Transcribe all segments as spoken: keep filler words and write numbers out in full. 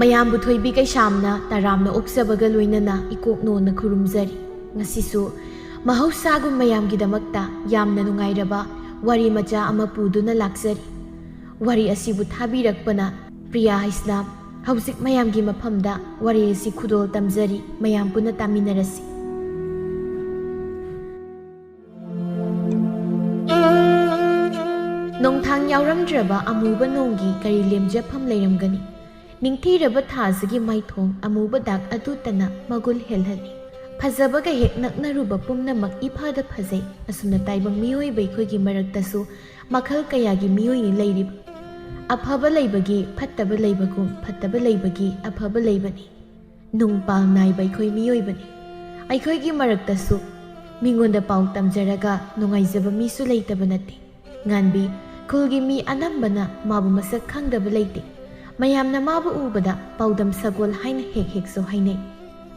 ꯃꯌꯥꯝꯕꯨ ꯊꯣꯏꯕꯤ ꯀꯩꯁꯥꯝꯅ ꯇꯔꯥꯝꯅ ꯑꯣꯛꯆꯕꯒ ꯂꯣꯏꯅꯅ ꯏꯀꯣꯛ ꯅꯣꯟꯅ ꯈꯨꯔꯨꯝꯖꯔꯤ꯫ ꯉꯁꯤꯁꯨ ꯃꯍꯧꯁꯥꯒꯨꯝ ꯃꯌꯥꯝꯒꯤꯗꯃꯛꯇ ꯌꯥꯝꯅ ꯅꯨꯡꯉꯥꯏꯔꯕ ꯋꯥꯔꯤ ꯃꯆꯥ ꯑꯃ ꯄꯨꯗꯨꯅ ꯂꯥꯛꯆꯔꯤ꯫ ꯋꯥꯔꯤ ꯑꯁꯤꯕꯨ ꯊꯥꯕꯤꯔꯛꯄꯅ ꯄ꯭ꯔꯤꯌꯥ ꯏꯁꯂꯥꯝ꯫ ꯍꯧꯖꯤꯛ ꯃꯌꯥꯝꯒꯤ ꯃꯐꯝꯗ ꯋꯥꯔꯤ ꯑꯁꯤ ꯈꯨꯗꯣꯜ ꯇꯝꯖꯔꯤ, ꯃꯌꯥꯝ ꯄꯨꯟꯅ ꯇꯥꯃꯤꯟꯅꯔꯁꯤ꯫ ꯅꯣꯡꯊꯥꯡ ꯌꯥꯎꯔꯝꯗ꯭ꯔꯕ ꯑꯃꯨꯕ ꯅꯣꯡꯒꯤ ꯀꯔꯤ ꯂꯦꯝꯖꯐꯝ ꯂꯩꯔꯝꯒꯅꯤ? ꯅꯤꯡꯊꯤꯔꯕ ꯊꯥꯁꯤꯒꯤ ꯃꯥꯏꯊꯣꯡ ꯑꯃꯨꯕ ꯗꯥꯛ ꯑꯗꯨꯇꯅ ꯃꯒꯨꯜ ꯍꯦꯜꯍꯜꯂꯤ꯫ ꯐꯖꯕꯒ ꯍꯦꯛ ꯅꯛꯅꯔꯨꯕ ꯄꯨꯝꯅꯃꯛ ꯏꯐꯗ ꯐꯖꯩ꯫ ꯑꯁꯨꯝꯅ ꯇꯥꯏꯕꯪ ꯃꯤꯑꯣꯏꯕ ꯑꯩꯈꯣꯏꯒꯤ ꯃꯔꯛꯇꯁꯨ ꯃꯈꯜ ꯀꯌꯥꯒꯤ ꯃꯤꯑꯣꯏꯅꯤ ꯂꯩꯔꯤꯕ꯫ ꯑꯐꯕ ꯂꯩꯕꯒꯤ ꯐꯠꯇꯕ ꯂꯩꯕꯒꯨꯝ, ꯐꯠꯇꯕ ꯂꯩꯕꯒꯤ ꯑꯐꯕ ꯂꯩꯕꯅꯤ꯫ ꯅꯨꯡ ꯄꯥꯜ ꯅꯥꯏꯕ ꯑꯩꯈꯣꯏ ꯃꯤꯑꯣꯏꯕꯅꯤ꯫ ꯑꯩꯈꯣꯏꯒꯤ ꯃꯔꯛꯇꯁꯨ ꯃꯤꯉꯣꯟꯗ ꯄꯥꯎ ꯇꯝꯖꯔꯒ ꯅꯨꯡꯉꯥꯏꯖꯕ ꯃꯤꯁꯨ ꯂꯩꯇꯕ ꯅꯠꯇꯦ꯫ ꯉꯥꯟꯕꯤ, ꯈꯨꯜꯒꯤ ꯃꯤ ꯑꯅꯝꯕꯅ ꯃꯥꯕꯨ ꯃꯁꯛ ꯈꯪꯗꯕ ꯂꯩꯇꯦ꯫ ꯃꯌꯥꯝꯅ ꯃꯥꯕꯨ ꯎꯕꯗ ꯄꯥꯎꯗꯝ ꯁꯒꯣꯜ ꯍꯥꯏꯅ ꯍꯦꯛ ꯍꯦꯛꯁꯨ ꯍꯥꯏꯅꯩ꯫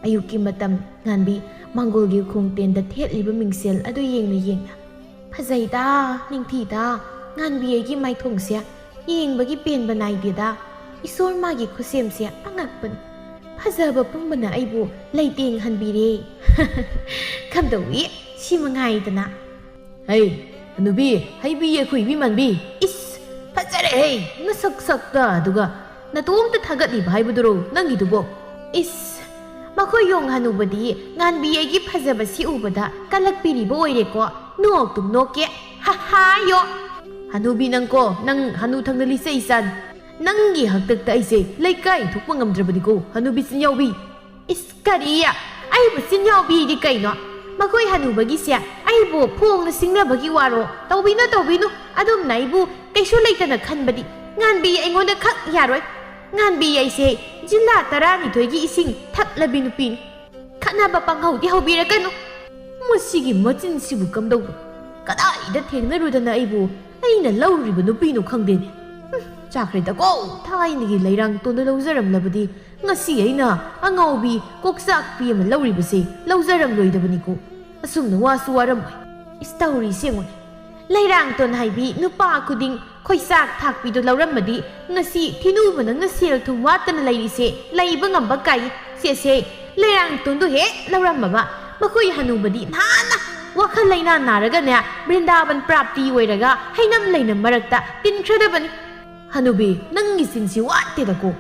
ꯑꯌꯨꯛꯀꯤ ꯃꯇꯝ ꯉꯥꯟꯕꯤ ꯃꯥꯡꯒꯣꯜꯒꯤ ꯈꯣꯡꯇꯦꯟꯗ ꯊꯦꯠꯂꯤꯕ ꯃꯤꯡꯁꯦꯜ ꯑꯗꯨ ꯌꯦꯡꯅ ꯌꯦꯡꯅ, "ꯐꯖꯩꯗ, ꯅꯤꯡꯊꯤꯗ, ꯉꯥꯟꯕꯤ ꯑꯩꯒꯤ ꯃꯥꯏꯊꯣꯡꯁꯦ ꯌꯦꯡꯕꯒꯤ ꯄꯦꯟꯕ ꯅꯥꯏꯗꯦꯗ꯫ ꯏꯁꯣꯔ ꯃꯥꯒꯤ ꯈꯨꯠꯁꯦꯝꯁꯦ ꯑꯉꯛꯄꯅꯤ꯫ ꯐꯖꯕ ꯄꯨꯝꯕꯅ ꯑꯩꯕꯨ ꯂꯩꯇꯦꯡꯍꯟꯕꯤꯔꯦ꯫" ꯈꯝꯗꯧꯏ, ꯁꯤ ꯃꯉꯥꯏꯗꯅ꯫ "ꯍꯩ, ꯍꯅꯨꯕꯤ, ꯍꯩꯕꯤ ꯌꯦꯈꯨꯏꯕꯤ ꯃꯥꯟꯕꯤ꯫ ꯏꯁ, ꯐꯖꯔꯦꯍꯦ, ꯅꯁꯛ ꯁꯛꯇ, ꯑꯗꯨꯒ ꯅꯇꯣꯝꯇ ꯊꯥꯒꯠꯂꯤꯕ ꯍꯥꯏꯕꯗꯨꯔꯣ ꯅꯪꯒꯤꯗꯨꯕꯣ?" ꯏꯁ, ꯃꯈꯣꯏ ꯌꯣꯡ ꯍꯅꯨꯕꯗꯤ ꯉꯥꯟꯕꯤ ꯑꯩꯒꯤ ꯐꯖꯕꯁꯤ ꯎꯕꯗ ꯀꯜꯂꯛꯄꯤꯔꯤꯕ ꯑꯣꯏꯔꯦꯀꯣ꯫ ꯅꯣꯛꯇꯨꯝ ꯅꯣꯛꯀꯦ꯫ ꯍꯥ ꯍꯥ ꯌꯣ꯫ "ꯍꯅꯨꯕꯤ ꯅꯪꯀꯣ, ꯅꯪ ꯍꯅꯨ ꯊꯪꯅ ꯂꯤꯆꯩ ꯆꯥꯟ꯫ ꯅꯪꯒꯤ ꯍꯥꯛꯇꯛꯇ ꯑꯩꯁꯦ ꯂꯩꯀꯥꯏ ꯊꯣꯛꯄ ꯉꯝꯗ꯭ꯔꯕꯅꯤꯀꯣ, ꯍꯅꯨꯕꯤ ꯆꯤꯟ ꯌꯥꯎꯕꯤ꯫" "ꯏꯁ, ꯀꯔꯤ? ꯑꯩꯕꯨ ꯆꯤꯟ ꯌꯥꯎꯕꯤꯗꯤ ꯀꯩꯅꯣ? ꯃꯈꯣꯏ ꯍꯅꯨꯕꯒꯤꯁꯦ ꯑꯩꯕꯨ ꯐꯣꯡꯅ ꯁꯤꯡꯅꯕꯒꯤ ꯋꯥꯔꯣ? ꯇꯧꯕꯤꯅꯨ, ꯇꯧꯕꯤꯅꯨ꯫ ꯑꯗꯨꯝꯅ ꯑꯩꯕꯨ ꯀꯩꯁꯨ ꯂꯩꯇꯅ ꯈꯟꯕꯗꯤ ꯉꯥꯟꯕꯤ ꯑꯩꯉꯣꯟꯗ ꯈꯛ ꯌꯥꯔꯣꯏ꯫ ꯉꯥꯟꯕꯤ ꯑꯩꯁꯦ ꯖꯤꯜꯂꯥ ꯇꯔꯥꯅꯤꯊꯣꯏꯒꯤ ꯏꯁꯤꯡ ꯊꯛꯂꯕꯤ ꯅꯨꯄꯤꯅꯤ꯫ ꯈꯠꯅꯕ ꯄꯪꯍꯧꯗꯤ ꯍꯧꯕꯤꯔꯛꯀꯅꯨ꯫" ꯃꯁꯤꯒꯤ ꯃꯆꯤꯟꯁꯤꯕꯨ ꯀꯝꯗꯧꯕ? ꯀꯗꯥꯏꯗ ꯊꯦꯡꯅꯔꯨꯗꯅ ꯑꯩꯕꯨ ꯑꯩꯅ ꯂꯧꯔꯨꯔꯤꯕ ꯅꯨꯄꯤꯅꯣ ꯈꯪꯗꯦꯅꯦ꯫ ꯍꯨꯝ, ꯆꯥꯈ꯭ꯔꯦꯗꯀꯣ, ꯊꯥꯏꯅꯒꯤ ꯂꯩꯔꯥꯡꯇꯣꯟꯗ ꯂꯧꯖꯔꯝꯂꯕꯗꯤ ꯉꯁꯤ ꯑꯩꯅ ꯑꯉꯥꯎꯕꯤ ꯀꯣꯛꯆꯥꯛꯄꯤ ꯑꯃ ꯂꯧꯔꯤꯕꯁꯤ ꯂꯧꯖꯔꯝꯂꯣꯏꯗꯕꯅꯤꯀꯣ꯫ ꯑꯁꯨꯝꯅ ꯋꯥꯁꯨ ꯋꯥꯔꯝꯃꯣꯏ꯫ ꯏꯁ, ꯇꯧꯔꯤꯁꯦ ꯌꯦꯡꯉꯨꯅꯦ꯫ ꯂꯩꯔꯥꯡꯇꯣꯟ ꯍꯥꯏꯕꯤ ꯅꯨꯄꯥ ꯈꯨꯗꯤꯡ ꯈꯣꯏꯆꯥꯛ ꯊꯥꯛꯄꯤꯗꯣ ꯂꯧꯔꯝꯃꯗꯤ ꯉꯁꯤ ꯊꯤꯅꯨꯕ ꯅꯪꯅ ꯁꯦꯜ ꯊꯨꯝ ꯋꯥꯠꯇꯅ ꯂꯩꯔꯤꯁꯦ ꯂꯩꯕ ꯉꯝꯕ ꯀꯥꯏ꯫ ꯁꯦꯁꯦ, ꯂꯩꯔꯥꯡꯇꯣꯟꯗꯣ ꯍꯦꯛ ꯂꯧꯔꯝꯃꯕ ꯃꯈꯣꯏ ꯍꯅꯨꯕꯗꯤ ꯅꯍꯥꯟꯅ ꯋꯥꯈꯜ ꯂꯩꯅꯥ ꯅꯥꯔꯒꯅꯦ ꯕ꯭ꯔꯤꯟꯗꯥꯕꯟ ꯄ꯭ꯔꯥꯞꯇꯤ ꯑꯣꯏꯔꯒ ꯍꯩꯅꯝ ꯂꯩꯅꯝ ꯃꯔꯛꯇ ꯇꯤꯟꯈ꯭ꯔꯗꯕꯅꯤ꯫ ꯍꯅꯨꯕꯤ, ꯅꯪꯒꯤ ꯆꯤꯟꯁꯤ ꯋꯥꯠꯇꯦꯗꯀꯣ꯫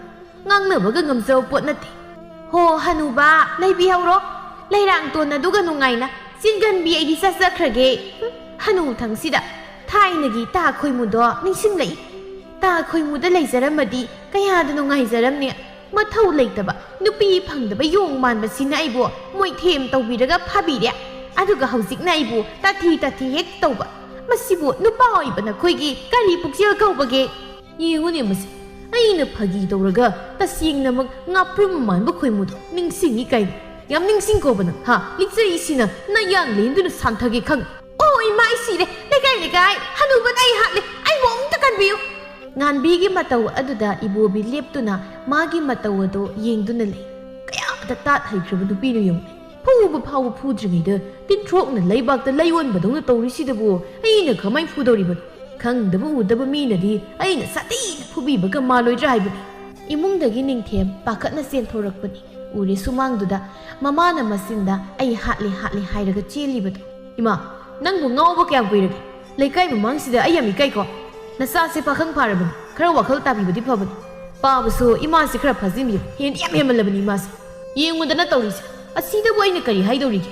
ꯉꯥꯡꯅꯕꯒ ꯉꯝꯖꯕ ꯄꯣꯠ ꯅꯠꯇꯦ꯫ ꯍꯣ ꯍꯅꯨꯕ, ꯂꯩꯕꯤꯍꯧꯔꯣ꯫ ꯂꯩꯔꯥꯡꯇꯣꯟ ꯑꯗꯨꯒ ꯅꯨꯡꯉꯥꯏꯅ ꯆꯤꯟꯒꯟꯕꯤ ꯑꯩꯗꯤ ꯆꯠꯆꯈ꯭ꯔꯒꯦ꯫ ꯍꯨꯝ, ꯍꯅꯨꯊꯪꯁꯤꯗ ꯊꯥꯏꯅꯒꯤ ꯇꯥ ꯈꯣꯏꯃꯨꯗꯣ ꯅꯤꯡꯁꯤꯡꯂꯛꯏ꯫ ꯇꯥ ꯈꯣꯏꯃꯨꯗ ꯂꯩꯖꯔꯝꯃꯗꯤ ꯀꯌꯥꯗ ꯅꯨꯡꯉꯥꯏꯖꯔꯝꯅꯤ꯫ ꯃꯊꯧ ꯂꯩꯇꯕ ꯅꯨꯄꯤ ꯐꯪꯗꯕ ꯌꯣꯡ ꯃꯥꯟꯕꯁꯤꯅ ꯑꯩꯕꯨ ꯃꯣꯏꯊꯦꯝ ꯇꯧꯕꯤꯔꯒ ꯐꯥꯕꯤꯔꯦ꯫ ꯑꯗꯨꯒ ꯍꯧꯖꯤꯛꯅ ꯑꯩꯕꯨ ꯇꯥꯊꯤ ꯇꯥꯊꯤ ꯍꯦꯛ ꯇꯧꯕ꯫ ꯃꯁꯤꯕꯨ ꯅꯨꯄꯥ ꯑꯣꯏꯕ ꯅꯈꯣꯏꯒꯤ ꯀꯔꯤ ꯄꯨꯛꯆꯦꯜ ꯀꯧꯕꯒꯦ? ꯌꯦꯡꯉꯨꯅꯦ ꯃꯁꯤ, ꯑꯩꯅ ꯐꯥꯒꯤ ꯇꯧꯔꯒ ꯇꯁꯦꯡꯅꯃꯛ ꯉꯥꯄ꯭ꯔꯨꯝ ꯃꯥꯟꯕ ꯈꯣꯏꯃꯨꯗꯣ ꯅꯤꯡꯁꯤꯡꯉꯤ ꯀꯥꯏꯅ꯫ ꯌꯥꯝ ꯅꯤꯡꯁꯤꯡꯀꯣꯕ ꯅꯪ, ꯍꯥ? ꯂꯤꯆꯩꯁꯤꯅ ꯅꯌꯥꯡ ꯂꯦꯟꯗꯨꯅ ꯁꯥꯟꯊꯒꯦ ꯈꯪ꯫ ꯑꯣ ꯏꯃꯥ, ꯑꯩ ꯁꯤꯔꯦ! ꯂꯩꯀꯥꯏ, ꯂꯩꯀꯥꯏ! ꯍꯅꯨꯕꯅ ꯑꯩ ꯍꯥꯠꯂꯦ! ꯑꯩꯕꯨ ꯑꯃꯨꯛꯇ ꯀꯟꯕꯤꯌꯨ! ꯉꯥꯟꯕꯤꯒꯤ ꯃꯇꯧ ꯑꯗꯨꯗ ꯏꯕꯣꯕꯤ ꯂꯦꯞꯇꯨꯅ ꯃꯥꯒꯤ ꯃꯇꯧ ꯑꯗꯨ ꯌꯦꯡꯗꯨꯅ ꯂꯩ꯫ ꯀꯌꯥꯗ ꯇꯥꯠ ꯍꯩꯈ꯭ꯔꯕ ꯅꯨꯄꯤꯅꯣ ꯌꯦꯡꯉꯨ꯫ ꯐꯨꯕ ꯐꯥꯎꯕ ꯐꯨꯗ꯭ꯔꯤꯉꯩꯗ ꯇꯤꯟꯊ꯭ꯔꯣꯛꯅ ꯂꯩꯕꯥꯛꯇ ꯂꯩꯌꯣꯟꯕꯗꯧꯅ ꯇꯧꯔꯤꯁꯤꯗꯕꯨ ꯑꯩꯅ ꯀꯃꯥꯏ ꯐꯨꯗꯧꯔꯤꯕꯅꯣ? ꯈꯪꯗꯕ ꯎꯗꯕ ꯃꯤꯅꯗꯤ ꯑꯩꯅ ꯁꯥꯊꯤꯅ ꯐꯨꯕꯤꯕꯒ ꯃꯥꯜꯂꯣꯏꯗ꯭ꯔꯥ ꯍꯥꯏꯕꯅꯤ꯫ ꯏꯃꯨꯡꯗꯒꯤ ꯅꯤꯡꯊꯦꯝ ꯄꯥꯈꯠꯅ ꯆꯦꯟꯊꯣꯔꯛꯄꯅꯤ꯫ ꯎꯔꯦ ꯁꯨꯃꯥꯡꯗꯨꯗ ꯃꯃꯥꯅ ꯃꯆꯤꯟꯗ "ꯑꯩ ꯍꯥꯠꯂꯦ, ꯍꯥꯠꯂꯦ" ꯍꯥꯏꯔꯒ ꯆꯦꯜꯂꯤꯕꯗꯣ꯫ ꯏꯃꯥ, ꯅꯪꯕꯨ ꯉꯥꯎꯕ ꯀꯌꯥꯝ ꯀꯨꯏꯔꯒꯦ? ꯂꯩꯀꯥꯏ ꯃꯃꯥꯡꯁꯤꯗ ꯑꯩ ꯌꯥꯝ ꯏꯀꯥꯏꯀꯣ꯫ ꯅꯆꯥꯁꯦ ꯄꯥꯈꯪ ꯐꯥꯔꯕꯅꯤ, ꯈꯔ ꯋꯥꯈꯜ ꯇꯥꯕꯤꯕꯗꯤ ꯐꯕꯅꯤ꯫ ꯄꯥꯕꯁꯨ ꯏꯃꯥꯁꯤ ꯈꯔ ꯐꯥꯖꯤꯟꯕꯤꯌꯨ, ꯍꯦꯟꯗꯤ ꯌꯥꯝ ꯍꯦꯟꯃꯜꯂꯕꯅꯤ ꯏꯃꯥꯁꯦ꯫ ꯌꯦꯡꯉꯨꯗꯅ ꯇꯧꯔꯤꯁꯦ, ꯑꯁꯤꯗꯕꯨ ꯑꯩꯅ ꯀꯔꯤ ꯍꯥꯏꯗꯧꯔꯤꯒꯦ?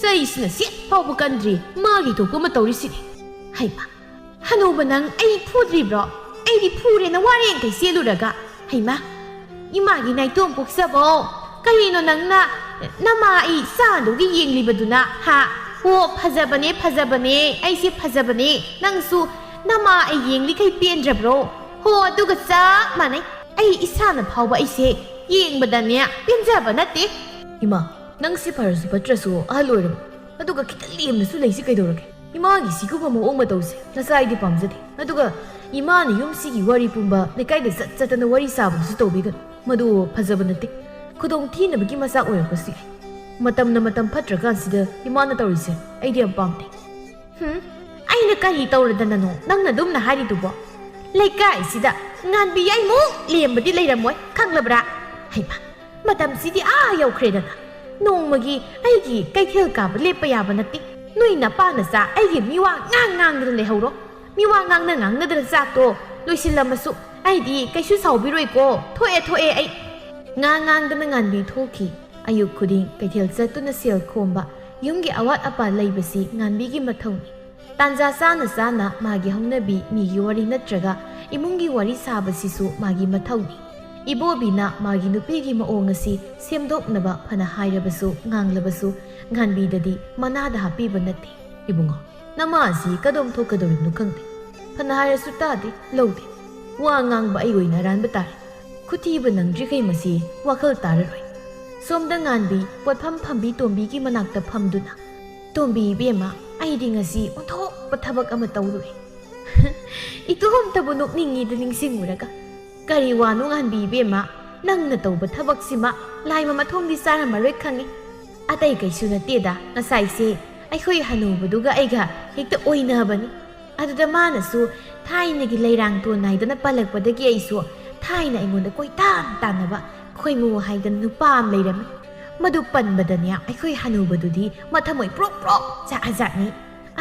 ꯆꯩꯁꯤꯅ ꯁꯦꯠ ꯐꯥꯎꯕ ꯀꯟꯗ꯭ꯔꯤ, ꯃꯥꯒꯤ ꯊꯣꯛꯄ ꯑꯃ ꯇꯧꯔꯤꯁꯤꯅꯤ꯫ ꯍꯩꯃꯥ, ꯍꯅꯨꯕ ꯅꯪ ꯑꯩ ꯐꯨꯗ꯭ꯔꯤꯕ꯭ꯔꯣ? ꯑꯩꯗꯤ ꯐꯨꯔꯦꯅ ꯋꯥꯔꯦꯡꯈꯩ ꯆꯦꯜꯂꯨꯔꯒ꯫ ꯍꯩꯃꯥ, ꯏꯃꯥꯒꯤ ꯅꯥꯏꯇꯣꯝ ꯄꯣꯛꯆꯕꯧ꯫ ꯀꯔꯤꯅꯣ ꯅꯪꯅ ꯅꯃꯥ ꯑꯩ ꯆꯥꯗꯧꯒꯤ ꯌꯦꯡꯂꯤꯕꯗꯨꯅ, ꯍꯥ? ꯍꯣ, ꯐꯖꯕꯅꯦ, ꯐꯖꯕꯅꯦ, ꯑꯩꯁꯦ ꯐꯖꯕꯅꯦ꯫ ꯅꯪꯁꯨ ꯅꯃꯥ ꯑꯩ ꯌꯦꯡꯂꯤꯈꯩ ꯄꯦꯟꯗ꯭ꯔꯕ꯭ꯔꯣ? ꯍꯣ, ꯑꯗꯨꯒ ꯆꯞ ꯃꯥꯟꯅꯩ꯫ ꯑꯩ ꯏꯁꯥꯅ ꯐꯥꯎꯕ ꯑꯩꯁꯦ ꯌꯦꯡꯕꯗꯅꯦ ꯄꯦꯟꯖꯕ ꯅꯠꯇꯦ꯫ ꯏꯃꯥ, ꯅꯪꯁꯤ ꯐꯔꯁꯨ ꯐꯠꯇ꯭ꯔꯁꯨ ꯑꯍꯜ ꯑꯣꯏꯔꯕ꯫ ꯑꯗꯨꯒ ꯈꯤꯇꯪ ꯂꯦꯝꯅꯁꯨ ꯂꯩꯁꯤ ꯀꯩꯗꯧꯔꯒꯦ? ꯏꯃꯥꯒꯤ ꯁꯤꯒꯨꯝꯕ ꯃꯑꯣꯡ ꯃꯇꯧꯁꯦ ꯅꯆꯥ ꯑꯩꯗꯤ ꯄꯥꯝꯖꯗꯦ꯫ ꯑꯗꯨꯒ ꯏꯃꯥꯅ ꯌꯨꯝꯁꯤꯒꯤ ꯋꯥꯔꯤ ꯄꯨꯝꯕ ꯂꯩꯀꯥꯏꯗ ꯆꯠ ꯆꯠꯇꯅ ꯋꯥꯔꯤ ꯁꯥꯕꯗꯨꯁꯨ ꯇꯧꯕꯤꯒꯅꯨ꯫ ꯃꯗꯨ ꯐꯖꯕ ꯅꯠꯇꯦ꯫ ꯈꯨꯗꯣꯡ ꯊꯤꯅꯕꯒꯤ ꯃꯆꯥꯛ ꯑꯣꯏꯔꯛꯄꯁꯨ ꯌꯥꯏ꯫ ꯃꯇꯝꯅ ꯃꯇꯝ ꯐꯠꯇ꯭ꯔꯀꯥꯟꯁꯤꯗ ꯏꯃꯥꯅ ꯇꯧꯔꯤꯁꯦ ꯑꯩꯗꯤ ꯌꯥꯝ ꯄꯥꯝꯗꯦ꯫ ꯍꯨꯝ? ꯑꯩꯅ ꯀꯔꯤ ꯇꯧꯔꯗꯅꯅꯣ ꯅꯪꯅ ꯑꯗꯨꯝꯅ ꯍꯥꯏꯔꯤꯗꯨꯕꯣ? ꯂꯩꯀꯥꯏꯁꯤꯗ ꯉꯥꯟꯕꯤ ꯑꯩꯃꯨꯛ ꯂꯦꯝꯕꯗꯤ ꯂꯩꯔꯝꯃꯣꯏ, ꯈꯪꯂꯕ꯭ꯔꯥ? ꯍꯩꯃꯥ, ꯃꯇꯝꯁꯤꯗꯤ ꯑꯥ ꯌꯧꯈ꯭ꯔꯦꯗꯅ꯫ ꯅꯣꯡꯃꯒꯤ ꯑꯩꯒꯤ ꯀꯩꯊꯦꯜ ꯀꯥꯕ ꯂꯦꯞꯄ ꯌꯥꯕ ꯅꯠꯇꯦ꯫ ꯅꯣꯏ ꯅꯄꯥ ꯅꯆꯥ ꯑꯩꯒꯤ ꯃꯤꯋꯥ ꯉꯥꯡ ꯉꯥꯡꯗꯅ ꯂꯩꯍꯧꯔꯣ꯫ ꯃꯤꯋꯥ ꯉꯥꯡꯅ ꯉꯥꯡꯅꯗꯅ ꯆꯥꯛꯇꯣ ꯂꯣꯏꯁꯤꯜꯂꯝꯃꯁꯨ ꯑꯩꯗꯤ ꯀꯩꯁꯨ ꯁꯥꯎꯕꯤꯔꯣꯏꯀꯣ꯫ ꯊꯣꯛꯑꯦ, ꯊꯣꯛꯑꯦ ꯑꯩ꯫ ꯉꯥꯡ ꯉꯥꯡꯗꯅ ꯉꯥꯟꯕꯤ ꯊꯣꯛꯈꯤ꯫ ꯑꯌꯨꯛ ꯈꯨꯗꯤꯡ ꯀꯩꯊꯦꯜ ꯆꯠꯇꯨꯅ ꯁꯦꯜ ꯈꯣꯝꯕ, ꯌꯨꯝꯒꯤ ꯑꯋꯥꯠ ꯑꯄꯥ ꯂꯩꯕꯁꯤ ꯉꯥꯟꯕꯤꯒꯤ ꯃꯊꯧꯅꯤ꯫ ꯇꯥꯟꯖꯥ ꯆꯥꯅ ꯆꯥꯅ ꯃꯥꯒꯤ ꯍꯧꯅꯕꯤ ꯃꯤꯒꯤ ꯋꯥꯔꯤ ꯅꯠꯇ꯭ꯔꯒ ꯏꯃꯨꯡꯒꯤ ꯋꯥꯔꯤ ꯁꯥꯕꯁꯤꯁꯨ ꯃꯥꯒꯤ ꯃꯊꯧꯅꯤ꯫ ꯏꯕꯣꯕꯤꯅ ꯃꯥꯒꯤ ꯅꯨꯄꯤꯒꯤ ꯃꯑꯣꯡ ꯑꯁꯤ ꯁꯦꯝꯗꯣꯛꯅꯕ ꯐꯅ ꯍꯥꯏꯔꯕꯁꯨ ꯉꯥꯡꯂꯕꯁꯨ ꯉꯥꯟꯕꯤꯗꯗꯤ ꯃꯅꯥꯗ ꯍꯥꯞꯄꯤꯕ ꯅꯠꯇꯦ꯫ "ꯏꯕꯨꯡꯉꯣ, ꯅꯃꯥ ꯑꯁꯤ ꯀꯗꯣꯝ ꯊꯣꯛꯀꯗꯧꯔꯤꯕꯅꯣ ꯈꯪꯗꯦ꯫ ꯐꯅ ꯍꯥꯏꯔꯁꯨ ꯇꯥꯗꯦ, ꯂꯧꯗꯦ꯫ ꯋꯥ ꯉꯥꯡꯕ ꯑꯩ ꯑꯣꯏꯅ ꯑꯔꯥꯟꯕ ꯇꯥꯔꯦ꯫ ꯈꯨꯊꯤꯕ ꯅꯪꯗ꯭ꯔꯤꯈꯩ ꯃꯁꯤ ꯋꯥꯈꯜ ꯇꯥꯔꯔꯣꯏ꯫" ꯁꯣꯝꯗ ꯉꯥꯟꯕꯤ ꯄꯣꯠꯐꯝ ꯐꯝꯕꯤ ꯇꯣꯝꯕꯤꯒꯤ ꯃꯅꯥꯛꯇ ꯐꯝꯗꯨꯅ, "ꯇꯣꯝꯕꯤ ꯏꯕꯦꯝꯃ, ꯑꯩꯗꯤ ꯉꯁꯤ ꯑꯣꯟꯊꯣꯛꯄ ꯊꯕꯛ ꯑꯃ ꯇꯧꯔꯨꯔꯦ꯫" ꯏꯇꯣꯝꯇꯕꯨ ꯅꯣꯛꯅꯤꯡꯉꯤꯗ ꯅꯤꯡꯁꯤꯡꯉꯨꯔꯒ꯫ "ꯀꯔꯤ ꯋꯥꯅꯣ ꯉꯥꯟꯕꯤ ꯏꯕꯦꯝꯃ? ꯅꯪꯅ ꯇꯧꯕ ꯊꯕꯛꯁꯤꯃ ꯂꯥꯏꯃ ꯃꯊꯣꯡꯗꯤ ꯆꯥꯔꯝꯃꯔꯣꯏ ꯈꯪꯉꯤ꯫ ꯑꯇꯩ ꯀꯩꯁꯨ ꯅꯠꯇꯦꯗ, ꯉꯁꯥꯏꯁꯦ ꯑꯩꯈꯣꯏ ꯍꯅꯨꯕꯗꯨꯒ ꯑꯩꯒ ꯍꯦꯛꯇ ꯑꯣꯏꯅꯕꯅꯤ꯫ ꯑꯗꯨꯗ ꯃꯥꯅꯁꯨ ꯊꯥꯏꯅꯒꯤ ꯂꯩꯔꯥꯡ ꯇꯣꯟ ꯅꯥꯏꯗꯅ ꯄꯜꯂꯛꯄꯗꯒꯤ ꯑꯩꯁꯨ ꯊꯥꯏꯅ ꯑꯩꯉꯣꯟꯗ ꯀꯣꯏꯇꯥꯟ ꯇꯥꯟꯅꯕ ꯈꯣꯏꯃꯨ ꯍꯥꯏꯗꯅ ꯅꯨꯄꯥ ꯑꯃ ꯂꯩꯔꯝꯃꯤ꯫ ꯃꯗꯨ ꯄꯟꯕꯗꯅꯦ ꯑꯩꯈꯣꯏ ꯍꯅꯨꯕꯗꯨꯗꯤ ꯃꯊꯃꯣꯏ ꯄ꯭ꯔꯣꯛ ꯄ꯭ꯔꯣꯛ ꯆꯥꯛꯑꯖꯥꯠꯅꯤ꯫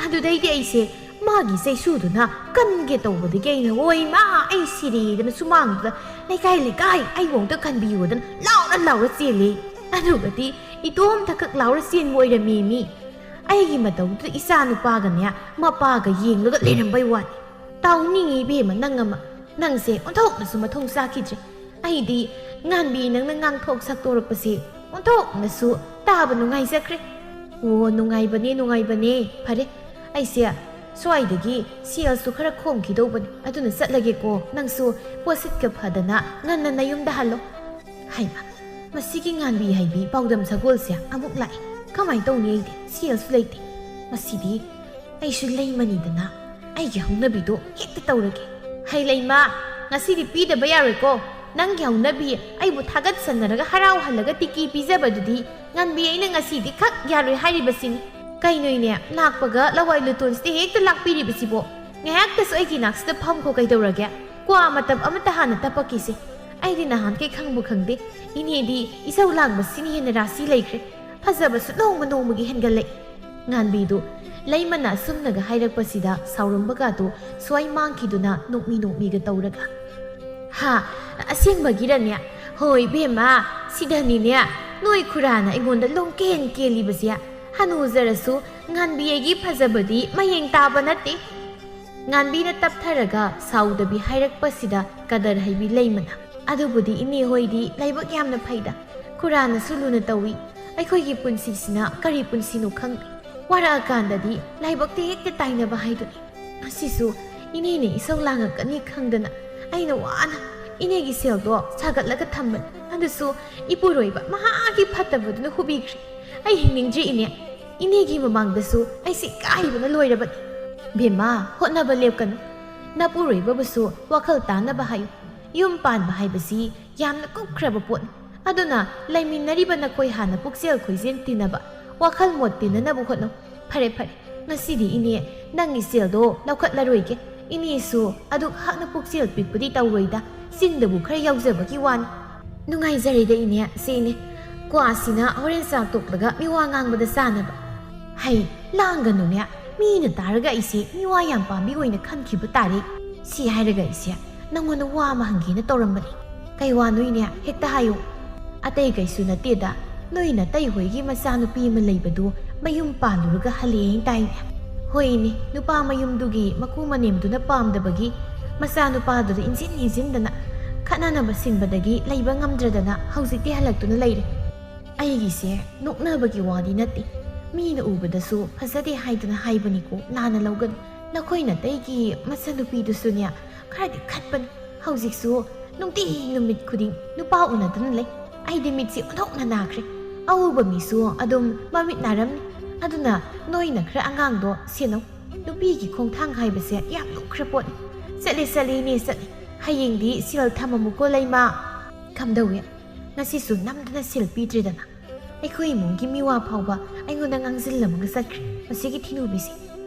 ꯑꯗꯨꯗꯩꯗꯤ ꯑꯩꯁꯦ ꯃꯥꯒꯤ ꯆꯩꯁꯨꯗꯨꯅ ꯀꯟꯒꯦ ꯇꯧꯕꯗꯒꯤ ꯑꯩꯅ, "ꯍꯣꯏ ꯃꯥ, ꯑꯩ ꯁꯤꯔꯦꯗꯅ ꯁꯨꯃꯥꯡꯗꯨꯗ ꯂꯩꯀꯥꯏ ꯂꯩꯀꯥꯏ ꯑꯩꯕꯨ ꯑꯝꯇ ꯀꯟꯕꯤꯌꯣꯗꯅ ꯂꯥꯎꯔ ꯂꯥꯎꯔ ꯆꯦꯜꯂꯦ꯫" ꯑꯗꯨꯒꯗꯤ ꯏꯇꯣꯝꯇ ꯈꯛ ꯂꯥꯎꯔ ꯆꯦꯟꯕ ꯑꯣꯏꯔꯝꯃꯦ ꯃꯤ꯫ ꯑꯩꯒꯤ ꯃꯇꯧꯗꯨꯗ ꯏꯆꯥ ꯅꯨꯄꯥꯒꯅꯦ ꯃꯄꯥꯒ ꯌꯦꯡꯂꯒ ꯂꯩꯔꯝꯕꯩ ꯋꯥꯅꯤ꯫ ꯇꯥꯎꯅꯤꯡꯉꯤ ꯏꯕꯦꯝꯃ ꯅꯪ ꯑꯃ꯫ ꯅꯪꯁꯦ ꯑꯣꯟꯊꯣꯛꯅꯁꯨ ꯃꯊꯣꯡ ꯆꯥꯈꯤꯗ꯭ꯔꯦ꯫ ꯑꯩꯗꯤ ꯉꯥꯟꯕꯤ ꯅꯪꯅ ꯉꯥꯡꯊꯣꯛ ꯁꯛꯇꯣꯔꯛꯄꯁꯦ ꯑꯣꯟꯊꯣꯛꯅꯁꯨ ꯇꯥꯕ ꯅꯨꯡꯉꯥꯏꯖꯈ꯭ꯔꯦ꯫ ꯑꯣ, ꯅꯨꯡꯉꯥꯏꯕꯅꯦ, ꯅꯨꯡꯉꯥꯏꯕꯅꯦ꯫ ꯐꯔꯦ, ꯑꯩꯁꯦ ꯁ꯭ꯋꯥꯏꯗꯒꯤ ꯁꯦꯜꯁꯨ ꯈꯔ ꯈꯣꯝꯈꯤꯗꯧꯕꯅꯦ꯫ ꯑꯗꯨꯅ ꯆꯠꯂꯒꯦꯀꯣ꯫ ꯅꯪꯁꯨ ꯄꯣꯠꯁꯤꯠꯀ ꯐꯗꯅ ꯉꯟꯅ ꯅꯌꯨꯝꯗ ꯍꯜꯂꯣ꯫ ꯍꯩꯃꯥ, ꯃꯁꯤꯒꯤ ꯉꯥꯟꯕꯤ ꯍꯥꯏꯕꯤ ꯄꯥꯎꯗꯝ ꯁꯒꯣꯜꯁꯦ ꯑꯃꯨꯛ ꯂꯥꯛꯑꯦ꯫ ꯀꯃꯥꯏꯅ ꯇꯧꯅꯤ ꯑꯩꯗꯤ? ꯁꯦꯜꯁꯨ ꯂꯩꯇꯦ꯫ ꯃꯁꯤꯗꯤ ꯑꯩꯁꯨ ꯂꯩꯃꯅꯤꯗꯅ ꯑꯩꯒꯤ ꯍꯧꯅꯕꯤꯗꯣ ꯍꯦꯛꯇ ꯇꯧꯔꯒꯦ꯫ ꯍꯩ ꯂꯩꯃ, ꯉꯁꯤꯗꯤ ꯄꯤꯗꯕ ꯌꯥꯔꯣꯏꯀꯣ꯫ ꯅꯪꯒꯤ ꯍꯧꯅꯕꯤ ꯑꯩꯕꯨ ꯊꯥꯒꯠꯁꯟꯅꯔꯒ ꯍꯔꯥꯎꯍꯜꯂꯒ ꯇꯤꯀꯤ ꯄꯤꯖꯕꯗꯨꯗꯤ ꯉꯥꯟꯕꯤ, ꯑꯩꯅ ꯉꯁꯤꯗꯤ ꯈꯛ ꯌꯥꯔꯣꯏ ꯍꯥꯏꯔꯤꯕꯁꯤꯅꯤ꯫ ꯀꯩꯅꯣ ꯏꯅꯦ, ꯂꯥꯛꯄꯒ ꯂꯋꯥꯏ ꯂꯨꯇꯣꯟꯁꯤꯗ ꯍꯦꯛꯇ ꯂꯥꯛꯄꯤꯔꯤꯕꯁꯤꯕꯣ? ꯉꯥꯏꯍꯥꯛꯇꯁꯨ ꯑꯩꯒꯤ ꯅꯥꯛꯁꯤꯗ ꯐꯝꯈꯣ ꯀꯩꯗꯧꯔꯒꯦ? ꯀ꯭ꯋꯥ ꯃꯇꯞ ꯑꯃꯠꯇ ꯍꯥꯟꯅ ꯇꯞꯄꯛꯈꯤꯁꯦ꯫ ꯑꯩꯗꯤ ꯅꯍꯥꯟꯈꯩ ꯈꯪꯕꯨ ꯈꯪꯗꯦ꯫ ꯏꯅꯦꯗꯤ ꯏꯁꯧ ꯂꯥꯡꯕꯁꯤꯅ ꯍꯦꯟꯅ ꯔꯥꯁꯤ ꯂꯩꯈ꯭ꯔꯦ꯫ ꯐꯖꯕꯁꯨ ꯅꯣꯡꯃ ꯅꯣꯡꯃꯒꯤ ꯍꯦꯟꯒꯠꯂꯛꯏ꯫ ꯉꯥꯟꯕꯤꯗꯨ ꯂꯩꯃꯅ ꯑꯁꯨꯝꯅꯒ ꯍꯥꯏꯔꯛꯄꯁꯤꯗ ꯁꯥꯎꯔꯝꯕꯒꯗꯨ ꯁ꯭ꯋꯥꯏ ꯃꯥꯡꯈꯤꯗꯨꯅ ꯅꯣꯛꯃꯤ ꯅꯣꯛꯃꯤꯒ ꯇꯧꯔꯒ, "ꯍꯥ, ꯑꯁꯦꯡꯕꯒꯤꯔꯅꯦ? ꯍꯣꯏ ꯏꯕꯦꯝꯃ, ꯁꯤꯗꯅꯤꯅꯦ ꯅꯣꯏ ꯈꯨꯔꯥꯅ ꯑꯩꯉꯣꯟꯗ ꯂꯣꯡꯀꯦꯟ ꯀꯦꯜꯂꯤꯕꯁꯦ꯫ ꯍꯅꯨꯖꯔꯁꯨ ꯉꯥꯟꯕꯤ ꯑꯩꯒꯤ ꯐꯖꯕꯗꯤ ꯃꯌꯦꯡ ꯇꯥꯕ ꯅꯠꯇꯦ꯫" ꯉꯥꯟꯕꯤꯅ ꯇꯞꯊꯔꯒ ꯁꯥꯎꯗꯕꯤ ꯍꯥꯏꯔꯛꯄꯁꯤꯗ ꯀꯗꯔ ꯍꯩꯕꯤ ꯂꯩꯃꯅ, "ꯑꯗꯨꯕꯨꯗꯤ ꯏꯅꯦ ꯍꯣꯏꯗꯤ ꯂꯥꯏꯕꯛ ꯌꯥꯝꯅ ꯐꯩꯗ꯫ ꯈꯨꯔꯥꯅꯁꯨ ꯂꯨꯅ ꯇꯧꯏ꯫ ꯑꯩꯈꯣꯏꯒꯤ ꯄꯨꯟꯁꯤꯁꯤꯅ ꯀꯔꯤ ꯄꯨꯟꯁꯤꯅꯣ ꯈꯪꯗꯦ꯫ ꯋꯥꯔꯛꯑꯀꯥꯟꯗꯗꯤ ꯂꯥꯏꯕꯛꯇ ꯍꯦꯛꯇ ꯇꯥꯏꯅꯕ ꯍꯥꯏꯗꯨꯅꯤ꯫ ꯉꯁꯤꯁꯨ ꯏꯅꯦꯅ ꯏꯁꯧ ꯂꯥꯡꯉꯛꯀꯅꯤ ꯈꯪꯗꯅ ꯑꯩꯅ ꯋꯥꯅ ꯏꯅꯦꯒꯤ ꯁꯦꯜꯗꯣ ꯁꯥꯒꯠꯂꯒ ꯊꯝꯕꯅꯤ꯫ ꯑꯗꯨꯁꯨ ꯏꯄꯨꯔꯣꯏꯕ ꯃꯍꯥꯛꯀꯤ ꯐꯠꯇꯕꯗꯨꯅ ꯍꯨꯕꯤꯈ꯭ꯔꯦ꯫ ꯑꯩ ꯍꯤꯡꯅꯤꯡꯗ꯭ꯔꯦ ꯏꯅꯦ꯫ ꯏꯅꯦꯒꯤ ꯃꯃꯥꯡꯗꯁꯨ ꯑꯩꯁꯦ ꯏꯀꯥꯏꯕꯅ ꯂꯣꯏꯔꯕꯅꯤ꯫" "ꯕꯦꯝꯃ, ꯍꯣꯠꯅꯕ ꯂꯦꯞꯀꯅꯨ꯫ ꯅꯄꯨꯔꯣꯏꯕꯕꯨꯁꯨ ꯋꯥꯈꯜ ꯇꯥꯅꯕ ꯍꯥꯏꯌꯨ꯫ ꯌꯨꯝ ꯄꯥꯟꯕ ꯍꯥꯏꯕꯁꯤ ꯌꯥꯝꯅ ꯀꯨꯞꯈ꯭ꯔꯕ ꯄꯣꯠꯅꯤ꯫ ꯑꯗꯨꯅ ꯂꯩꯃꯤꯟꯅꯔꯤꯕ ꯅꯈꯣꯏ ꯍꯥꯟꯅ ꯄꯨꯛꯆꯦꯜ ꯈꯣꯏꯖꯦꯜ ꯇꯤꯟꯅꯕ, ꯋꯥꯈꯜ ꯃꯣꯠ ꯇꯤꯟꯅꯅꯕ ꯍꯣꯠꯅꯧ꯫ ꯐꯔꯦ, ꯐꯔꯦ, ꯉꯁꯤꯗꯤ ꯏꯅꯦ ꯅꯪꯒꯤ ꯁꯦꯜꯗꯣ ꯂꯧꯈꯠꯂꯔꯣꯏꯒꯦ꯫ ꯏꯅꯦꯁꯨ ꯑꯗꯨꯛ ꯍꯥꯛꯅ ꯄꯨꯛꯆꯦꯜ ꯄꯤꯛꯄꯗꯤ ꯇꯧꯔꯣꯏꯗ, ꯆꯤꯟꯗꯕꯨ ꯈꯔ ꯌꯥꯎꯖꯕꯒꯤ ꯋꯥꯅꯤ꯫" "ꯅꯨꯡꯉꯥꯏꯖꯔꯦꯗ ꯏꯅꯦ, ꯁꯦ ꯏꯅꯦ, ꯀ꯭ꯋꯥꯁꯤꯅ ꯍꯣꯔꯦꯟ ꯆꯥꯛ ꯇꯣꯛꯂꯒ ꯃꯤꯋꯥ ꯉꯥꯡꯕꯗ ꯆꯥꯅꯕ꯫" "ꯍꯩ, ꯂꯥꯡꯒꯅꯨꯅꯦ, ꯃꯤꯅ ꯇꯥꯔꯒ ꯑꯩꯁꯦ ꯃꯤꯋꯥ ꯌꯥꯝ ꯄꯥꯝꯕꯤ ꯑꯣꯏꯅ ꯈꯟꯈꯤꯕ ꯇꯥꯔꯦ꯫ ꯁꯤ ꯍꯥꯏꯔꯒ ꯑꯩꯁꯦ ꯅꯪꯉꯣꯟꯗ ꯋꯥ ꯑꯃ ꯍꯪꯒꯦꯅ ꯇꯧꯔꯝꯕꯅꯤ꯫" "ꯀꯩ ꯋꯥꯅꯣ ꯏꯅꯦ? ꯍꯦꯛꯇ ꯍꯥꯏꯌꯨ꯫" "ꯑꯇꯩ ꯀꯩꯁꯨ ꯅꯠꯇꯦꯗ, ꯅꯣꯏ ꯅꯇꯩ ꯍꯣꯏꯒꯤ ꯃꯆꯥꯅꯨꯄꯤ ꯑꯃ ꯂꯩꯕꯗꯨ ꯃꯌꯨꯝ ꯄꯥꯜꯂꯨꯔꯒ ꯍꯜꯂꯛꯑꯦ ꯇꯥꯏꯅꯦ?" "ꯍꯣꯏꯅꯦ, ꯅꯨꯄꯥ ꯃꯌꯨꯝꯗꯨꯒꯤ ꯃꯀꯨ ꯃꯅꯦꯝꯗꯨꯅ ꯄꯥꯝꯗꯕꯒꯤ ꯃꯆꯥꯅꯨꯄꯥꯗꯨꯗ ꯏꯟꯖꯤꯟ ꯏꯟꯖꯤꯟꯗꯅ ꯈꯠꯅꯅꯕ ꯁꯤꯟꯕꯗꯒꯤ ꯂꯩꯕ ꯉꯝꯗ꯭ꯔꯗꯅ ꯍꯧꯖꯤꯛꯇꯤ ꯍꯜꯂꯛꯇꯨꯅ ꯂꯩꯔꯦ꯫" "ꯑꯩꯒꯤꯁꯦ ꯅꯣꯛꯅꯕꯒꯤ ꯋꯥꯗꯤ ꯅꯠꯇꯦ, ꯃꯤꯅ ꯎꯕꯗꯁꯨ ꯐꯖꯗꯦ ꯍꯥꯏꯗꯅ ꯍꯥꯏꯕꯅꯤꯀꯣ, ꯂꯥꯟꯅ ꯂꯧꯒꯅꯨ꯫ ꯅꯈꯣꯏ ꯅꯇꯩꯒꯤ ꯃꯆꯟꯅꯨꯄꯤꯗꯨꯁꯨꯅꯦ ꯈꯔꯗꯤ ꯈꯠꯄꯅꯤ꯫ ꯍꯧꯖꯤꯛꯁꯨ ꯅꯨꯡꯇꯤ ꯅꯨꯃꯤꯠ ꯈꯨꯗꯤꯡ ꯅꯨꯄꯥ ꯎꯅꯗꯨꯅ ꯂꯩ꯫ ꯑꯩꯗꯤ ꯃꯤꯠꯁꯤ ꯑꯣꯟꯊꯣꯛꯅ ꯅꯥꯈ꯭ꯔꯦ꯫ ꯑꯎꯕ ꯃꯤꯁꯨ ꯑꯗꯨꯝ ꯃꯃꯤꯠ ꯅꯥꯔꯝꯅꯤ꯫ ꯑꯗꯨꯅ ꯅꯣꯏꯅ ꯈꯔ ꯑꯉꯥꯡꯗꯣ ꯁꯦꯟꯅꯧ꯫ ꯅꯨꯄꯤꯒꯤ ꯈꯣꯡꯊꯥꯡ ꯍꯥꯏꯕꯁꯦ ꯌꯥꯝ ꯂꯨꯈ꯭ꯔ ꯄꯣꯠꯅꯤ꯫ ꯆꯠꯂꯦ, ꯆꯠꯂꯦ, ꯏꯅꯦ, ꯆꯠꯂꯦ꯫ ꯍꯌꯦꯡꯗꯤ ꯁꯦꯜ ꯊꯝꯃꯝꯃꯨꯀꯣ, ꯂꯩꯃ꯫" "ꯀꯝꯗꯧꯏ? ꯉꯁꯤꯁꯨ ꯅꯝꯗꯅ ꯁꯦꯜ ꯄꯤꯗ꯭ꯔꯦꯗꯅ?" ꯑꯩꯈꯣꯏ ꯏꯃꯨꯡꯒꯤ ꯃꯤꯋꯥ ꯐꯥꯎꯕ ꯑꯩꯉꯣꯟꯗ ꯉꯥꯡꯁꯤꯜꯂꯝꯃꯒ ꯆꯠꯈ꯭ꯔꯦ꯫ ꯃꯁꯤꯒꯤ ꯊꯤꯅꯨꯕꯤꯁꯦ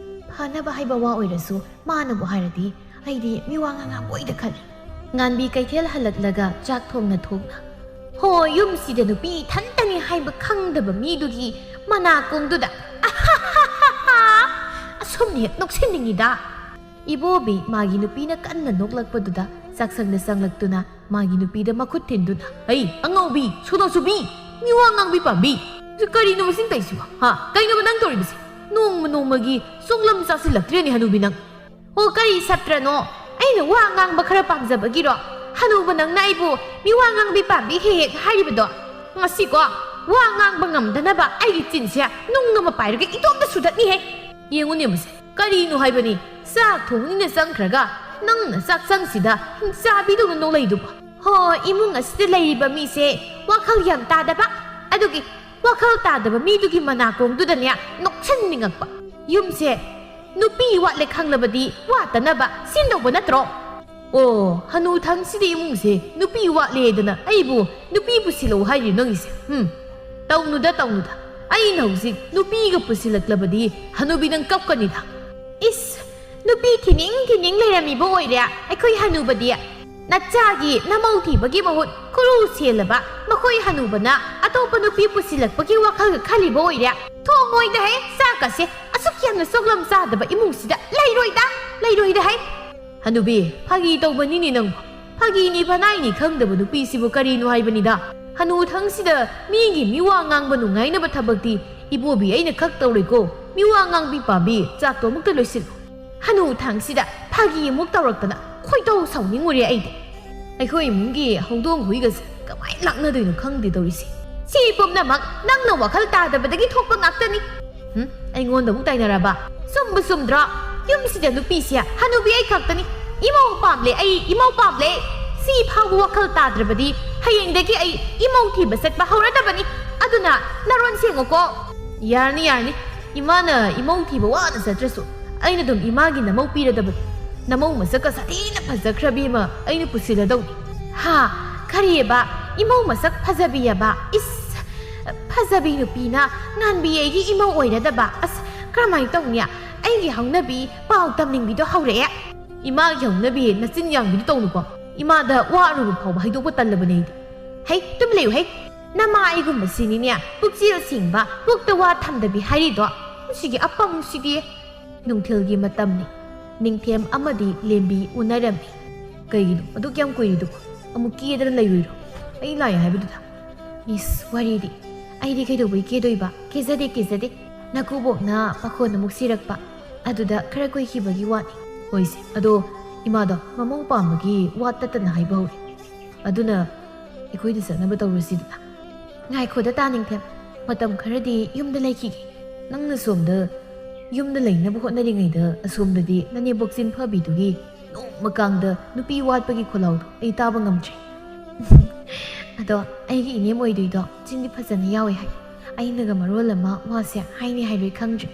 ꯐꯅꯕ ꯍꯥꯏꯕ ꯋꯥ ꯑꯣꯏꯔꯁꯨ ꯃꯥꯅꯕꯨ ꯍꯥꯏꯔꯗꯤ ꯑꯩꯗꯤ ꯃꯤꯋꯥ ꯉꯥꯡꯉꯝꯃꯣꯏꯗ ꯈꯜꯂꯤ꯫ ꯉꯥꯟꯕꯤ ꯀꯩꯊꯦꯜ ꯍꯜꯂꯛꯂꯒ ꯆꯥꯛ ꯊꯣꯡꯅ ꯊꯣꯡꯅ, "ꯍꯣ, ꯌꯨꯝꯁꯤꯗ ꯅꯨꯄꯤ ꯏꯊꯟꯇꯅꯤ ꯍꯥꯏꯕ ꯈꯪꯗꯕ ꯃꯤꯗꯨꯒꯤ ꯃꯅꯥꯀꯣꯡꯗꯨꯗ ꯑꯁꯨꯝꯅ ꯍꯦꯛ ꯅꯣꯛꯁꯤꯟꯅꯤꯡꯉꯤꯗ!" ꯏꯕꯣꯕꯤ ꯃꯥꯒꯤ ꯅꯨꯄꯤꯅ ꯀꯟꯅ ꯅꯣꯛꯂꯛꯄꯗꯨꯗ ꯆꯥꯛꯁꯪꯗ ꯆꯪꯂꯛꯇꯨꯅ ꯃꯥꯒꯤ ꯅꯨꯄꯤꯗ ꯃꯈꯨꯠ ꯊꯤꯟꯗꯨꯅ, "ꯍꯩ, ꯑꯉꯥꯎꯕꯤ, ꯁꯣꯅꯥꯆꯨꯕꯤ, ꯃꯤꯋꯥ ꯉꯥꯡꯕꯤ ꯄꯥꯝꯕꯤ, ꯀꯔꯤꯅꯣ ꯃꯁꯤꯡ ꯇꯧꯔꯤꯁꯤꯕꯣ? ꯍꯥ? ꯀꯩꯅꯣꯕ ꯅꯪ ꯇꯧꯔꯤꯕꯁꯤ? ꯅꯣꯡꯃ ꯅꯣꯡꯃꯒꯤ ꯁꯣꯛꯂꯝ ꯆꯥꯁꯤꯜꯂꯛꯇ꯭ꯔꯦꯅꯦ, ꯍꯅꯨꯕꯤ ꯅꯪ!" "ꯑꯣ, ꯀꯔꯤ ꯁꯥꯇ꯭ꯔꯅꯣ? ꯑꯩꯅ ꯋꯥ ꯉꯥꯡꯕ ꯈꯔ ꯄꯥꯝꯖꯕꯒꯤꯔꯣ ꯍꯅꯨꯕ ꯅꯪꯅ ꯑꯩꯕꯨ ꯃꯤꯋꯥ ꯉꯥꯡꯕꯤ ꯄꯥꯝꯕꯤ ꯍꯦꯛ ꯍꯦꯛ ꯍꯥꯏꯔꯤꯕꯗꯣ? ꯉꯁꯤꯀꯣ, ꯋꯥ ꯉꯥꯡꯕ ꯉꯝꯗꯅꯕ ꯑꯩꯒꯤ ꯆꯤꯟꯁꯦ ꯅꯨꯡ ꯑꯃ ꯄꯥꯏꯔꯒ ꯏꯇꯣꯝꯇ ꯁꯨꯗꯠꯅꯤꯍꯦ꯫ ꯌꯦꯡꯉꯨꯅꯦ ꯃꯁꯦ, ꯀꯔꯤꯅꯣ ꯍꯥꯏꯕꯅꯤ? ꯆꯥꯛ ꯊꯣꯡꯅꯤꯅ ꯆꯪꯈ꯭ꯔꯒ ꯅꯪꯅ ꯆꯥꯛꯁꯪꯁꯤꯗ ꯍꯤꯡꯆꯥꯕꯤꯗꯧꯅ ꯅꯣꯛꯂꯛꯏꯗꯨꯕꯣ?" "ꯍꯣ, ꯏꯃꯨꯡ ꯑꯁꯤꯗ ꯂꯩꯔꯤꯕ ꯃꯤꯁꯦ ꯋꯥꯈꯜ ꯌꯥꯝ ꯇꯥꯗꯕ, ꯑꯗꯨꯒꯤ ꯋꯥꯈꯜ ꯇꯥꯗꯕ ꯃꯤꯗꯨꯒꯤ ꯃꯅꯥꯀꯣꯡꯗꯨꯗꯅꯦ ꯅꯣꯛꯁꯟꯅꯤꯡꯉꯛꯄ꯫ ꯌꯨꯝꯁꯦ ꯅꯨꯄꯤ ꯋꯥꯠꯂꯦ ꯈꯪꯂꯕꯗꯤ ꯋꯥꯠꯇꯅꯕ ꯁꯤꯟꯗꯧꯕ ꯅꯠꯇ꯭ꯔꯣ?" "ꯑꯣ, ꯍꯅꯨ ꯊꯪꯁꯤꯗꯤ ꯏꯃꯨꯡꯁꯦ ꯅꯨꯄꯤ ꯋꯥꯠꯂꯦꯗꯅ ꯑꯩꯕꯨ ꯅꯨꯄꯤ ꯄꯨꯁꯤꯜꯂꯛꯎ ꯍꯥꯏꯔꯤ ꯅꯪꯒꯤꯁꯦ? ꯍꯨꯝ, ꯇꯧꯅꯨꯗ, ꯇꯧꯅꯨꯗ꯫ ꯑꯩꯅ ꯍꯧꯖꯤꯛ ꯅꯨꯄꯤꯒ ꯄꯨꯁꯤꯜꯂꯛꯂꯕꯗꯤ ꯍꯅꯨꯕꯤ ꯅꯪ ꯀꯞꯀꯅꯤꯗ꯫" "ꯏꯁ, ꯅꯨꯄꯤ ꯊꯤꯅꯤꯡ ꯊꯤꯅꯤꯡ ꯂꯩꯔꯝꯃꯤꯕ ꯑꯣꯏꯔꯦ ꯑꯩꯈꯣꯏ ꯍꯅꯨꯕꯗꯤ꯫ ꯅꯆꯥꯒꯤ ꯅꯃꯧ ꯊꯤꯕꯒꯤ ꯃꯍꯨꯠ ꯈꯨꯔꯨ ꯁꯦꯜꯂꯕ ꯃꯈꯣꯏ ꯍꯅꯨꯕꯅ ꯑꯇꯣꯞꯄ ꯅꯨꯄꯤ ꯄꯨꯁꯤꯜꯂꯛꯄꯒꯤ ꯋꯥꯈꯜꯒ ꯈꯜꯂꯤꯕ ꯑꯣꯏꯔꯦ꯫ ꯊꯣꯡꯉꯣꯏꯗ ꯍꯦ, ꯆꯥꯛꯀꯁꯦ ꯑꯁꯨꯛ ꯌꯥꯝꯅ ꯁꯣꯛꯂꯝ ꯆꯥꯗꯕ ꯏꯃꯨꯡꯁꯤꯗ ꯂꯩꯔꯣꯏꯗ, ꯂꯩꯔꯣꯏꯗ ꯍꯦ꯫" "ꯍꯅꯨꯕꯤ, ꯐꯥꯒꯤ ꯇꯧꯕꯅꯤꯅꯦ ꯅꯪꯕꯨ꯫ ꯐꯥꯒꯤꯅꯤ ꯐꯅꯥꯏꯅꯤ ꯈꯪꯗꯕ ꯅꯨꯄꯤꯁꯤꯕꯨ ꯀꯔꯤꯅꯣ ꯍꯥꯏꯕꯅꯤꯗ꯫ ꯍꯅꯨ ꯊꯪꯁꯤꯗ ꯃꯤꯒꯤ ꯃꯤꯋꯥ ꯉꯥꯡꯕ ꯅꯨꯡꯉꯥꯏꯅꯕ ꯊꯕꯛꯇꯤ ꯏꯕꯣꯕꯤ ꯑꯩꯅ ꯈꯛ ꯇꯧꯔꯣꯏꯀꯣ꯫ ꯃꯤꯋꯥ ꯉꯥꯡꯕꯤ ꯄꯥꯝꯕꯤ, ꯆꯥꯛꯇꯣ ꯑꯃꯨꯛꯇ ꯂꯣꯏꯁꯤꯜꯂꯨ꯫" ꯍꯅꯨ ꯊꯪꯁꯤꯗ ꯐꯥꯒꯤ ꯑꯃꯨꯛ ꯇꯧꯔꯛꯇꯅ ꯈꯣꯏꯗꯧ ꯁꯥꯎꯅꯤꯡꯉꯨꯔꯦ ꯑꯩꯗꯤ꯫ ꯑꯩꯈꯣꯏ ꯏꯃꯨꯡꯒꯤ ꯍꯧꯗꯣꯡ ꯍꯨꯏꯒꯁꯦ ꯀꯃꯥꯏꯅ ꯂꯥꯛꯅꯗꯣꯏꯅꯣ ꯈꯪꯗꯦ ꯇꯧꯔꯤꯁꯦ꯫ ꯁꯤ ꯄꯨꯝꯅꯃꯛ ꯅꯪꯅ ꯋꯥꯈꯜ ꯇꯥꯗꯕꯗꯒꯤ ꯊꯣꯛꯄ ꯉꯥꯛꯇꯅꯤ꯫ ꯍꯨꯝ? ꯑꯩꯉꯣꯟꯗ ꯑꯃꯨꯛ ꯇꯥꯏꯅꯔꯕ? ꯆꯨꯝꯕꯨ ꯆꯨꯝꯗ꯭ꯔꯣ? ꯌꯨꯝꯁꯤꯗ ꯅꯨꯄꯤꯁꯦ ꯍꯅꯨꯕꯤ ꯑꯩ ꯈꯛꯇꯅꯤ꯫ ꯏꯃꯧ ꯄꯥꯝꯂꯦ ꯑꯩ, ꯏꯃꯧ ꯄꯥꯝꯂꯦ꯫ ꯁꯤ ꯐꯥꯎꯕ ꯋꯥꯈꯜ ꯇꯥꯗ꯭ꯔꯕꯗꯤ ꯍꯌꯦꯡꯗꯒꯤ ꯑꯩ ꯏꯃꯧ ꯊꯤꯕ ꯆꯠꯄ ꯍꯧꯔꯗꯕꯅꯤ꯫ ꯑꯗꯨꯅ ꯅꯔꯣꯟ ꯁꯦꯡꯉꯨꯀꯣ꯫ ꯌꯥꯔꯅꯤ, ꯌꯥꯔꯅꯤ꯫ ꯏꯃꯥꯅ ꯏꯃꯧ ꯊꯤꯕ ꯋꯥꯅ ꯆꯠꯇ꯭ꯔꯁꯨ ꯑꯩꯅ ꯑꯗꯨꯝ ꯏꯃꯥꯒꯤ ꯅꯃꯧ ꯄꯤꯔꯗꯕꯅꯤ꯫ ꯅꯃꯧ ꯃꯁꯛꯀ ꯁꯥꯊꯤꯅ ꯐꯖꯈ꯭ꯔꯕꯤ ꯑꯃ ꯑꯩꯅ ꯄꯨꯁꯤꯜꯂꯗꯧꯅꯤ꯫ ꯍꯥ? ꯀꯔꯤꯑꯕ? ꯏꯃꯧ ꯃꯁꯛ ꯐꯖꯕꯤꯑꯕ? ꯏꯁ! ꯐꯖꯕꯤ ꯅꯨꯄꯤꯅ ꯉꯥꯟꯕꯤ ꯑꯩꯒꯤ ꯏꯃꯧ ꯑꯣꯏꯔꯗꯕ꯫ ꯑꯁ, ꯀꯔꯝꯍꯥꯏꯅ ꯇꯧꯅꯤ? ꯑꯩꯒꯤ ꯍꯧꯅꯕꯤ ꯄꯥꯎ ꯇꯝꯅꯤꯡꯕꯤꯗꯣ ꯍꯧꯔꯛꯑꯦ꯫ ꯏꯃꯥꯒꯤ ꯍꯧꯅꯕꯤ ꯅꯆꯤꯟ ꯌꯥꯡꯕꯤꯗꯣ ꯇꯧꯅꯨꯀꯣ꯫ ꯏꯃꯥꯗ ꯋꯥ ꯑꯔꯨꯕ ꯐꯥꯎꯕ ꯍꯩꯗꯣꯛꯄ ꯇꯜꯂꯕꯅꯦ ꯑꯩꯗꯤ꯫ ꯍꯩ, ꯇꯨꯃꯤꯟ ꯂꯩꯌꯨ ꯍꯩ꯫ ꯅꯃꯥ ꯑꯩꯒꯨꯝꯕꯁꯤꯅꯤꯅꯦ ꯄꯨꯛꯆꯦꯜ ꯁꯦꯡꯕ, ꯄꯨꯛꯇ ꯋꯥ ꯊꯝꯗꯕꯤ ꯍꯥꯏꯔꯤꯗꯣ꯫ ꯃꯁꯤꯒꯤ ꯑꯄꯪꯁꯤꯗꯤ꯫ ꯅꯨꯡꯊꯤꯜꯒꯤ ꯃꯇꯝꯅꯤ꯫ ꯅꯤꯡꯊꯦꯝ ꯑꯃꯗꯤ ꯂꯦꯝꯕꯤ ꯎꯅꯔꯝꯃꯤ꯫ ꯀꯩꯒꯤꯅꯣ ꯑꯗꯨꯛ ꯌꯥꯝ ꯀꯨꯏꯔꯤꯗꯨꯕꯨ? ꯑꯃꯨꯛ ꯀꯦꯗꯅ ꯂꯩꯔꯨꯏꯔꯣ? ꯑꯩ ꯂꯥꯛꯑꯦ ꯍꯥꯏꯕꯗꯨꯗ? ꯏꯁ, ꯋꯥꯔꯤꯗꯤ꯫ ꯑꯩꯗꯤ ꯀꯩꯗꯧꯕꯩ ꯀꯦꯗꯣꯏꯕ? ꯀꯦꯖꯗꯦ, ꯀꯦꯖꯗꯦ꯫ ꯅꯀꯨꯕꯣꯛꯅ ꯄꯥꯈꯣꯟ ꯑꯃꯨꯛ ꯁꯤꯔꯛꯄ꯫ ꯑꯗꯨꯗ ꯈꯔ ꯀꯨꯏꯈꯤꯕꯒꯤ ꯋꯥꯅꯤ꯫ ꯍꯣꯏꯁꯦ, ꯑꯗꯣ ꯏꯃꯥꯗꯣ ꯃꯃꯧ ꯄꯥꯝꯕꯒꯤ ꯋꯥ ꯇꯠꯇꯅ ꯍꯥꯏꯕ ꯍꯧꯔꯦ꯫ ꯑꯗꯨꯅ ꯑꯩꯈꯣꯏꯗ ꯆꯠꯅꯕ ꯇꯧꯔꯁꯤꯗꯅ꯫ ꯉꯥꯏꯈꯣꯗ ꯇꯥꯅꯤꯡꯊꯦꯝ, ꯃꯇꯝ ꯈꯔꯗꯤ ꯌꯨꯝꯗ ꯂꯩꯈꯤꯒꯦ꯫ ꯅꯪꯅ ꯁꯣꯝꯗ ꯌꯨꯝꯗ ꯂꯩꯅꯕ ꯍꯣꯠꯅꯔꯤꯉꯩꯗ ꯑꯁꯣꯝꯗꯗꯤ ꯅꯅꯦꯝꯕꯣꯛ ꯆꯤꯟ ꯐꯕꯤꯗꯨꯒꯤ ꯅꯣꯡꯃ ꯀꯥꯡꯗ ꯅꯨꯄꯤ ꯋꯥꯠꯄꯒꯤ ꯈꯣꯜꯂꯥꯎꯗꯣ ꯑꯩ ꯇꯥꯕ ꯉꯝꯗ꯭ꯔꯦ꯫ ꯑꯗꯣ ꯑꯩꯒꯤ ꯏꯅꯦꯝ ꯑꯣꯏꯗꯣꯏꯗꯣ ꯆꯤꯟꯗꯤ ꯐꯖꯅ ꯌꯥꯎꯋꯦ ꯍꯥꯏ꯫ ꯑꯩꯅꯒ ꯃꯔꯣꯜ ꯑꯃ ꯋꯥꯁꯦ ꯍꯥꯏꯅꯤ ꯍꯥꯏꯔꯣꯏ ꯈꯪꯗ꯭ꯔꯦ꯫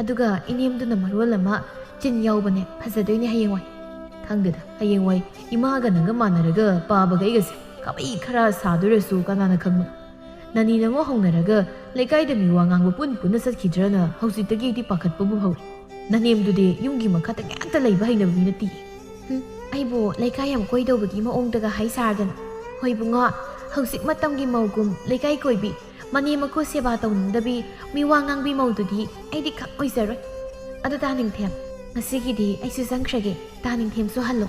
ꯑꯗꯨꯒ ꯏꯅꯦꯝꯗꯨꯅ ꯃꯔꯣꯜ ꯑꯃ ꯆꯤꯟ ꯌꯥꯎꯕꯅꯦ, ꯐꯖꯗꯣꯏꯅꯦ ꯍꯌꯦꯡꯋꯥꯏ꯫ ꯈꯪꯗꯦꯗ, ꯍꯌꯦꯡꯋꯥꯏ ꯏꯃꯥꯒ ꯅꯪꯒ ꯃꯥꯟꯅꯔꯒ ꯄꯥꯕꯒ ꯑꯩꯒꯁꯦ ꯈꯥꯕꯩ ꯈꯔ ꯁꯥꯗꯣꯏꯔꯁꯨ ꯀꯅꯥꯅ ꯈꯪꯕ? ꯅꯅꯤ ꯅꯃꯣ ꯍꯧꯅꯔꯒ ꯂꯩꯀꯥꯏꯗ ꯃꯤ ꯋꯥ ꯉꯥꯡꯕ ꯄꯨꯟ ꯄꯨꯟꯅ ꯆꯠꯈꯤꯗ꯭ꯔꯅ ꯍꯧꯖꯤꯛꯇꯒꯤ ꯑꯩꯗꯤ ꯄꯥꯈꯠꯄꯕꯨ ꯍꯧꯔꯦ꯫ ꯅꯅꯦꯝꯗꯨꯗꯤ ꯌꯨꯝꯒꯤ ꯃꯈꯥꯗ ꯀꯩꯝꯇ ꯂꯩꯕ ꯍꯩꯅꯕ ꯃꯤ ꯅꯠꯇꯦ꯫ ꯍꯨꯝ, ꯑꯩꯕꯨ ꯂꯩꯀꯥꯏ ꯌꯥꯝ ꯀꯣꯏꯗꯧꯕꯒꯤ ꯃꯑꯣꯡꯗꯒ ꯍꯥꯏ ꯁꯥꯔꯗꯅ꯫ ꯍꯣꯏ ꯏꯕꯨꯡꯉꯣ, ꯍꯧꯖꯤꯛ ꯃꯇꯝꯒꯤ ꯃꯧꯒꯨꯝ ꯂꯩꯀꯥꯏ ꯀꯣꯏꯕꯤ, ꯃꯅꯦꯝ ꯃꯀꯨ ꯁꯦꯕꯥ ꯇꯧꯅꯤꯡꯗꯕꯤ, ꯃꯤꯋꯥ ꯉꯥꯡꯕꯤ ꯃꯧꯗꯨꯗꯤ ꯑꯩꯗꯤ ꯈꯛ ꯑꯣꯏꯖꯔꯣꯏ꯫ ꯑꯗꯨ ꯇꯥꯅꯤꯡꯊꯦꯝ, ꯉꯁꯤꯒꯤꯗꯤ ꯑꯩꯁꯨ ꯆꯪꯈ꯭ꯔꯒꯦ, ꯇꯥꯅꯤꯡꯊꯦꯝꯁꯨ ꯍꯜꯂꯣ꯫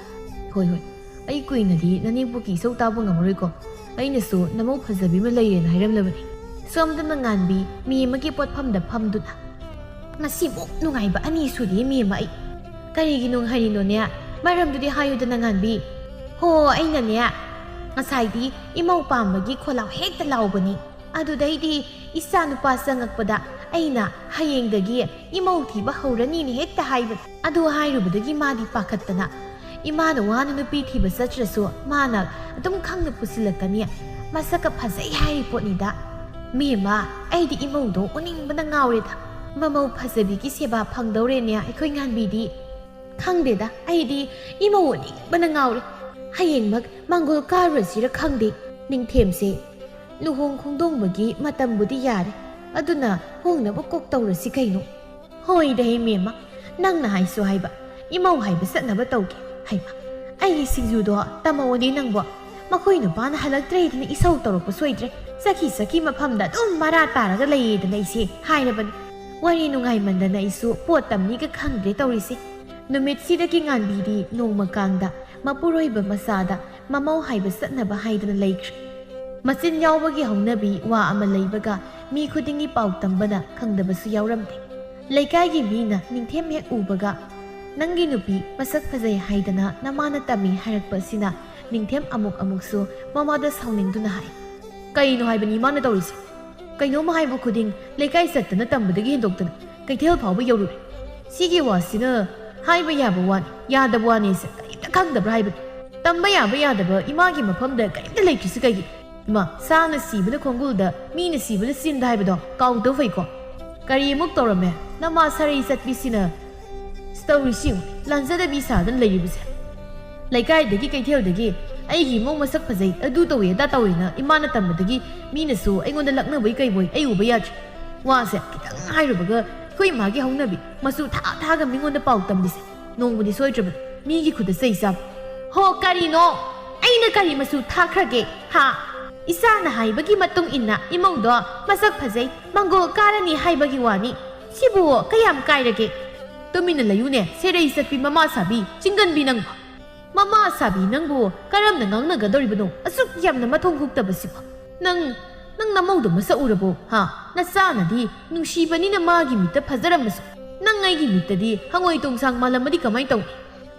ꯍꯣꯏ, ꯍꯣꯏ, ꯑꯩ ꯀꯨꯏꯅꯗꯤ ꯅꯅꯦꯝꯄꯣꯛꯀꯤ ꯏꯁꯧ ꯇꯥꯕ ꯉꯝꯃꯔꯣꯏꯀꯣ꯫ ꯑꯩꯅꯁꯨ ꯅꯃꯧ ꯐꯖꯕꯤ ꯑꯃ ꯂꯩꯔꯦꯅ ꯍꯥꯏꯔꯝꯂꯕꯅꯤ꯫ ꯁꯣꯝꯗ ꯃꯉꯥꯟꯕꯤ ꯃꯤ ꯑꯃꯒꯤ ꯄꯣꯠꯐꯝꯗ ꯐꯝꯗꯨꯅ꯫ ꯉꯁꯤꯃꯨꯛ ꯅꯨꯡꯉꯥꯏꯕ ꯑꯅꯤ ꯁꯨꯔꯦ ꯃꯤ ꯑꯃ ꯑꯩ꯫ ꯀꯔꯤꯒꯤ ꯅꯨꯡꯉꯥꯏꯔꯤꯅꯣꯅꯦ? ꯃꯔꯝꯗꯨꯗꯤ ꯍꯥꯏꯌꯨꯗꯅ ꯉꯥꯟꯕꯤ꯫ ꯍꯣ, ꯑꯩꯅꯅꯦ, ꯉꯁꯥꯏꯗꯤ ꯏꯃꯧ ꯄꯥꯝꯕꯒꯤ ꯈꯣꯜꯂꯥꯎ ꯍꯦꯛꯇ ꯂꯥꯎꯕꯅꯤ꯫ ꯑꯗꯨꯗꯩꯗꯤ ꯏꯆꯥ ꯅꯨꯄꯥ ꯆꯪꯉꯛꯄꯗ ꯑꯩꯅ ꯍꯌꯦꯡꯗꯒꯤ ꯏꯃꯧ ꯊꯤꯕ ꯍꯧꯔꯅꯤꯅ ꯍꯦꯛꯇ ꯍꯥꯏꯕꯅꯤ꯫ ꯑꯗꯨ ꯍꯥꯏꯔꯨꯕꯗꯒꯤ ꯃꯥꯗꯤ ꯄꯥꯈꯠꯇꯅ ꯏꯃꯥꯅ ꯋꯥꯅ ꯅꯨꯄꯤ ꯊꯤꯕ ꯆꯠꯇ꯭ꯔꯁꯨ ꯃꯥꯅ ꯑꯗꯨꯝ ꯈꯪꯅ ꯄꯨꯁꯤꯜꯂꯛꯀꯅꯤ꯫ ꯃꯁꯛꯀ ꯐꯖꯩ ꯍꯥꯏꯔꯤ ꯄꯣꯠꯅꯤꯗ꯫ ꯃꯦꯝꯃ, ꯑꯩꯗꯤ ꯏꯃꯧꯗꯣ ꯎꯅꯤꯡꯕꯅ ꯉꯥꯎꯔꯦꯗ꯫ ꯃꯃꯧ ꯐꯖꯕꯤꯒꯤ ꯁꯦꯕꯥ ꯐꯪꯗꯧꯔꯦꯅꯦ ꯑꯩꯈꯣꯏ ꯉꯥꯟꯕꯤꯗꯤ꯫ ꯈꯪꯗꯦꯗ, ꯑꯩꯗꯤ ꯏꯃꯧ ꯎꯅꯤꯡꯕꯅ ꯉꯥꯎꯔꯦ꯫ ꯍꯌꯦꯡꯃꯛ ꯃꯥꯡꯒꯣꯜ ꯀꯥꯔꯨꯔꯁꯤꯔ ꯈꯪꯗꯦ꯫ ꯅꯤꯡꯊꯦꯝꯁꯦ ꯂꯨꯍꯣꯡ ꯈꯣꯡꯗꯣꯡꯕꯒꯤ ꯃꯇꯝꯕꯨꯗꯤ ꯌꯥꯔꯦ, ꯑꯗꯨꯅ ꯍꯣꯡꯅꯕ ꯀꯣꯛ ꯇꯧꯔꯁꯤ ꯀꯩꯅꯣ꯫ ꯍꯣꯏꯗ ꯏꯃꯦꯝꯃ, ꯅꯪꯅ ꯍꯥꯏꯁꯨ ꯍꯥꯏꯕ, ꯏꯃꯧ ꯍꯥꯏꯕ ꯆꯠꯅꯕ ꯇꯧꯒꯦ ꯍꯥꯏꯕ꯫ ꯑꯩꯒꯤ ꯁꯤꯡꯖꯨꯗꯣ ꯇꯝꯃꯛꯑꯣꯅꯦ ꯅꯪꯕꯣ꯫ ꯃꯈꯣꯏ ꯅꯨꯄꯥꯅ ꯍꯜꯂꯛꯇ꯭ꯔꯦꯗꯅ ꯏꯁꯧ ꯇꯧꯔꯛꯄ ꯁꯣꯏꯗ꯭ꯔꯦ꯫ ꯆꯠꯈꯤ ꯆꯠꯈꯤ ꯃꯐꯝꯗ ꯑꯗꯨꯝ ꯃꯔꯥ ꯇꯥꯔꯒ ꯂꯩꯌꯦꯗꯅ ꯑꯩꯁꯦ ꯍꯥꯏꯔꯕꯅꯤ꯫ ꯋꯥꯔꯤ ꯅꯨꯡꯉꯥꯏꯃꯟꯗꯅ ꯑꯩꯁꯨ ꯄꯣꯠ ꯇꯝꯅꯤꯒ ꯈꯪꯗ꯭ꯔꯦ ꯇꯧꯔꯤꯁꯦ꯫ ꯅꯨꯃꯤꯠꯁꯤꯗꯒꯤ ꯉꯥꯟꯕꯤꯗꯤ ꯅꯣꯡꯃ ꯀꯥꯡꯗ ꯃꯄꯨꯔꯣꯏꯕ ꯃꯆꯥꯗ ꯃꯃꯧ ꯍꯥꯏꯕ ꯆꯠꯅꯕ ꯍꯥꯏꯗꯅ ꯂꯩꯈ꯭ꯔꯦ꯫ ꯃꯆꯤꯟ ꯌꯥꯎꯕꯒꯤ ꯍꯧꯅꯕꯤ ꯋꯥ ꯑꯃ ꯂꯩꯕꯒ ꯃꯤ ꯈꯨꯗꯤꯡꯒꯤ ꯄꯥꯎ ꯇꯝꯕꯅ ꯈꯪꯗꯕꯁꯨ ꯌꯥꯎꯔꯝꯗꯦ꯫ ꯂꯩꯀꯥꯏꯒꯤ ꯃꯤꯅ ꯅꯤꯡꯊꯦꯝ ꯍꯦꯛ ꯎꯕꯒ, "ꯅꯪꯒꯤ ꯅꯨꯄꯤ ꯃꯁꯛ ꯐꯖꯩ ꯍꯥꯏꯗꯅ ꯅꯃꯥꯅ ꯇꯝꯃꯤ" ꯍꯥꯏꯔꯛꯄ ꯑꯁꯤꯅ ꯅꯤꯡꯊꯦꯝ ꯑꯃꯨꯛ ꯑꯃꯨꯛꯁꯨ ꯃꯃꯥꯗ ꯁꯥꯎꯅꯤꯡꯗꯨꯅ ꯍꯥꯏ, "ꯀꯩꯅꯣ ꯍꯥꯏꯕꯅꯤ ꯃꯥꯅ ꯇꯧꯔꯤꯁꯦ? ꯀꯩꯅꯣꯝꯃ ꯍꯥꯏꯕ ꯈꯨꯗꯤꯡ ꯂꯩꯀꯥꯏ ꯆꯠꯇꯅ ꯇꯝꯕꯗꯒꯤ ꯍꯦꯟꯗꯣꯛꯇꯅ ꯀꯩꯊꯦꯜ ꯐꯥꯎꯕ ꯌꯧꯔꯨꯔꯦ꯫ ꯁꯤꯒꯤ ꯋꯥꯁꯤꯅ ꯍꯥꯏꯕ ꯌꯥꯕ ꯋꯥꯅꯤ, ꯌꯥꯗꯕ ꯋꯥꯅꯤꯁꯦ ꯀꯔꯤꯝꯇ ꯈꯪꯗꯕ꯭ꯔꯥ ꯍꯥꯏꯕꯅꯤ? ꯇꯝꯕ ꯌꯥꯕ ꯌꯥꯗꯕ ꯏꯃꯥꯒꯤ ꯃꯐꯝꯗ ꯀꯔꯤꯝꯇ ꯂꯩꯇ꯭ꯔꯤꯁꯤ ꯀꯩꯒꯤ? ꯏꯃꯥ, ꯁꯥꯅ ꯁꯤꯕꯅ ꯈꯣꯡꯒꯨꯜꯗ, ꯃꯤꯅ ꯁꯤꯕꯅ ꯆꯤꯟꯗ ꯍꯥꯏꯕꯗꯣ ꯀꯥꯎꯗꯕ ꯐꯩꯀꯣ꯫ ꯀꯔꯤ ꯑꯃꯨꯛ ꯇꯧꯔꯝꯃꯦ? ꯅꯃꯥ ꯁꯔꯩ ꯆꯠꯄꯤꯁꯤꯅ ꯇꯧꯔꯤꯁꯤ ꯌꯦꯡꯉꯨ, ꯂꯥꯟꯖꯗꯕꯤ ꯁꯥꯗꯅ ꯂꯩꯔꯤꯕꯁꯦ꯫ ꯂꯩꯀꯥꯏꯗꯒꯤ ꯀꯩꯊꯦꯜꯗꯒꯤ ꯑꯩꯒꯤ ꯏꯃꯧ ꯃꯁꯛ ꯐꯖꯩ, ꯑꯗꯨ ꯇꯧꯏ ꯑꯗꯥ ꯇꯧꯏꯅ ꯏꯃꯥꯅ ꯇꯝꯕꯗꯒꯤ ꯃꯤꯅꯁꯨ ꯑꯩꯉꯣꯟꯗ ꯂꯛꯅꯕꯣꯏ ꯀꯩꯕꯣꯏ ꯑꯩ ꯎꯕ ꯌꯥꯗ꯭ꯔꯦ꯫ ꯋꯥꯁꯦ ꯈꯤꯇꯪ ꯍꯥꯏꯔꯨꯕꯒ ꯑꯩꯈꯣꯏ ꯏꯃꯥꯒꯤ ꯍꯧꯅꯕꯤ ꯃꯆꯨ ꯊꯥ ꯊꯥꯒ ꯃꯤꯉꯣꯟꯗ ꯄꯥꯎ ꯇꯝꯕꯤꯁꯦ ꯅꯣꯡꯃꯗꯤ ꯁꯣꯏꯗ꯭ꯔꯕꯅꯤ ꯃꯤꯒꯤ ꯈꯨꯠꯇ ꯆꯩ ꯆꯥꯕ꯫ ꯍꯣ, ꯀꯔꯤꯅꯣ? ꯑꯩꯅ ꯀꯔꯤ ꯃꯆꯨ ꯊꯥꯈ꯭ꯔꯒꯦ? ꯍꯥ? ꯏꯆꯥꯅ ꯍꯥꯏꯕꯒꯤ ꯃꯇꯨꯡ ꯏꯟꯅ ꯏꯃꯧꯗꯣ ꯃꯁꯛ ꯐꯖꯩ, ꯃꯪꯒꯣꯜ ꯀꯥꯔꯅꯤ ꯍꯥꯏꯕꯒꯤ ꯋꯥꯅꯤ꯫ ꯁꯤꯕꯨ ꯀꯌꯥꯝ ꯀꯥꯏꯔꯒꯦ? ꯇꯨꯃꯤꯟꯅ ꯂꯩꯌꯨꯅꯦ, ꯁꯦꯔꯩ ꯆꯠꯄꯤ ꯃꯃꯥ ꯁꯥꯕꯤ, ꯆꯤꯡꯒꯟꯕꯤ ꯅꯪꯕꯣ꯫ ꯃꯃꯥ ꯁꯥꯕꯤ ꯅꯪꯕꯨ ꯀꯔꯝꯅ ꯉꯥꯡꯅꯒꯗꯧꯔꯤꯕꯅꯣ? ꯑꯁꯨꯛ ꯌꯥꯝꯅ ꯃꯊꯣꯡ ꯍꯨꯛꯇꯕꯁꯤꯕꯨ꯫ ꯅꯪ, ꯅꯪ ꯅꯃꯧꯗꯣ ꯃꯁꯛ ꯎꯔꯕꯣ? ꯍꯥ? ꯅꯆꯥꯅꯗꯤ ꯅꯨꯡꯁꯤꯕꯅꯤꯅ ꯃꯥꯒꯤ ꯃꯤꯠꯇ ꯐꯖꯔꯝꯃꯁꯨ, ꯅꯪ ꯑꯩꯒꯤ ꯃꯤꯠꯇꯗꯤ ꯍꯉꯣꯏ ꯇꯣꯡꯁꯥꯡ ꯃꯥꯜꯂꯝꯃꯗꯤ ꯀꯃꯥꯏ ꯇꯧꯅꯤ?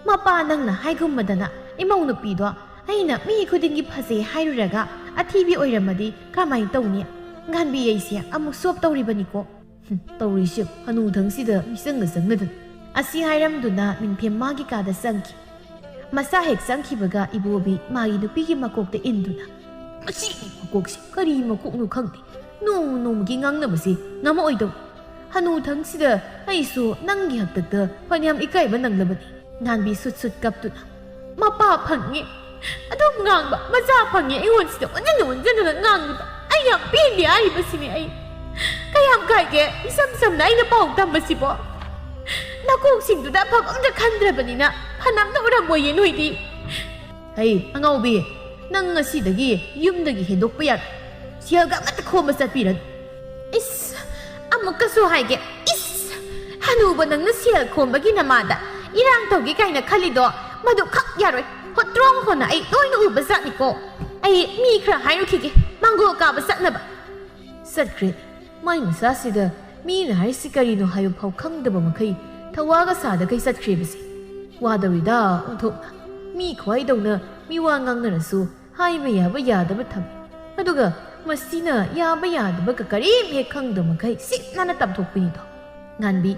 ꯃꯄꯥ ꯅꯪꯅ ꯍꯥꯏꯒꯨꯝꯕꯗꯅ ꯏꯃꯧ ꯅꯨꯄꯤꯗꯣ ꯑꯩꯅ ꯃꯤ ꯈꯨꯗꯤꯡꯒꯤ ꯐꯖꯩ ꯍꯥꯏꯔꯨꯔꯒ ꯑꯊꯤꯕꯤ ꯑꯣꯏꯔꯝꯃꯗꯤ ꯀꯃꯥꯏ ꯇꯧꯅꯤ? ꯉꯥꯟꯕꯤ ꯑꯩꯁꯦ ꯑꯃꯨꯛ ꯁꯣꯞ ꯇꯧꯔꯤꯕꯅꯤꯀꯣ꯫ ꯍꯨꯝ, ꯇꯧꯔꯤꯁꯤ ꯍꯅꯨꯊꯪꯁꯤꯗ ꯃꯤꯆꯪꯒ ꯆꯪꯅꯗꯅ꯫ ꯑꯁꯤ ꯍꯥꯏꯔꯝꯗꯨꯅ ꯅꯤꯡꯊꯦꯝ ꯃꯥꯒꯤ ꯀꯥꯗ ꯆꯪꯈꯤ꯫ ꯃꯁꯥ ꯍꯦꯛ ꯆꯪꯈꯤꯕꯒ ꯏꯕꯣꯕꯤ ꯃꯥꯒꯤ ꯅꯨꯄꯤꯒꯤ ꯃꯀꯣꯛꯇ ꯏꯟꯗꯨꯅ, "ꯃꯁꯤꯒꯤ ꯃꯀꯣꯛꯁꯤ ꯀꯔꯤ ꯃꯀꯣꯛꯅꯣ ꯈꯪꯗꯦ, ꯅꯣꯡꯃ ꯅꯣꯡꯃꯒꯤ ꯉꯥꯡꯅꯕꯁꯤ ꯉꯝꯃꯛꯑꯣꯏꯗꯧꯔꯤ꯫ ꯍꯅꯨꯊꯪꯁꯤꯗ ꯑꯩꯁꯨ ꯅꯪꯒꯤ ꯍꯥꯛꯇꯛꯇ ꯐꯅꯌꯥꯝ ꯏꯀꯥꯏꯕ ꯅꯪꯂꯕꯅꯤ"꯫ ꯉꯥꯟꯕꯤ ꯁꯨꯠ ꯁꯨꯠ ꯀꯞꯇꯨꯅ, "ꯃꯄꯥ ꯐꯪꯉꯦ, ꯑꯗꯨꯝ ꯉꯥꯡꯕ, ꯃꯆꯥ ꯐꯪꯉꯦ ꯑꯩꯉꯣꯟꯁꯤꯗ ꯑꯣꯟꯁꯤꯟꯅ ꯑꯣꯟꯁꯤꯟꯅꯅ ꯉꯥꯡꯉꯤꯕ꯫ ꯌꯥꯝ ꯄꯦꯟꯗꯦ ꯍꯥꯏꯔꯤꯕꯁꯤꯅꯦ ꯑꯩ꯫ ꯀꯌꯥꯝ ꯀꯥꯏꯒꯦ ꯏꯁꯝ ꯁꯝꯅ ꯑꯩꯅ ꯄꯥꯎ ꯇꯝꯕꯁꯤꯕꯣ? ꯅꯀꯣꯛꯁꯤꯡꯗꯨꯗ ꯑꯐꯕ ꯑꯝꯇ ꯈꯟꯗ꯭ꯔꯕꯅꯤꯅ ꯐꯅꯝꯅ ꯎꯔꯝꯃꯣꯏꯌꯦ ꯅꯣꯏꯗꯤ꯫ ꯍꯩ ꯑꯉꯥꯎꯕꯤ, ꯅꯪ ꯉꯁꯤꯗꯒꯤ ꯌꯨꯝꯗꯒꯤ ꯍꯦꯟꯗꯣꯛꯄ ꯌꯥꯔꯣꯏ꯫ ꯁꯦꯜꯒ ꯑꯃꯠꯇ ꯈꯣꯝꯕ ꯆꯠꯄꯤꯔꯅꯨ꯫ ꯏꯁ, ꯑꯃꯨꯛꯀꯁꯨ ꯍꯥꯏꯒꯦ꯫ ꯏꯁ, ꯍꯅꯨꯕ ꯅꯪꯅ ꯁꯦꯜ ꯈꯣꯝꯕꯒꯤ ꯅꯃꯥꯗ ꯏꯔꯥꯡ ꯇꯧꯒꯦ ꯀꯥꯏꯅ ꯈꯜꯂꯤꯗꯣ ꯃꯗꯨ ꯈꯛ ꯌꯥꯔꯣꯏ꯫ ꯍꯣꯇ꯭ꯔꯣꯡ ꯍꯣꯅ ꯑꯩ ꯂꯣꯏꯅ ꯎꯕ ꯖꯥꯠꯅꯤꯀꯣ꯫ ꯑꯩ ꯃꯤ ꯈꯔ ꯍꯥꯏꯔꯨꯈꯤꯒꯦ ꯃꯥꯡꯒꯣꯜ ꯀꯥꯕ ꯆꯠꯅꯕ꯫ ꯆꯠꯈ꯭ꯔꯦ꯫ ꯃꯥꯏ ꯃꯆꯥꯁꯤꯗ ꯃꯤꯅ ꯍꯥꯏꯔꯤꯁꯤ ꯀꯔꯤꯅꯣ ꯍꯥꯏꯕ ꯐꯥꯎ ꯈꯪꯗꯕ ꯃꯈꯩ ꯊꯋꯥꯒ ꯁꯥꯗꯈꯩ ꯆꯠꯈ꯭ꯔꯤꯕꯁꯤ꯫ ꯋꯥꯗꯧꯔꯤꯗ ꯑꯣꯟꯊꯣꯛꯅ꯫ ꯃꯤ ꯈ꯭ꯋꯥꯏꯗꯧꯅ ꯃꯤꯋꯥ ꯉꯥꯡꯅꯔꯁꯨ ꯍꯥꯏꯕ ꯌꯥꯕ ꯌꯥꯗꯕ ꯊꯝꯃꯤ꯫ ꯑꯗꯨꯒ ꯃꯁꯤꯅ ꯌꯥꯕ ꯌꯥꯗꯕꯒ ꯀꯔꯤꯝ ꯍꯦꯛ ꯈꯪꯗꯕ ꯃꯈꯩ ꯁꯤꯠ ꯅꯥꯟꯅ ꯇꯝꯊꯣꯛꯄꯤꯅꯤꯗꯣ꯫ ꯉꯥꯟꯕꯤ,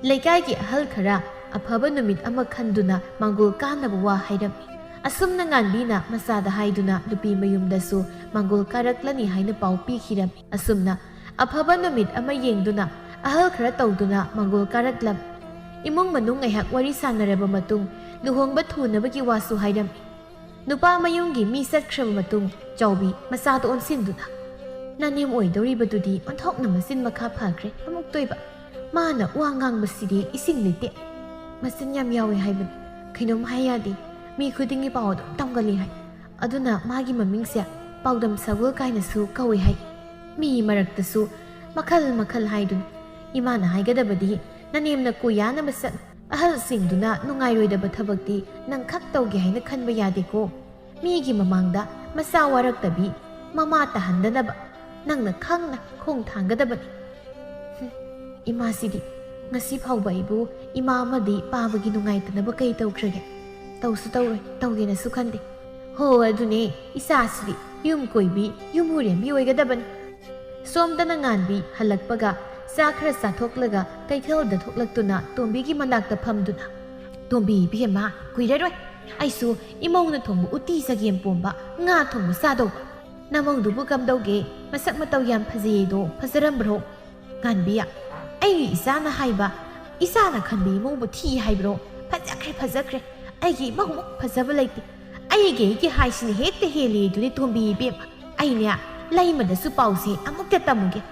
ꯂꯩꯀꯥꯏꯒꯤ ꯑꯍꯜ ꯈꯔ ꯑꯐꯕ ꯅꯨꯃꯤꯠ ꯑꯃ ꯈꯟꯗꯨꯅ ꯃꯥꯡꯒꯣꯜ ꯀꯥꯅꯕ ꯋꯥ ꯍꯥꯏꯔꯝꯃꯤ꯫ ꯑꯁꯨꯝꯅ ꯉꯥꯟꯕꯤꯅ ꯃꯆꯥꯗ ꯍꯥꯏꯗꯨꯅ ꯅꯨꯄꯤ ꯃꯌꯨꯝꯗꯁꯨ ꯃꯥꯡꯒꯣꯜ ꯀꯥꯔꯛꯂꯅꯤ ꯍꯥꯏꯅ ꯄꯥꯎ ꯄꯤꯈꯤꯔꯝꯃꯤ꯫ ꯑꯁꯨꯝꯅ ꯑꯐꯕ ꯅꯨꯃꯤꯠ ꯑꯃ ꯌꯦꯡꯗꯨꯅ ꯑꯍꯜ ꯈꯔ ꯇꯧꯗꯨꯅ ꯃꯥꯡꯒꯣꯜ ꯀꯥꯔꯛꯂꯝꯃꯤ꯫ ꯏꯃꯨꯡ ꯃꯅꯨꯡ ꯉꯥꯏꯍꯥꯛ ꯋꯥꯔꯤ ꯁꯥꯟꯅꯔꯕ ꯃꯇꯨꯡ ꯂꯨꯍꯣꯡꯕ ꯊꯨꯅꯕꯒꯤ ꯋꯥꯁꯨ ꯍꯥꯏꯔꯝꯃꯤ꯫ ꯅꯨꯄꯥ ꯃꯌꯨꯝꯒꯤ ꯃꯤ ꯆꯠꯈ꯭ꯔꯕ ꯃꯇꯨꯡ ꯆꯥꯎꯕꯤ ꯃꯆꯥꯗ ꯑꯣꯟꯁꯤꯟꯗꯨꯅ, "ꯅꯅꯦꯝ ꯑꯣꯏꯗꯧꯔꯤꯕꯗꯨꯗꯤ ꯑꯣꯟꯊꯣꯛꯅ ꯃꯆꯤꯟ ꯃꯈꯥ ꯐꯈ꯭ꯔꯦ, ꯑꯃꯨꯛꯇꯣꯏꯕ꯫ ꯃꯥꯅ ꯋꯥ ꯉꯥꯡꯕꯁꯤꯗꯤ ꯏꯁꯤꯡ ꯂꯩꯇꯦ꯫ ꯃꯆꯤꯟ ꯌꯥꯝ ꯌꯥꯎꯏ ꯍꯥꯏꯕꯅꯤ꯫ ꯀꯩꯅꯣꯝ ꯍꯥꯏ ꯌꯥꯗꯦ꯫ ꯃꯤ ꯈꯨꯗꯤꯡꯒꯤ ꯄꯥꯎ ꯑꯗꯨꯝ ꯇꯝꯒꯜꯂꯤ ꯍꯥꯏ꯫ ꯑꯗꯨꯅ ꯃꯥꯒꯤ ꯃꯃꯤꯡꯁꯦ ꯄꯥꯎꯗꯝ ꯁꯒꯣꯜ ꯀꯥꯏꯅꯁꯨ ꯀꯧꯏ ꯍꯥꯏ꯫ ꯃꯤ ꯃꯔꯛꯇꯁꯨ ꯃꯈꯜ ꯃꯈꯜ ꯍꯥꯏꯗꯨꯅꯤ꯫ ꯏꯃꯥꯅ ꯍꯥꯏꯒꯗꯕꯗꯤ ꯅꯅꯦꯝꯅ ꯀꯣꯏꯌꯥꯅꯕ ꯆꯠꯂꯨ꯫ ꯑꯍꯜꯁꯤꯡꯗꯨꯅ ꯅꯨꯡꯉꯥꯏꯔꯣꯏꯗꯕ ꯊꯕꯛꯇꯤ ꯅꯪ ꯈꯛ ꯇꯧꯒꯦ ꯍꯥꯏꯅ ꯈꯟꯕ ꯌꯥꯗꯦꯀꯣ꯫ ꯃꯤꯒꯤ ꯃꯃꯥꯡꯗ ꯃꯆꯥ ꯋꯥꯔꯛꯇꯕꯤ ꯃꯃꯥ ꯇꯥꯍꯟꯗꯅꯕ ꯅꯪꯅ ꯈꯪꯅ ꯈꯣꯡ ꯊꯥꯡꯒꯗꯕꯅꯤ꯫" ꯍꯨꯝ, ꯏꯃꯥꯁꯤꯗꯤ ꯉꯁꯤ ꯐꯥꯎꯕ ꯑꯩꯕꯨ ꯏꯃꯥ ꯑꯃꯗꯤ ꯄꯥꯕꯒꯤ ꯅꯨꯡꯉꯥꯏꯇꯅꯕ ꯀꯩ ꯇꯧꯈ꯭ꯔꯒꯦ? ꯇꯧꯁꯨ ꯇꯧꯔꯣꯏ, ꯇꯧꯒꯦꯅꯁꯨ ꯈꯟꯗꯦ꯫ ꯍꯣ, ꯑꯗꯨꯅꯦ, ꯏꯆꯥꯁꯤꯗꯤ ꯌꯨꯝ ꯀꯣꯏꯕꯤ, ꯌꯨꯝꯕꯨꯔꯦꯝꯕꯤ ꯑꯣꯏꯒꯗꯕꯅꯤ꯫ ꯁꯣꯝꯗꯅ ꯉꯥꯟꯕꯤ ꯍꯜꯂꯛꯄꯒ ꯆꯥ ꯈꯔ ꯆꯥꯊꯣꯛꯂꯒ ꯀꯩꯊꯦꯜꯗ ꯊꯣꯛꯂꯛꯇꯨꯅ ꯇꯣꯝꯕꯤꯒꯤ ꯃꯅꯥꯛꯇ ꯐꯝꯗꯨꯅ, "ꯇꯣꯝꯕꯤ ꯏꯕꯦꯝꯃ, ꯀꯨꯏꯔꯔꯣꯏ꯫ ꯑꯩꯁꯨ ꯏꯃꯧꯅ ꯊꯣꯡꯕ ꯎꯇꯤ ꯆꯒꯦꯝ ꯄꯣꯝꯕ, ꯉꯥ ꯊꯣꯡꯕ ꯆꯥꯗꯧꯕ꯫ ꯅꯃꯧꯗꯨꯕꯨ ꯀꯝꯗꯧꯒꯦ? ꯃꯁꯛ ꯃꯇꯧ ꯌꯥꯝ ꯐꯖꯩꯌꯦꯗꯣ, ꯐꯖꯔꯝꯕ꯭ꯔꯣ?" ꯉꯥꯟꯕꯤ, ꯑꯩꯒꯤ ꯏꯆꯥꯅ ꯍꯥꯏꯕ, ꯏꯆꯥꯅ ꯈꯟꯕ ꯏꯃꯧꯕꯨ ꯊꯤ ꯍꯥꯏꯕ꯭ꯔꯣ? ꯐꯖꯈ꯭ꯔꯦ, ꯐꯖꯈ꯭ꯔꯦ꯫ ꯑꯩꯒꯤ ꯏꯃꯧꯃꯨꯛ ꯐꯖꯕ ꯂꯩꯇꯦ꯫ ꯑꯩꯒꯤ, ꯑꯩꯒꯤ ꯍꯥꯏꯁꯤꯅ ꯍꯦꯛꯇ ꯍꯦꯜꯂꯤ ꯑꯗꯨꯅꯤ ꯇꯣꯝꯕꯤ ꯏꯕꯦꯝꯃ꯫ ꯑꯩꯅꯦ, ꯂꯩꯃꯗꯁꯨ ꯄꯥꯎꯁꯦ ꯑꯃꯨꯛꯇ ꯇꯝꯃꯨꯒꯦ꯫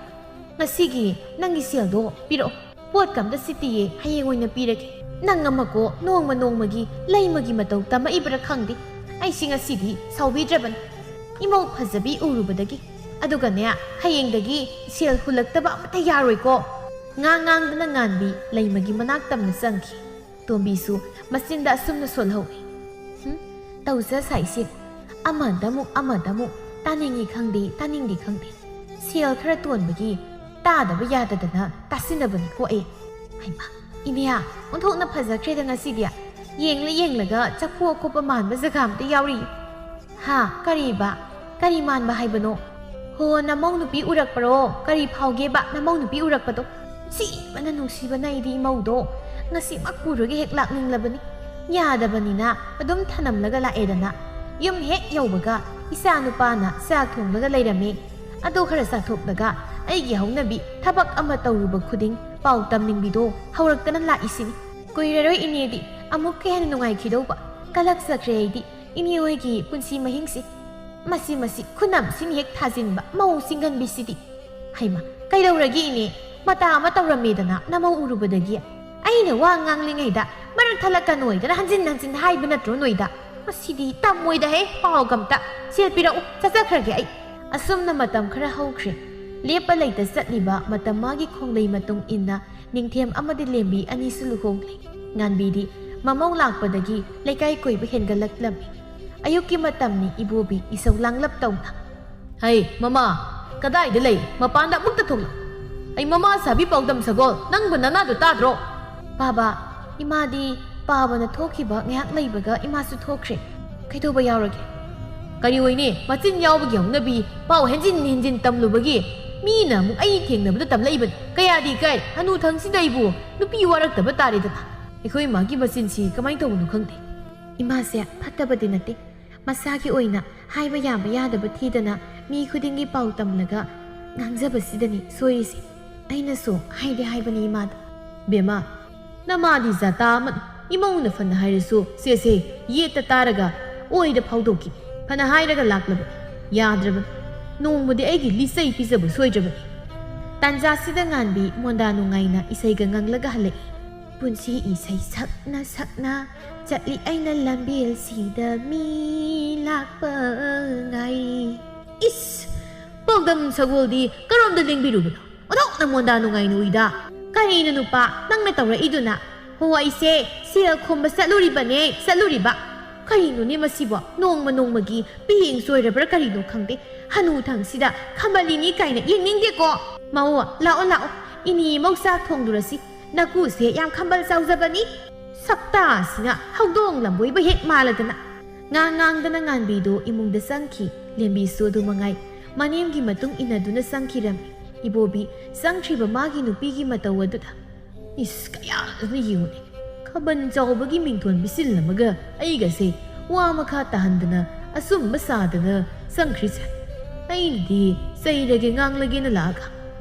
ꯉꯁꯤꯒꯤ ꯅꯪꯒꯤ ꯁꯦꯜꯗꯣ ꯄꯤꯔꯛꯑꯣ꯫ ꯄꯣꯠꯀ ꯑꯝꯇ ꯁꯤꯠꯇꯤꯌꯦ, ꯍꯌꯦꯡ ꯑꯣꯏꯅ ꯄꯤꯔꯒꯦ꯫ ꯅꯪ ꯑꯃꯀꯣ ꯅꯣꯡꯃ ꯅꯣꯡꯃꯒꯤ ꯂꯩꯃꯒꯤ ꯃꯇꯧ ꯇꯝꯃꯛꯏꯕ꯭ꯔꯥ ꯈꯪꯗꯦ꯫ ꯑꯩꯁꯤ ꯉꯁꯤꯗꯤ ꯁꯥꯎꯕꯤꯗ꯭ꯔꯕꯅꯤ꯫ ꯏꯃꯧ ꯐꯖꯕꯤ ꯎꯔꯨꯕꯗꯒꯤ꯫ ꯑꯗꯨꯒꯅꯦ, ꯍꯌꯦꯡꯗꯒꯤ ꯁꯦꯜ ꯍꯨꯜꯂꯛꯇꯕ ꯑꯃꯠꯇ ꯌꯥꯔꯣꯏꯀꯣ꯫ ꯉꯥꯡ ꯉꯥꯡꯗꯅ ꯉꯥꯟꯕꯤ ꯂꯩꯃꯒꯤ ꯃꯅꯥꯛ ꯇꯝꯅ ꯆꯪꯈꯤ꯫ ꯇꯣꯝꯕꯤꯁꯨ ꯃꯆꯤꯟꯗ ꯑꯁꯨꯝꯅ ꯁꯣꯜꯍꯧꯏ꯫ ꯍꯨꯝ, ꯇꯧꯖ ꯁꯥꯏꯁꯦ꯫ ꯑꯃꯗꯃꯨꯛ ꯑꯃꯗꯃꯨꯛ ꯇꯥꯅꯤꯡꯏ ꯈꯪꯗꯦ, ꯇꯥꯅꯤꯡꯗꯦ ꯈꯪꯗꯦ꯫ ꯁꯦꯜ ꯈꯔ ꯇꯣꯟꯕꯒꯤ ꯇꯥꯗꯕ ꯌꯥꯗꯗꯅ ꯇꯥꯁꯤꯟꯅꯕꯅꯤꯀꯣ ꯑꯩ꯫ ꯍꯩꯃꯥ, ꯏꯅꯦꯌꯥ, ꯑꯣꯟꯊꯣꯛꯅ ꯐꯖꯈ꯭ꯔꯦꯗ ꯉꯁꯤꯗꯤ꯫ ꯌꯦꯡꯂ ꯌꯦꯡꯂꯒ ꯆꯐꯨ ꯑꯀꯨꯞꯄ ꯃꯥꯟꯕ ꯖꯒꯥ ꯑꯝꯇ ꯌꯥꯎꯔꯤ꯫ ꯍꯥ, ꯀꯔꯤꯕ? ꯀꯔꯤ ꯃꯥꯟꯕ ꯍꯥꯏꯕꯅꯣ? ꯍꯣ, ꯅꯃꯧ ꯅꯨꯄꯤ ꯎꯔꯛꯄꯔꯣ? ꯀꯔꯤ ꯐꯥꯎꯒꯦꯕ ꯅꯃꯧ ꯅꯨꯄꯤ ꯎꯔꯛꯄꯗꯣ? ꯅꯨꯡꯁꯤꯕꯅ, ꯅꯨꯡꯁꯤꯕꯅ ꯑꯩꯗꯤ ꯏꯃꯧꯗꯣ ꯉꯁꯤꯃꯛ ꯄꯨꯔꯒ ꯍꯦꯛ ꯂꯥꯛꯅꯤꯡꯂꯕꯅꯤ꯫ ꯌꯥꯗꯕꯅꯤꯅ ꯑꯗꯨꯝ ꯊꯅꯝꯂꯒ ꯂꯥꯛꯑꯦꯗꯅ꯫ ꯌꯨꯝ ꯍꯦꯛ ꯌꯧꯕꯒ ꯏꯆꯥ ꯅꯨꯄꯥꯅ ꯆꯥꯛ ꯊꯣꯡꯂꯒ ꯂꯩꯔꯝꯃꯦ꯫ ꯑꯗꯨ ꯈꯔ ꯆꯥꯊꯣꯛꯂꯒ ꯑꯩꯒꯤ ꯍꯧꯅꯕꯤ ꯊꯕꯛ ꯑꯃ ꯇꯧꯔꯨꯕ ꯈꯨꯗꯤꯡ ꯄꯥꯎ ꯇꯝꯅꯤꯡꯕꯤꯗꯣ ꯍꯧꯔꯛꯇꯅ ꯂꯥꯛꯏꯁꯤꯅꯤ꯫ ꯀꯨꯏꯔꯔꯣꯏ ꯏꯅꯦꯗꯤ ꯑꯃꯨꯛꯀ ꯍꯦꯟꯅ ꯅꯨꯡꯉꯥꯏꯈꯤꯗꯧꯕ꯫ ꯀꯂꯛꯆꯈ꯭ꯔꯦ ꯑꯩꯗꯤ ꯏꯅꯦ ꯍꯣꯏꯒꯤ ꯄꯨꯟꯁꯤ ꯃꯍꯤꯡꯁꯦ꯫ ꯃꯁꯤ, ꯃꯁꯤ ꯈꯨꯅꯝꯁꯤꯅ ꯍꯦꯛ ꯊꯥꯖꯤꯟꯕ ꯃꯧ ꯆꯤꯡꯒꯟꯕꯤꯁꯤꯗꯤ꯫ ꯍꯩꯃꯥ, ꯀꯩꯗꯧꯔꯒꯦ ꯏꯅꯦ? ꯃꯇꯥ ꯑꯃ ꯇꯧꯔꯝꯃꯦꯗꯅ ꯅꯃꯧ ꯎꯔꯨꯕꯗꯒꯤ꯫ ꯑꯩꯅ ꯋꯥ ꯉꯥꯡꯂꯤꯉꯩꯗ ꯃꯔꯛ ꯊꯠꯂꯛꯀꯅꯣꯏꯗꯅ ꯍꯟꯖꯤꯟ ꯍꯟꯖꯤꯟ ꯍꯥꯏꯕ ꯅꯠꯇ꯭ꯔꯣ ꯅꯣꯏꯗ? ꯃꯁꯤꯗꯤ ꯇꯝꯃꯣꯏꯗ ꯍꯦ, ꯄꯥꯎꯒ ꯑꯝꯇ꯫ ꯁꯦꯜ ꯄꯤꯔꯛꯎ, ꯆꯠꯆꯈ꯭ꯔꯒꯦ ꯑꯩ꯫ ꯑꯁꯨꯝꯅ ꯃꯇꯝ ꯈꯔ ꯍꯧꯈ꯭ꯔꯦ꯫ ꯂꯦꯞꯄ ꯂꯩꯇ ꯆꯠꯂꯤꯕ ꯃꯇꯝ ꯃꯥꯒꯤ ꯈꯣꯡꯂꯩ ꯃꯇꯨꯡ ꯏꯟꯅ ꯅꯤꯡꯊꯦꯝ ꯑꯃꯗꯤ ꯂꯦꯝꯕꯤ ꯑꯅꯤꯁꯨ ꯂꯨꯍꯣꯡꯂꯦ꯫ ꯉꯥꯟꯕꯤꯗꯤ ꯃꯃꯧ ꯂꯥꯛꯄꯗꯒꯤ ꯂꯩꯀꯥꯏ ꯀꯣꯏꯕ ꯍꯦꯟꯒꯠꯂꯛꯂꯝꯃꯤ꯫ ꯑꯌꯨꯛꯀꯤ ꯃꯇꯝꯅꯤ, ꯏꯕꯣꯕꯤ ꯏꯁꯧ ꯂꯥꯡꯂꯞ ꯇꯧꯅ꯫ "ꯍꯩ, ꯃꯃꯥ, ꯀꯗꯥꯏꯗ ꯂꯩ? ꯃꯄꯥꯟꯗ ꯑꯃꯨꯛꯇ ꯊꯣꯛꯂꯛ꯫ ꯑꯩ ꯃꯃꯥ ꯁꯥꯕꯤ ꯄꯥꯎꯗꯝ ꯁꯒꯣꯜ, ꯅꯪꯕꯨ ꯅꯅꯥꯗꯨ ꯇꯥꯗ꯭ꯔꯣ?" "ꯕꯥꯕꯥ, ꯏꯃꯥꯗꯤ ꯄꯥꯕꯅ ꯊꯣꯛꯈꯤꯕ ꯉꯥꯏꯍꯥꯛ ꯂꯩꯕꯒ ꯏꯃꯥꯁꯨ ꯊꯣꯛꯈ꯭ꯔꯦ꯫ ꯀꯩꯗꯧꯕ ꯌꯥꯎꯔꯒꯦ?" "ꯀꯔꯤ ꯑꯣꯏꯅꯤ? ꯃꯆꯤꯟ ꯌꯥꯎꯕꯒꯤ ꯍꯧꯅꯕꯤ, ꯄꯥꯎ ꯍꯦꯟꯖꯤꯟ ꯍꯦꯟꯖꯤꯟ ꯇꯝꯂꯨꯕꯒꯤ꯫ ꯃꯤꯅ ꯑꯃꯨꯛ ꯑꯩ ꯊꯦꯡꯅꯕꯗ ꯇꯝꯂꯛꯏꯕꯅꯤ꯫ ꯀꯌꯥꯗꯤ ꯏꯀꯥꯏ, ꯍꯅꯨꯊꯪꯁꯤꯗ ꯑꯩꯕꯨ ꯅꯨꯄꯤ ꯋꯥꯔꯛꯇꯕ ꯇꯥꯔꯦꯗꯅ꯫ ꯑꯩꯈꯣꯏ ꯏꯃꯥꯒꯤ ꯃꯆꯤꯟꯁꯤ ꯀꯃꯥꯏꯅ ꯇꯧꯕꯅꯣ ꯈꯪꯗꯦ꯫" "ꯏꯃꯥꯁꯦ ꯐꯠꯇꯕꯗꯤ ꯅꯠꯇꯦ, ꯃꯁꯥꯒꯤ ꯑꯣꯏꯅ ꯍꯥꯏꯕ ꯌꯥꯕ ꯌꯥꯗꯕ ꯊꯤꯗꯅ ꯃꯤ ꯈꯨꯗꯤꯡꯒꯤ ꯄꯥꯎ ꯇꯝꯂꯒ ꯉꯥꯡꯖꯕꯁꯤꯗꯅꯤ ꯁꯣꯏꯔꯤꯁꯦ꯫ ꯑꯩꯅꯁꯨ ꯍꯥꯏꯗꯤ ꯍꯥꯏꯕꯅꯤ ꯏꯃꯥꯗ꯫" "ꯕꯦꯝꯃ, ꯅꯃꯥꯗꯤ ꯖꯥꯇꯥ ꯑꯃꯅꯤ꯫ ꯏꯃꯧꯅ ꯐꯅ ꯍꯥꯏꯔꯁꯨ, ꯁꯦ, ꯁꯦ, ꯌꯦꯠꯇ ꯇꯥꯔꯒ ꯑꯣꯏꯗ ꯐꯥꯎꯗꯣꯛꯈꯤ꯫ ꯐꯅ ꯍꯥꯏꯔꯒ ꯂꯥꯛꯂꯕ ꯌꯥꯗ꯭ꯔꯕꯅꯤ꯫" ꯅꯣꯡꯃꯗꯤ ꯑꯩꯒꯤ ꯂꯤꯆꯩ ꯄꯤꯖꯕ ꯁꯣꯏꯗ꯭ꯔꯕꯅꯤ꯫ ꯇꯥꯟꯖꯥꯁꯤꯗ ꯉꯥꯟꯕꯤ ꯃꯣꯟꯗꯥ ꯅꯨꯡꯉꯥꯏꯅ ꯏꯁꯩꯒ ꯉꯪꯂꯒ ꯍꯜꯂꯛꯏ꯫ ꯄꯨꯟꯁꯤ ꯏꯁꯩ ꯁꯛꯅ ꯁꯛꯅ ꯆꯠꯂꯤ ꯑꯩꯅ ꯂꯝꯕꯦꯜꯁꯤꯗ ꯃꯤ ꯂꯥꯛꯄ ꯉꯥꯏ꯫ ꯏꯁ! ꯄꯥꯎꯗꯝ ꯁꯒꯣꯜꯗꯤ ꯀꯔꯣꯝꯗ ꯂꯦꯡꯕꯤꯔꯨꯕꯅꯣ? ꯑꯣꯟꯊꯣꯛꯅ ꯃꯣꯟꯗꯥ ꯅꯨꯡꯉꯥꯏꯅ ꯎꯏꯗ꯫ ꯀꯔꯤꯅꯣ ꯅꯨꯄꯥ, ꯅꯪꯅ ꯇꯧꯔꯛꯏꯗꯨꯅ? ꯍꯣ, ꯑꯩꯁꯦ ꯁꯦꯜ ꯈꯣꯝꯕ ꯆꯠꯂꯨꯔꯤꯕꯅꯦ, ꯆꯠꯂꯨꯔꯤꯕ꯫ ꯀꯔꯤꯅꯣꯅꯦ ꯃꯁꯤꯕꯣ? ꯅꯣꯡꯃ ꯅꯣꯡꯃꯒꯤ ꯄꯤꯍꯦꯡ ꯆꯣꯏꯔꯕ꯭ꯔꯥ ꯀꯔꯤꯅꯣ ꯈꯪꯗꯦ꯫ ꯍꯅꯨ ꯊꯪꯁꯤꯗ ꯈꯝꯕꯜꯂꯤꯅꯤ ꯀꯥꯏꯅ ꯌꯦꯡꯅꯤꯡꯗꯦꯀꯣ꯫ ꯃꯧ, ꯂꯥꯛꯑꯣ, ꯂꯥꯛꯑꯣ꯫ ꯏꯅꯦ ꯃꯧ ꯆꯥꯛ ꯊꯣꯡꯂꯨꯔꯁꯤ꯫ ꯅꯀꯨꯁꯦ ꯌꯥꯝ ꯈꯝꯕꯜ ꯆꯥꯎꯖꯕꯅꯤ꯫ ꯁꯛꯇꯥꯁꯤꯅ ꯍꯧꯗꯣꯡ ꯂꯝꯕꯣꯏꯕ ꯍꯦꯛ ꯃꯥꯜꯂꯗꯅ꯫ ꯉꯥꯡ ꯉꯥꯡꯗꯅ ꯉꯥꯟꯕꯤꯗꯨ ꯏꯃꯨꯡꯗ ꯆꯪꯈꯤ꯫ ꯂꯦꯝꯕꯤꯁꯨ ꯑꯗꯨ ꯃꯉꯥꯏ꯫ ꯃꯅꯦꯝꯒꯤ ꯃꯇꯨꯡ ꯏꯟꯅꯗꯨꯅ ꯆꯪꯈꯤꯔꯝꯃꯤ꯫ ꯏꯕꯣꯕꯤ ꯆꯪꯈ꯭ꯔꯤꯕ ꯃꯥꯒꯤ ꯅꯨꯄꯤꯒꯤ ꯃꯇꯧ ꯑꯗꯨꯗ꯫ ꯏꯁ, ꯀꯌꯥꯗꯅ ꯌꯦꯡꯉꯨꯅꯦ꯫ ꯈꯕꯟ ꯆꯥꯎꯕꯒꯤ ꯃꯤꯡꯊꯣꯟ ꯄꯤꯁꯤꯜꯂꯝꯃꯒ ꯑꯩꯒꯁꯦ ꯋꯥ ꯃꯈꯥ ꯇꯥꯍꯟꯗꯅ ꯑꯆꯨꯝꯕ ꯁꯥꯗꯅ ꯆꯪꯈ꯭ꯔꯤꯁꯦ꯫ ꯑꯩꯅꯗꯤ ꯆꯩꯔꯒꯦ ꯉꯥꯡꯂꯒꯦꯅ ꯂꯥꯛꯑꯒ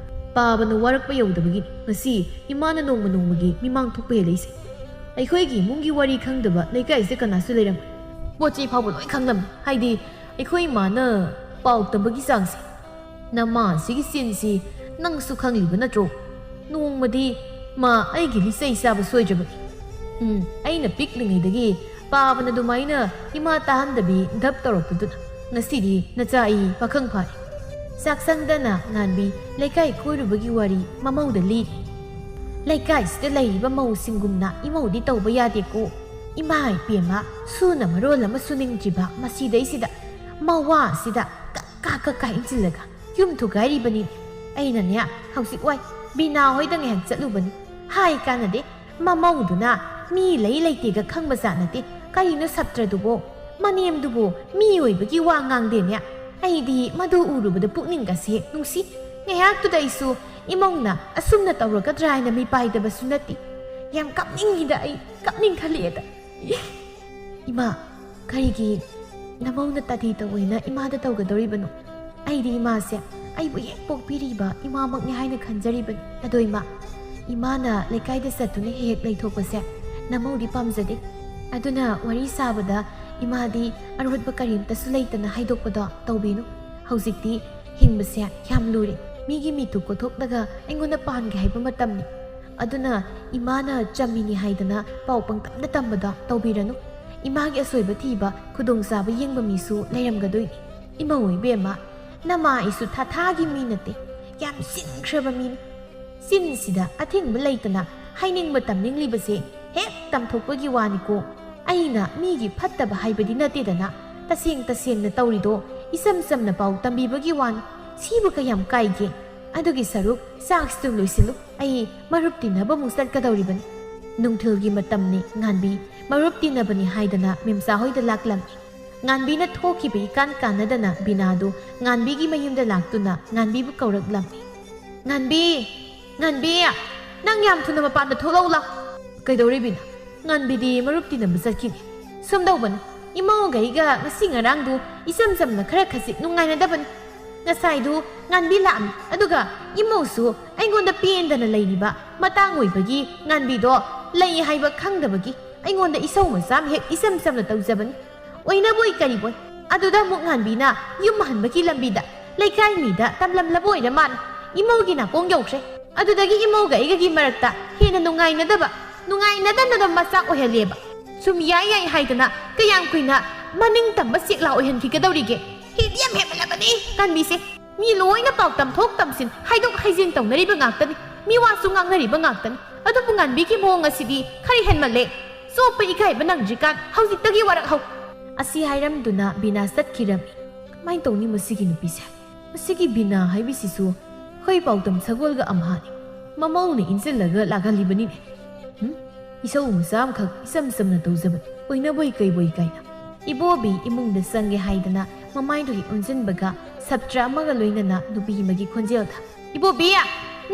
ꯄꯥꯕꯅ ꯋꯥꯔꯛꯄ ꯌꯧꯗꯕꯒꯤ ꯉꯁꯤ ꯏꯃꯥꯅ ꯅꯣꯡꯃ ꯅꯣꯡꯃꯒꯤ ꯃꯤꯃꯥꯡ ꯊꯣꯛꯄ ꯍꯦꯜꯂꯛꯏꯁꯦ꯫ ꯑꯩꯈꯣꯏꯒꯤ ꯏꯃꯨꯡꯒꯤ ꯋꯥꯔꯤ ꯈꯪꯗꯕ ꯂꯩꯀꯥꯏꯁꯤꯗ ꯀꯅꯥꯁꯨ ꯂꯩꯔꯝꯃꯣꯏ꯫ ꯄꯣꯠ ꯆꯩ ꯐꯥꯎꯕ ꯂꯣꯏ ꯈꯪꯂꯝꯃꯤ꯫ ꯍꯥꯏꯗꯤ ꯑꯩꯈꯣꯏ ꯏꯃꯥꯅ ꯄꯥꯎ ꯇꯝꯕꯒꯤ ꯆꯥꯡꯁꯦ꯫ ꯅꯃꯥꯁꯤꯒꯤ ꯆꯤꯟꯁꯤ ꯅꯪꯁꯨ ꯈꯪꯂꯤꯕ ꯅꯠꯇ꯭ꯔꯣ? ꯅꯣꯡꯃꯗꯤ ꯃꯥ ꯑꯩꯒꯤ ꯂꯤꯆꯩ ꯆꯥꯕ ꯁꯣꯏꯗ꯭ꯔꯕꯅꯤ꯫ ꯎꯝ, ꯑꯩꯅ ꯄꯤꯛꯂꯤꯉꯩꯗꯒꯤ ꯄꯥꯕꯅ ꯑꯗꯨꯃꯥꯏꯅ ꯏꯃꯥ ꯇꯥꯍꯟꯗꯕꯤ ꯙꯞ ꯇꯧꯔꯛꯄꯗꯨꯅ ꯉꯁꯤꯗꯤ ꯅꯆꯥ ꯑꯩ ꯄꯥꯈꯪ ꯐꯥꯔꯦ꯫ ꯆꯥꯛꯁꯪꯗꯅ ꯉꯥꯟꯕꯤ ꯂꯩꯀꯥꯏ ꯀꯣꯏꯔꯨꯕꯒꯤ ꯋꯥꯔꯤ ꯃꯃꯧꯗ ꯂꯤꯔꯤ꯫ ꯂꯩꯀꯥꯏꯁꯤꯗ ꯂꯩꯔꯤꯕ ꯃꯧꯁꯤꯡꯒꯨꯝꯅ ꯏꯃꯧꯗꯤ ꯇꯧꯕ ꯌꯥꯗꯦꯀꯣ꯫ ꯏꯃꯥ ꯏꯄꯦꯝꯃ, ꯁꯨꯅ ꯃꯔꯣꯜ ꯑꯃ ꯁꯨꯅꯤꯡꯗ꯭ꯔꯤꯕ ꯃꯁꯤꯗꯩꯁꯤꯗ ꯃꯋꯥꯁꯤꯗ ꯀꯛ ꯀꯥ ꯀꯛ ꯀꯥ ꯏꯟꯁꯤꯜꯂꯒ ꯌꯨꯝ ꯊꯨꯒꯥꯏꯔꯤꯕꯅꯤ꯫ ꯑꯩꯅꯅꯦ ꯍꯧꯖꯤꯛ ꯋꯥꯏ ꯕꯤꯅꯥ ꯍꯣꯏꯗ ꯉꯥꯏꯍꯥꯛ ꯆꯠꯂꯨꯕꯅꯤ꯫ ꯍꯥꯏ ꯀꯥꯟꯅꯗꯦ, ꯃꯃꯧꯗꯨꯅ ꯃꯤ ꯂꯩ ꯂꯩꯇꯦꯒ ꯈꯪꯕ ꯖꯥꯠ ꯅꯠꯇꯦ꯫ ꯀꯔꯤꯅꯣ ꯁꯞꯇ꯭ꯔꯗꯨꯕꯣ? ꯃꯅꯦꯝꯗꯨꯕꯨ ꯃꯤ ꯑꯣꯏꯕꯒꯤ ꯋꯥ ꯉꯥꯡꯗꯦꯅꯦ꯫ ꯑꯩꯗꯤ ꯃꯗꯨ ꯎꯔꯨꯕꯗ ꯄꯨꯛꯅꯤꯡꯒꯁꯦ ꯅꯨꯡꯁꯤ꯫ ꯉꯥꯏꯍꯥꯛꯇꯨꯗ ꯑꯩꯁꯨ ꯏꯃꯧꯅ ꯑꯁꯨꯝꯅ ꯇꯧꯔꯛꯀꯗ꯭ꯔꯥ ꯍꯥꯏꯅ ꯃꯤꯄꯥꯏꯗꯕꯁꯨ ꯅꯠꯇꯦ꯫ ꯌꯥꯝ ꯀꯞꯅꯤꯡꯉꯤꯗ, ꯑꯩ ꯀꯞꯅꯤꯡꯈꯠꯂꯛꯑꯦꯗ꯫ ꯏꯃꯥ, ꯀꯔꯤꯒꯤ ꯅꯃꯧꯅ ꯇꯥꯊꯤ ꯇꯧꯋꯦꯅ ꯏꯃꯥꯗ ꯇꯧꯒꯗꯧꯔꯤꯕꯅꯣ? ꯑꯩꯗꯤ ꯏꯃꯥꯁꯦ ꯑꯩꯕꯨ ꯍꯦꯛ ꯄꯣꯛꯄꯤꯔꯤꯕ ꯏꯃꯥꯃꯛꯅꯤ ꯍꯥꯏꯅ ꯈꯟꯖꯔꯤꯕꯅꯤ꯫ ꯑꯗꯣ ꯏꯃꯥ, ꯏꯃꯥꯅ ꯂꯩꯀꯥꯏꯗ ꯆꯠꯇꯨꯅ ꯍꯦꯛ ꯍꯦꯛ ꯂꯩꯊꯣꯛꯄꯁꯦ ꯅꯃꯧꯗꯤ ꯄꯥꯝꯖꯗꯦ꯫ ꯑꯗꯨꯅ ꯋꯥꯔꯤ ꯁꯥꯕꯗ ꯏꯃꯥꯗꯤ ꯑꯔꯣꯠꯄ ꯀꯔꯤꯝꯇꯁꯨ ꯂꯩꯇꯅ ꯍꯥꯏꯗꯣꯛꯄꯗꯣ ꯇꯧꯕꯤꯅꯨ꯫ ꯍꯧꯖꯤꯛꯇꯤ ꯍꯤꯡꯕꯁꯦ ꯌꯥꯝ ꯂꯨꯔꯦ꯫ ꯃꯤꯒꯤ ꯃꯤꯇꯨ ꯀꯣꯊꯣꯛꯂꯒ ꯑꯩꯉꯣꯟꯗ ꯄꯥꯟꯒꯦ ꯍꯥꯏꯕ ꯃꯇꯝꯅꯤ꯫ ꯑꯗꯨꯅ ꯏꯃꯥꯅ ꯆꯝꯃꯤꯅꯤ ꯍꯥꯏꯗꯅ ꯄꯥꯎ ꯄꯪꯇꯝꯗ ꯇꯝꯕꯗꯣ ꯇꯧꯕꯤꯔꯅꯨ꯫ ꯏꯃꯥꯒꯤ ꯑꯁꯣꯏꯕ ꯊꯤꯕ, ꯈꯨꯗꯣꯡꯆꯥꯕ ꯌꯦꯡꯕ ꯃꯤꯁꯨ ꯂꯩꯔꯝꯒꯗꯣꯏꯅꯤ꯫ ꯏꯃꯧ ꯏꯕꯦꯝꯃ, ꯅꯃꯥ ꯑꯩꯁꯨ ꯊꯥꯊꯥꯒꯤ ꯃꯤ ꯅꯠꯇꯦ, ꯌꯥꯝ ꯁꯤꯡꯈ꯭ꯔꯕ ꯃꯤꯅꯤ꯫ ꯆꯤꯟꯁꯤꯗ ꯑꯊꯤꯡꯕ ꯂꯩꯇꯅ ꯍꯥꯏꯅꯤꯡꯕ ꯇꯝꯅꯤꯡꯂꯤꯕꯁꯦ ꯍꯦꯛ ꯇꯝꯊꯣꯛꯄꯒꯤ ꯋꯥꯅꯤꯀꯣ꯫ ꯑꯩꯅ ꯃꯤꯒꯤ ꯐꯠꯇꯕ ꯍꯥꯏꯕꯗꯤ ꯅꯠꯇꯦꯗꯅ, ꯇꯁꯦꯡ ꯇꯁꯦꯡꯅ ꯇꯧꯔꯤꯗꯣ ꯏꯆꯝ ꯆꯝꯅ ꯄꯥꯎ ꯇꯝꯕꯤꯕꯒꯤ ꯋꯥꯅꯤ꯫ ꯁꯤꯕꯨ ꯀꯌꯥꯝ ꯀꯥꯏꯒꯦ? ꯑꯗꯨꯒꯤ ꯁꯔꯨꯛ ꯆꯥꯛꯁꯤꯇ ꯂꯣꯏꯁꯤꯜꯂꯨ, ꯑꯩ ꯃꯔꯨꯞ ꯇꯤꯟꯅꯕ ꯑꯃꯨꯛ ꯆꯠꯀꯗꯧꯔꯤꯕꯅꯤ꯫ ꯅꯨꯡꯊꯤꯜꯒꯤ ꯃꯇꯝꯅꯤ ꯉꯥꯟꯕꯤ, ꯃꯔꯨꯞ ꯇꯤꯟꯅꯕꯅꯤ ꯍꯥꯏꯗꯅ ꯃꯦꯝꯆꯥ ꯍꯣꯏꯗ ꯂꯥꯛꯂꯝꯃꯤ꯫ ꯉꯥꯟꯕꯤꯅ ꯊꯣꯛꯈꯤꯕ ꯏꯀꯥꯟ ꯀꯥꯟꯅꯗꯅ ꯕꯤꯅꯥꯗꯨ ꯉꯥꯟꯕꯤꯒꯤ ꯃꯌꯨꯝꯗ ꯂꯥꯛꯇꯨꯅ ꯉꯥꯟꯕꯤꯕꯨ ꯀꯧꯔꯛꯂꯝꯃꯤ꯫ "ꯉꯥꯟꯕꯤ! ꯉꯥꯟꯕꯤ! ꯅꯪ ꯌꯥꯝ ꯊꯨꯅ ꯃꯄꯥꯟꯗ ꯊꯣꯛꯂꯛꯎ ꯂꯥꯎ!" "ꯀꯩꯗꯧꯔꯦ ꯕꯤꯅꯥ?" "ꯉꯥꯟꯕꯤꯗꯤ ꯃꯔꯨꯞ ꯇꯤꯟꯅꯕ ꯆꯠꯈꯤꯅꯤ꯫ ꯁꯨꯝ ꯇꯧꯕꯅꯤ, ꯏꯃꯧꯒꯩꯒ ꯉꯁꯤ ꯉꯔꯥꯡꯗꯨ ꯏꯆꯝ ꯆꯝꯅ ꯈꯔ ꯈꯖꯤꯛ ꯅꯨꯡꯉꯥꯏꯅꯗꯕꯅꯤ꯫ ꯉꯁꯥꯏꯗꯨ ꯉꯥꯟꯕꯤ ꯂꯥꯛꯑꯝꯃꯤ, ꯑꯗꯨꯒ ꯏꯃꯧꯁꯨ ꯑꯩꯉꯣꯟꯗ ꯄꯦꯟꯗꯅ ꯂꯩꯔꯤꯕ ꯃꯇꯥꯡ ꯑꯣꯏꯕꯒꯤ ꯉꯥꯟꯕꯤꯗꯣ ꯂꯩ ꯍꯥꯏꯕ ꯈꯪꯗꯕꯒꯤ ꯑꯩꯉꯣꯟꯗ ꯏꯁꯧ ꯃꯆꯥ ꯑꯃ ꯍꯦꯛ ꯏꯆꯝ ꯆꯝꯅ ꯇꯧꯖꯕꯅꯤ꯫ ꯑꯣꯏꯅꯕꯣꯏ ꯀꯔꯤꯕꯣꯏ꯫ ꯑꯗꯨꯗ ꯑꯃꯨꯛ ꯉꯥꯟꯕꯤꯅ ꯌꯨꯝ ꯍꯟꯕꯒꯤ ꯂꯝꯕꯤꯗ ꯂꯩꯀꯥꯏ ꯃꯤꯗ ꯇꯝꯂꯝꯂꯕ ꯑꯣꯏꯔ ꯃꯥꯜꯂꯦ꯫ ꯏꯃꯧꯒꯤ ꯅꯥꯀꯣꯡ ꯌꯧꯈ꯭ꯔꯦ꯫ ꯑꯗꯨꯗꯒꯤ ꯏꯃꯧꯒ ꯑꯩꯒꯒꯤ ꯃꯔꯛꯇ ꯍꯦꯟꯅ ꯅꯨꯡꯉꯥꯏꯅꯗꯕ, ꯅꯨꯡꯉꯥꯏꯅꯗꯅꯕ ꯃꯆꯥꯛ ꯑꯣꯏꯍꯜꯂꯦꯕ꯫ ꯁꯨꯝ ꯌꯥꯏ ꯌꯥꯏ ꯍꯥꯏꯗꯅ ꯀꯌꯥꯝ ꯀꯨꯏꯅ ꯃꯅꯤꯡ ꯇꯝꯕ ꯆꯦꯛꯂꯥ ꯑꯣꯏꯍꯟꯈꯤꯒꯗꯧꯔꯤꯒꯦ? ꯍꯦꯟꯗꯤ ꯌꯥꯝ ꯍꯦꯟꯃꯜꯂꯕꯅꯤ ꯉꯥꯟꯕꯤꯁꯦ꯫ ꯃꯤ ꯂꯣꯏꯅ ꯄꯥꯎ ꯇꯝꯊꯣꯛ ꯇꯝꯁꯤꯟ, ꯍꯥꯏꯗꯣꯛ ꯍꯥꯏꯖꯤꯟ ꯇꯧꯅꯔꯤꯕ ꯉꯥꯛꯇꯅꯤ꯫ ꯃꯤ ꯋꯥꯁꯨ ꯉꯥꯡꯅꯔꯤꯕ ꯉꯥꯛꯇꯅꯤ꯫ ꯑꯗꯨꯕꯨ ꯉꯥꯟꯕꯤꯒꯤ ꯃꯑꯣꯡ ꯑꯁꯤꯗꯤ ꯈꯔ ꯍꯦꯟꯃꯜꯂꯦ꯫ ꯆꯣꯞꯄ ꯏꯀꯥꯏꯕ ꯅꯪꯗ꯭ꯔꯤꯀꯥꯟ ꯍꯧꯖꯤꯛꯇꯒꯤ ꯋꯥꯔꯛꯍꯧ꯫ ꯑꯁꯤ ꯍꯥꯏꯔꯝꯗꯨꯅ ꯕꯤꯅꯥ ꯆꯠꯈꯤꯔꯝꯃꯤ꯫ ꯀꯃꯥꯏꯅ ꯇꯧꯅꯤ ꯃꯁꯤꯒꯤ ꯅꯨꯄꯤꯁꯦ? ꯃꯁꯤꯒꯤ ꯕꯤꯅꯥ ꯍꯥꯏꯕꯁꯤꯁꯨ ꯑꯩꯈꯣꯏ ꯄꯥꯎꯗꯝ ꯁꯒꯣꯜꯒ ꯑꯝꯍꯥꯅꯤ꯫ ꯃꯃꯧꯅ ꯏꯟꯁꯤꯜꯂꯒ ꯂꯥꯛꯍꯜꯂꯤꯕꯅꯤꯅꯦ꯫ ꯍꯨꯝ? ꯏꯁꯧ ꯃꯆꯥ ꯑꯃꯈꯛ ꯏꯆꯝ ꯆꯝꯅ ꯇꯧꯖꯕꯅꯤ꯫ ꯑꯣꯏꯅꯕꯣꯏ ꯀꯩꯕꯣꯏ ꯀꯥꯏꯅ꯫ ꯏꯕꯣꯕꯤ ꯏꯃꯨꯡꯗ ꯆꯪꯒꯦ ꯍꯥꯏꯗꯅ ꯃꯃꯥꯏꯗꯨ ꯍꯦꯛ ꯑꯣꯟꯁꯤꯟꯕꯒ ꯁꯞꯇ꯭ꯔ ꯑꯃꯒ ꯂꯣꯏꯅꯅ ꯅꯨꯄꯤ ꯑꯃꯒꯤ ꯈꯣꯟꯖꯦꯜꯗ, "ꯏꯕꯣꯕꯤ,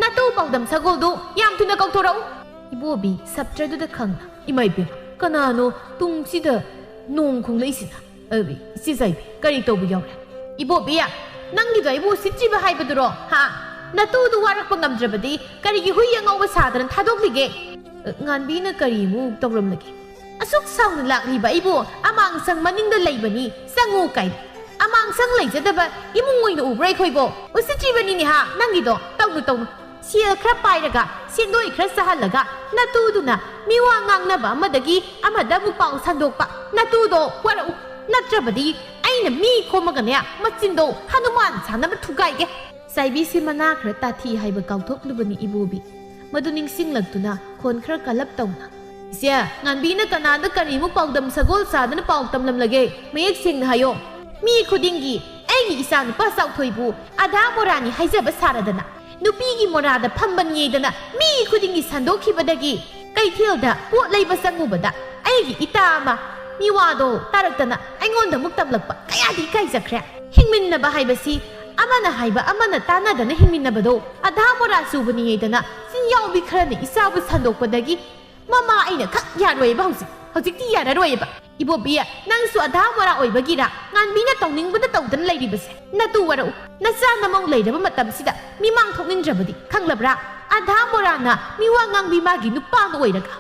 ꯅꯇꯨ ꯄꯥꯎꯗꯝ ꯁꯒꯣꯜꯗꯨ ꯌꯥꯝ ꯊꯨꯅ ꯀꯧꯊꯣꯔꯛꯎ!" ꯏꯕꯣꯕꯤ ꯁꯞꯇ꯭ꯔꯗꯨꯗ ꯈꯪꯅ, "ꯏꯃꯥ ꯏꯕꯦꯝꯃ, ꯀꯅꯥꯅꯣ ꯇꯨꯡꯁꯤꯗ ꯅꯣꯡ ꯈꯣꯡꯂꯛꯏꯁꯤꯅ? ꯑ, ꯏꯆꯦ ꯆꯥꯏꯕꯤ, ꯀꯔꯤ ꯇꯧꯕ ꯌꯥꯎꯔꯦ?" "ꯏꯕꯣꯕꯤ, ꯅꯪꯒꯤꯗꯣ ꯑꯩꯕꯨ ꯎꯁꯤꯠꯇ꯭ꯔꯤꯕ ꯍꯥꯏꯕꯗꯨꯔꯣ? ꯍꯥ? ꯅꯇꯨꯗꯨ ꯋꯥꯔꯛꯄ ꯉꯝꯗ꯭ꯔꯕꯗꯤ ꯀꯔꯤꯒꯤ ꯍꯨꯏ ꯑꯉꯧꯕ ꯁꯥꯗꯅ ꯊꯥꯗꯣꯛꯂꯤꯒꯦ?" "ꯑ, ꯉꯥꯟꯕꯤꯅ ꯀꯔꯤꯃꯨꯛ ꯇꯧꯔꯝꯂꯒꯦ?" "ꯑꯁꯨꯛ ꯁꯥꯎꯅ ꯂꯥꯛꯂꯤꯕ ꯑꯩꯕꯨ ꯑꯃꯥꯡ ꯑꯁꯪ ꯃꯅꯤꯡꯗ ꯂꯩꯕꯅꯤ, ꯆꯪꯉꯨ ꯀꯥꯏꯅ꯫ ꯑꯃꯥꯡꯁꯪ ꯂꯩꯖꯗꯕ ꯏꯃꯨꯡ ꯑꯣꯏꯅ ꯎꯕ꯭ꯔꯥ ꯑꯩꯈꯣꯏꯕꯣ? ꯎꯁꯤꯠꯇ꯭ꯔꯤꯕꯅꯤꯅꯦ ꯍꯥ, ꯅꯪꯒꯤꯗꯣ꯫ ꯇꯧꯅꯨ, ꯇꯧꯅꯨ꯫ ꯁꯦꯜ ꯈꯔ ꯄꯥꯏꯔꯒ, ꯁꯦꯟꯗꯣꯏ ꯈꯔ ꯆꯥꯍꯜꯂꯒ, ꯅꯇꯨꯗꯨꯅ ꯃꯤꯋꯥ ꯉꯥꯡꯅꯕ ꯑꯃꯗꯒꯤ ꯑꯃꯗ ꯑꯃꯨꯛ ꯄꯥꯎ ꯁꯟꯗꯣꯛꯄ꯫ ꯅꯇꯨꯗꯣ ꯋꯥꯔꯛꯎ꯫ ꯅꯠꯇ꯭ꯔꯕꯗꯤ ꯑꯩꯅ ꯃꯤ ꯈꯣꯝꯃꯒꯅꯦ, ꯃꯆꯤꯟꯗꯣ ꯍꯅꯨꯃꯥꯟ ꯁꯥꯟꯅꯕ ꯊꯨꯒꯥꯏꯒꯦ꯫ ꯆꯥꯏꯕꯤꯁꯤ ꯃꯅꯥ ꯈꯔ ꯇꯥꯊꯤ ꯍꯥꯏꯕ ꯀꯥꯎꯊꯣꯛꯂꯨꯕꯅꯤ ꯏꯕꯣꯕꯤ꯫ ꯃꯗꯨ ꯅꯤꯡꯁꯤꯡꯂꯛꯇꯨꯅ ꯈꯣꯟ ꯈꯔ ꯀꯜꯂꯞ ꯇꯧꯅ, "ꯏꯆꯦ, ꯉꯥꯟꯕꯤꯅ ꯀꯅꯥꯗ ꯀꯔꯤꯃꯨꯛ ꯄꯥꯎꯗꯝ ꯁꯒꯣꯜ ꯁꯥꯗꯅ ꯄꯥꯎ ꯇꯝꯂꯝꯂꯒꯦ? ꯃꯌꯦꯛ ꯁꯦꯡꯅ ꯍꯥꯏꯌꯣ꯫ ꯃꯤ ꯈꯨꯗꯤꯡꯒꯤ ꯑꯩꯒꯤ ꯏꯆꯥꯅꯨꯄꯥ ꯆꯥꯎꯊꯣꯏꯕꯨ ꯑꯙꯥ ꯃꯣꯔꯥꯅꯤ ꯍꯥꯏꯖꯕ ꯁꯥꯔꯗꯅ, ꯅꯨꯄꯤꯒꯤ ꯃꯣꯔꯥꯗ ꯐꯝꯕꯅꯤꯗꯅ ꯃꯤ ꯈꯨꯗꯤꯡꯒꯤ ꯁꯟꯗꯣꯛꯈꯤꯕꯗꯒꯤ, ꯀꯩꯊꯦꯜꯗ ꯄꯣꯠ ꯂꯩꯕ ꯆꯪꯉꯨꯕꯗ ꯑꯩꯒꯤ ꯏꯇꯥ ꯑꯃ ꯃꯤꯋꯥꯗꯣ ꯇꯥꯔꯛꯇꯅ ꯑꯩꯉꯣꯟꯗ ꯑꯃꯨꯛ ꯇꯝꯂꯛꯄ꯫ ꯀꯌꯥꯗꯤ ꯏꯀꯥꯏꯖꯈ꯭ꯔꯦ꯫ ꯍꯤꯡꯃꯤꯟꯅꯕ ꯍꯥꯏꯕꯁꯤ ꯑꯃꯅ ꯍꯥꯏꯕ ꯑꯃꯅ ꯇꯥꯟꯅꯗꯅ ꯍꯤꯡꯃꯤꯟꯅꯕꯗꯣ ꯑꯙꯥ ꯃꯣꯔꯥ ꯆꯨꯕꯅꯤꯗꯅ ꯆꯤꯟ ꯌꯥꯎꯕꯤ ꯈꯔꯅ ꯏꯆꯥꯕꯨ ꯁꯟꯗꯣꯛꯄꯗꯒꯤ ꯃꯃꯥ ꯑꯩꯅ ꯈꯛ ꯌꯥꯔꯣꯏꯕ ꯍꯧꯖꯤꯛ꯫ ꯍꯧꯖꯤꯛꯇꯤ ꯌꯥꯔꯔꯣꯏꯕ꯫ ꯏꯕꯣꯕꯤ, ꯅꯪꯁꯨ ꯑꯙꯥ ꯃꯣꯔꯥ ꯑꯣꯏꯕꯒꯤꯔ? ꯉꯥꯟꯕꯤꯅ ꯇꯧꯅꯤꯡꯕꯗ ꯇꯧꯗꯅ ꯂꯩꯔꯤꯕꯁꯦ꯫ ꯅꯇꯨ ꯋꯥꯔꯛꯎ꯫ ꯅꯆꯥ ꯅꯃꯧ ꯂꯩꯔꯕ ꯃꯇꯝꯁꯤꯗ ꯃꯤꯃꯥꯡ ꯊꯣꯛꯅꯤꯡꯗ꯭ꯔꯕꯗꯤ ꯈꯪꯂꯕ꯭ꯔꯥ? ꯑꯙꯥ ꯃꯣꯔꯥꯅ ꯃꯤꯋꯥ ꯉꯥꯡꯕꯤ ꯃꯥꯒꯤ ꯅꯨꯄꯥ ꯑꯃ ꯑꯣꯏꯔꯒ꯫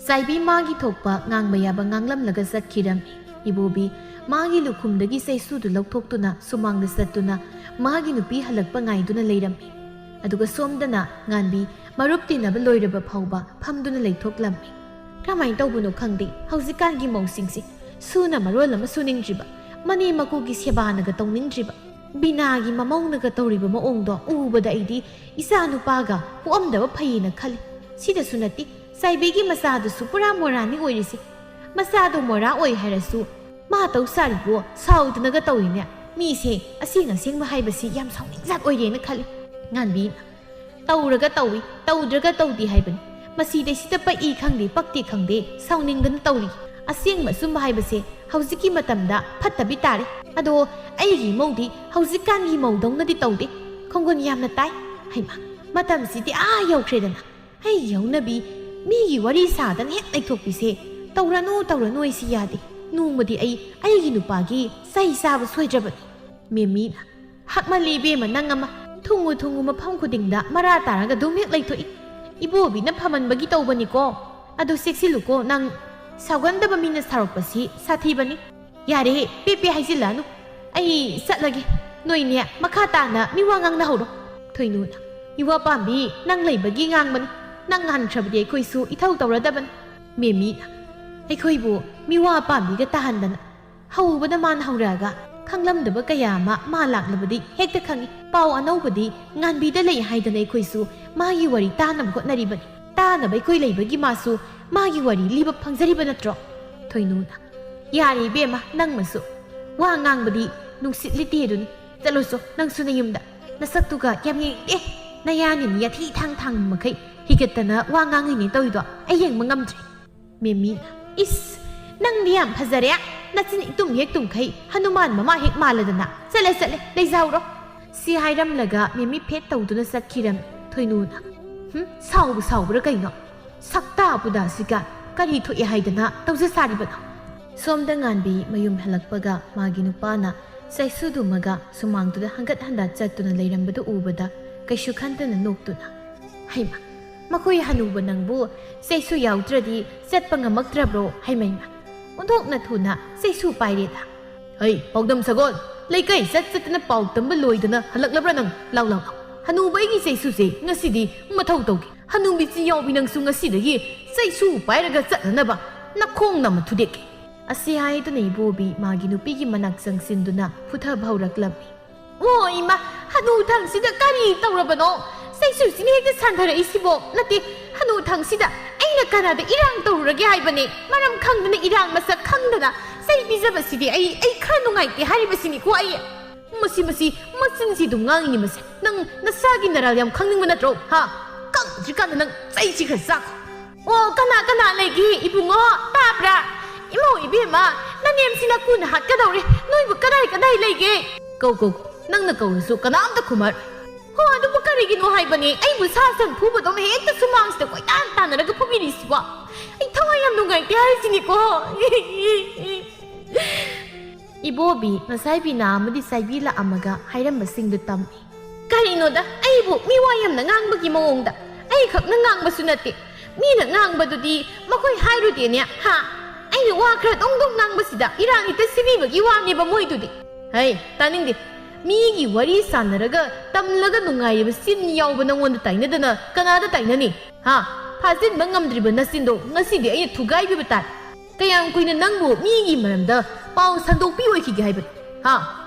ꯆꯥꯏꯕꯤ ꯃꯥꯒꯤ ꯊꯣꯛꯄ ꯉꯥꯡꯕ ꯌꯥꯕ ꯉꯥꯡꯂꯝꯂꯒ ꯆꯠꯈꯤꯔꯝꯃꯤ꯫ ꯏꯕꯣꯕꯤ ꯃꯥꯒꯤ ꯂꯨꯈꯨꯝꯗꯒꯤ ꯆꯩꯁꯨꯗꯨ ꯂꯧꯊꯣꯛꯇꯨꯅ ꯁꯨꯃꯥꯡꯗ ꯆꯠꯇꯨꯅ ꯃꯥꯒꯤ ꯅꯨꯄꯤ ꯍꯜꯂꯛꯄ ꯉꯥꯏꯗꯨꯅ ꯂꯩꯔꯝꯃꯤ꯫ ꯑꯗꯨꯒ ꯁꯣꯝꯗꯅ ꯉꯥꯟꯕꯤ ꯃꯔꯨꯞ ꯇꯤꯟꯅꯕ ꯂꯣꯏꯔꯕ ꯐꯥꯎꯕ ꯐꯝꯗꯨꯅ ꯂꯩꯊꯣꯛꯂꯝꯃꯤ꯫ ꯀꯔꯝꯍꯥꯏꯅ ꯇꯧꯕꯅꯣ ꯈꯪꯗꯦ ꯍꯧꯖꯤꯛꯀꯥꯟꯒꯤ ꯃꯧꯁꯤꯡꯁꯦ꯫ ꯁꯨꯅ ꯃꯔꯣꯜ ꯑꯃ ꯁꯨꯅꯤꯡꯗ꯭ꯔꯤꯕ, ꯃꯅꯦꯝ ꯃꯀꯨꯒꯤ ꯁꯦꯕꯥꯅꯒ ꯇꯧꯅꯤꯡꯗ꯭ꯔꯤꯕ꯫ ꯕꯤꯅꯥꯒꯤ ꯃꯃꯧꯅꯒ ꯇꯧꯔꯤꯕ ꯃꯑꯣꯡꯗꯣ ꯎꯕꯗ ꯑꯩꯗꯤ ꯏꯆꯥ ꯅꯨꯄꯥꯒ ꯄꯣꯛꯑꯝꯗꯕ ꯐꯩꯌꯦꯅ ꯈꯜꯂꯤ꯫ ꯁꯤꯗꯁꯨ ꯅꯠꯇꯦ, ꯆꯥꯏꯕꯤꯒꯤ ꯃꯆꯥꯗꯨꯁꯨ ꯄꯨꯔꯥ ꯃꯣꯔꯥꯅꯤ ꯑꯣꯏꯔꯤꯁꯦ꯫ ꯃꯆꯥꯗꯣ ꯃꯣꯔꯥ ꯑꯣꯏ ꯍꯥꯏꯔꯁꯨ ꯃꯥ ꯇꯧ ꯁꯥꯔꯤꯕꯣ ꯁꯥꯎꯗꯅꯒ ꯇꯧꯏꯅꯦ꯫ ꯃꯤꯁꯦ ꯑꯁꯦꯡ ꯑꯁꯦꯡꯕ ꯍꯥꯏꯕꯁꯤ ꯌꯥꯝ ꯁꯥꯎꯅꯤꯡꯖꯥꯠ ꯑꯣꯏꯔꯦꯅ ꯈꯜꯂꯤ꯫ ꯉꯥꯟꯕꯤꯅ, "ꯇꯧꯔꯒ ꯇꯧꯏ, ꯇꯧꯗ꯭ꯔꯒ ꯇꯧꯗꯦ ꯍꯥꯏꯕꯅꯤ꯫ ꯃꯁꯤꯗꯩꯁꯤꯗ ꯄꯛꯏ ꯈꯪꯗꯦ, ꯄꯛꯇꯦ ꯈꯪꯗꯦ, ꯁꯥꯎꯅꯤꯡꯗꯅ ꯇꯧꯔꯤ꯫ ꯑꯁꯦꯡꯕ ꯑꯆꯨꯝꯕ ꯍꯥꯏꯕꯁꯦ ꯍꯧꯖꯤꯛꯀꯤ ꯃꯇꯝꯗ ꯐꯠꯇꯕꯤ ꯇꯥꯔꯦ꯫ ꯑꯗꯣ ꯑꯩꯒꯤ ꯏꯃꯧꯗꯤ ꯍꯧꯖꯤꯛꯀꯥꯟꯒꯤ ꯃꯧꯗꯧꯅꯗꯤ ꯇꯧꯗꯦ꯫ ꯈꯣꯡꯒꯨꯟ ꯌꯥꯝꯅ ꯇꯥꯏ꯫ ꯍꯩꯃꯥ, ꯃꯇꯝꯁꯤꯗꯤ ꯑꯥ ꯌꯧꯈ꯭ꯔꯦꯗꯅ꯫ ꯑꯩꯒꯤ ꯍꯧꯅꯕꯤ ꯃꯤꯒꯤ ꯋꯥꯔꯤ ꯁꯥꯗꯅ ꯍꯦꯛ ꯂꯩꯊꯣꯛꯄꯤꯁꯦ꯫ ꯇꯧꯔꯅꯨ, ꯇꯧꯔꯅꯨ ꯍꯥꯏꯁꯤ ꯌꯥꯗꯦ꯫ ꯅꯣꯡꯃꯗꯤ ꯑꯩ ꯑꯩꯒꯤ ꯅꯨꯄꯥꯒꯤ ꯆꯩ ꯆꯥꯕ ꯁꯣꯏꯗ꯭ꯔꯕꯅꯤ꯫" ꯃꯦꯝꯃꯤꯅ, "ꯍꯥꯛꯃꯜꯂꯤ ꯏꯕꯦꯝꯃ ꯅꯪ ꯑꯃ꯫ ꯊꯨꯡꯉꯨ ꯊꯨꯡꯉꯨ ꯃꯐꯝ ꯈꯨꯗꯤꯡꯗ ꯃꯔꯥ ꯇꯥꯔꯒ ꯑꯗꯨꯝ ꯍꯦꯛ ꯂꯩꯊꯣꯛꯏ꯫ ꯏꯕꯣꯕꯤꯅ ꯐꯃꯟꯕꯒꯤ ꯇꯧꯕꯅꯤꯀꯣ꯫ ꯑꯗꯨ ꯆꯦꯛꯁꯤꯜꯂꯨꯀꯣ ꯅꯪ꯫ ꯁꯥꯎꯒꯟꯗꯕ ꯃꯤꯅ ꯁꯥꯎꯔꯛꯄꯁꯤ ꯁꯥꯊꯤꯕꯅꯤ꯫ ꯌꯥꯔꯦꯍꯦ, ꯄꯦ ꯄꯦ ꯍꯥꯏꯖꯤꯜꯂꯛꯑꯅꯨ꯫ "ꯑꯩ ꯆꯠꯂꯒꯦ꯫ ꯅꯣꯏꯅꯦ ꯃꯈꯥ ꯇꯥꯅ ꯃꯤꯋꯥ ꯉꯥꯡꯅꯍꯧꯔꯣ꯫" ꯊꯣꯏꯅꯨꯅ, "ꯏꯋꯥ ꯄꯥꯝꯕꯤ, ꯅꯪ ꯂꯩꯕꯒꯤ ꯉꯥꯡꯕꯅꯤ꯫ ꯅꯪ ꯉꯥꯟꯈ꯭ꯔꯕꯗꯤ ꯑꯩꯈꯣꯏꯁꯨ ꯏꯊꯧ ꯇꯧꯔꯗꯕꯅꯤ꯫" ꯃꯦꯝꯃꯤꯅ, "ꯑꯩꯈꯣꯏꯕꯨ ꯃꯤꯋꯥ ꯄꯥꯝꯕꯤꯒ ꯇꯥꯍꯟꯗꯅ꯫" ꯍꯧꯕꯗ ꯃꯥꯅ ꯍꯧꯔꯛꯑꯒ ꯈꯪꯂꯝꯗꯕ ꯀꯌꯥ ꯑꯃ ꯃꯥ ꯂꯥꯛꯂꯕꯗꯤ ꯍꯦꯛꯇ ꯈꯪꯏ꯫ ꯄꯥꯎ ꯑꯅꯧꯕꯗꯤ ꯉꯥꯟꯕꯤꯗ ꯂꯩ ꯍꯥꯏꯗꯅ ꯑꯩꯈꯣꯏꯁꯨ ꯃꯥꯒꯤ ꯋꯥꯔꯤ ꯇꯥꯅꯕ ꯍꯣꯠꯅꯔꯤꯕꯅꯤ꯫ ꯇꯥꯅꯕ ꯑꯩꯈꯣꯏ ꯂꯩꯕꯒꯤ ꯃꯥꯁꯨ ꯃꯥꯒꯤ ꯋꯥꯔꯤ ꯂꯤꯕ ꯐꯪꯖꯔꯤꯕ ꯅꯠꯇ꯭ꯔꯣ? ꯊꯣꯏꯅꯨꯅ, "ꯌꯥꯔꯦ ꯏꯕꯦꯝꯃ, ꯅꯪꯃꯁꯨ꯫ ꯋꯥ ꯉꯥꯡꯕꯗꯤ ꯅꯨꯡꯁꯤꯠ ꯂꯤꯇꯦ ꯑꯗꯨꯅꯤ꯫ ꯆꯠꯂꯣꯆꯣ, ꯅꯪꯁꯨ ꯅꯌꯨꯝꯗ꯫ ꯅꯁꯛꯇꯨꯒ ꯌꯥꯝ ꯌꯦꯡꯅꯤꯡꯗꯦ꯫ ꯅꯌꯥꯅꯤꯅ ꯌꯥꯊꯤ ꯊꯥꯡ ꯊꯥꯡꯕ ꯃꯈꯩ ꯍꯤꯒꯠꯇꯅ ꯋꯥ ꯉꯥꯡꯉꯤꯅꯦ ꯇꯧꯔꯤꯗꯣ꯫ ꯑꯩ ꯌꯦꯡꯕ ꯉꯝꯗ꯭ꯔꯦ꯫" ꯃꯦꯝꯃꯤꯅ, "ꯏꯁ, ꯅꯪꯗꯤ ꯌꯥꯝ ꯐꯖꯔꯦ꯫ ꯅꯆꯤꯟ ꯏꯇꯨꯝ ꯍꯦꯛ ꯇꯨꯝꯈꯩ ꯍꯅꯨꯃꯥꯟ ꯃꯃꯥ ꯍꯦꯛ ꯃꯥꯜꯂꯗꯅ꯫ ꯆꯠꯂꯦ, ꯆꯠꯂꯦ, ꯂꯩꯖꯍꯧꯔꯣ꯫" ꯁꯤ ꯍꯥꯏꯔꯝꯂꯒ ꯃꯦꯝꯃꯤ ꯐꯦꯠ ꯇꯧꯗꯨꯅ ꯆꯠꯈꯤꯔꯝꯃꯤ꯫ ꯊꯣꯏꯅꯨꯅ, "ꯍꯨꯝ, ꯁꯥꯎꯕꯨ ꯁꯥꯎꯕ꯭ꯔꯥ ꯀꯩꯅꯣ? ꯁꯛꯇꯥ ꯄꯨꯗꯥꯁꯤꯒ ꯀꯔꯤ ꯊꯣꯛꯑꯦ ꯍꯥꯏꯗꯅ ꯇꯧꯖ ꯁꯥꯔꯤꯕꯅꯣ?" ꯁꯣꯝꯗ ꯉꯥꯟꯕꯤ ꯃꯌꯨꯝ ꯍꯜꯂꯛꯄꯒ ꯃꯥꯒꯤ ꯅꯨꯄꯥꯅ ꯆꯩꯁꯨꯗꯨꯃꯒ ꯁꯨꯃꯥꯡꯗꯨꯗ ꯍꯪꯒꯠ ꯍꯟꯗ ꯆꯠꯇꯨꯅ ꯂꯩꯔꯝꯕꯗꯨ ꯎꯕꯗ ꯀꯩꯁꯨ ꯈꯟꯗꯅ ꯅꯣꯛꯇꯨꯅ, "ꯍꯩꯃꯥ, ꯃꯈꯣꯏ ꯍꯅꯨꯕ ꯅꯪꯕꯨ ꯆꯩꯁꯨ ꯌꯥꯎꯗ꯭ꯔꯗꯤ ꯆꯠꯄ ꯉꯝꯃꯛꯇ꯭ꯔꯕ꯭ꯔꯣ? ꯍꯩꯃꯩꯃ, ꯑꯣꯟꯊꯣꯛꯅ ꯊꯨꯅ ꯆꯩꯁꯨ ꯄꯥꯏꯔꯦꯗ!" "ꯍꯩ, ꯄꯥꯎꯗꯝ ꯁꯒꯣꯜ, ꯂꯩꯀꯥꯏ ꯆꯠ ꯆꯠꯇꯅ ꯄꯥꯎ ꯇꯝꯕ ꯂꯣꯏꯗꯅ ꯍꯜꯂꯛꯂꯕ꯭ꯔꯥ ꯅꯪ? ꯂꯥꯎ, ꯂꯥꯎ, ꯂꯥꯎ꯫ ꯍꯅꯨꯕ ꯑꯩꯒꯤ ꯆꯩꯁꯨꯁꯦ ꯉꯁꯤꯗꯤ ꯃꯊꯧ ꯇꯧꯒꯦ꯫ ꯍꯅꯨꯕꯤꯁꯤ ꯌꯥꯎꯕꯤ ꯅꯪꯁꯨ ꯉꯁꯤꯗꯒꯤ ꯆꯩꯁꯨ ꯄꯥꯏꯔꯒ ꯆꯠꯅꯅꯕ ꯅꯈꯣꯡ ꯅꯝꯃ ꯊꯨꯗꯦꯛꯀꯦ꯫" ꯑꯁꯤ ꯍꯥꯏꯗꯨꯅ ꯏꯕꯣꯕꯤ ꯃꯥꯒꯤ ꯅꯨꯄꯤꯒꯤ ꯃꯅꯥꯛ ꯆꯪꯁꯤꯟꯗꯨꯅ ꯐꯨꯊꯕ ꯍꯧꯔꯛꯂꯝꯃꯤ꯫ "ꯑꯣ ꯏꯃꯥ, ꯍꯅꯨ ꯊꯪꯁꯤꯗ ꯀꯔꯤ ꯇꯧꯔꯕꯅꯣ? ꯆꯩꯁꯨꯁꯤꯅ ꯍꯦꯛꯇ ꯁꯥꯟꯊꯔꯛꯏꯁꯤꯕꯣ? ꯅꯠꯇꯦ, ꯍꯅꯨ ꯊꯪꯁꯤꯗ ꯑꯩꯅ ꯀꯅꯥꯗ ꯏꯔꯥꯡ ꯇꯧꯔꯨꯔꯒꯦ ꯍꯥꯏꯕꯅꯦ? ꯃꯔꯝ ꯈꯪꯗꯅ ꯏꯔꯥꯡ ꯃꯁꯛ ꯈꯪꯗꯅ ꯆꯩ ꯄꯤꯖꯕꯁꯤꯗꯤ ꯑꯩ, ꯑꯩ ꯈꯔ ꯅꯨꯡꯉꯥꯏꯇꯦ ꯍꯥꯏꯔꯤꯕꯁꯤꯅꯤꯀꯣ ꯑꯩ꯫" "ꯃꯁꯤ, ꯃꯁꯤ, ꯃꯆꯤꯟꯁꯤ ꯑꯗꯨꯝ ꯉꯥꯡꯉꯤꯅꯤ ꯃꯁꯦ꯫ ꯅꯪ ꯅꯁꯥꯒꯤ ꯅꯔꯥꯜ ꯌꯥꯝ ꯈꯪꯅꯤꯡꯕ ꯅꯠꯇ꯭ꯔꯣ? ꯍꯥ? ꯀꯪꯗ꯭ꯔꯤꯀꯥꯟꯗ ꯅꯪ ꯆꯩꯁꯤ ꯈꯔ ꯆꯥꯈꯣ꯫" "ꯑꯣ, ꯀꯅꯥ ꯀꯅꯥ ꯂꯩꯒꯦ ꯏꯕꯨꯡꯉꯣ? ꯇꯥꯕ꯭ꯔꯥ? ꯏꯃꯧ ꯏꯕꯦꯝꯃ, ꯅꯅꯦꯝꯁꯤꯅ ꯀꯨꯟ ꯍꯥꯠꯀꯗꯧꯔꯦ꯫ ꯅꯣꯏꯕꯨ ꯀꯗꯥꯏ ꯀꯗꯥꯏ ꯂꯩꯒꯦ?" "ꯀꯧ, ꯀꯧ, ꯀꯧ꯫ ꯅꯪꯅ ꯀꯧꯔꯁꯨ ꯀꯅꯥꯝꯇ ꯈꯨꯝꯃꯔꯣꯏ꯫" "ꯍꯣ, ꯑꯗꯨꯕꯨ ꯀꯔꯤꯒꯤꯅꯣ ꯍꯥꯏꯕꯅꯦ? ꯑꯩꯕꯨ ꯁꯥ ꯁꯟ ꯐꯨꯕꯗꯧꯅ ꯍꯦꯛꯇ ꯁꯨꯃꯥꯡꯁꯤꯗ ꯀꯣꯏꯇꯥꯟ ꯇꯥꯟꯅꯔꯒ ꯐꯨꯕꯤꯔꯤꯁꯤꯕꯣ? ꯑꯩ ꯊꯋꯥꯏ ꯌꯥꯝ ꯅꯨꯡꯉꯥꯏꯇꯦ ꯍꯥꯏꯁꯤꯅꯤꯀꯣ꯫" ꯏꯕꯣꯕꯤ ꯉꯁꯥꯏ ꯕꯤꯅꯥ ꯑꯃꯗꯤ ꯆꯥꯏꯕꯤ ꯂꯥꯛꯑꯝꯃꯒ ꯍꯥꯏꯔꯝꯕꯁꯤꯡꯗꯨ ꯇꯝꯃꯤ꯫ "ꯀꯔꯤꯅꯣꯗ, ꯑꯩꯕꯨ ꯃꯤꯋꯥ ꯌꯥꯝꯅ ꯉꯥꯡꯕꯒꯤ ꯃꯑꯣꯡꯗ꯫ ꯑꯩꯈꯛꯅ ꯉꯥꯡꯕꯁꯨ ꯅꯠꯇꯦ, ꯃꯤꯅ ꯉꯥꯡꯕꯗꯨꯗꯤ ꯃꯈꯣꯏ ꯍꯥꯏꯔꯨꯗꯦꯅꯦ, ꯍꯥ? ꯑꯩꯅ ꯋꯥ ꯈꯔ ꯗꯣꯡ ꯗꯣꯡ ꯉꯥꯡꯕꯁꯤꯗ ꯏꯔꯥꯡ ꯍꯦꯛꯇ ꯁꯤꯕꯤꯕꯒꯤ ꯋꯥꯅꯦꯕ ꯃꯣꯏꯗꯨꯗꯤ꯫ ꯍꯩ, ꯇꯥꯅꯤꯡꯗꯦ꯫ ꯃꯤꯒꯤ ꯋꯥꯔꯤ ꯁꯥꯟꯅꯔꯒ ꯇꯝꯂꯒ ꯅꯨꯡꯉꯥꯏꯔꯤꯕ ꯆꯤꯟ ꯌꯥꯎꯕ ꯅꯪꯉꯣꯟꯗ ꯇꯥꯏꯅꯗꯅ ꯀꯅꯥꯗ ꯇꯥꯏꯅꯅꯤ? ꯍꯥ? ꯐꯥꯖꯤꯟꯕ ꯉꯝꯗ꯭ꯔꯤꯕ ꯅꯆꯤꯟꯗꯣ ꯉꯁꯤꯗꯤ ꯑꯩꯅ ꯊꯨꯒꯥꯏꯕꯤꯕ ꯇꯥꯏ꯫ ꯀꯌꯥꯝ ꯀꯨꯏꯅ ꯅꯪꯕꯨ ꯃꯤꯒꯤ ꯃꯔꯝꯗ ꯄꯥꯎ ꯁꯟꯗꯣꯛꯄꯤ ꯑꯣꯏꯈꯤꯒꯦ ꯍꯥꯏꯕꯅꯣ? ꯍꯥ?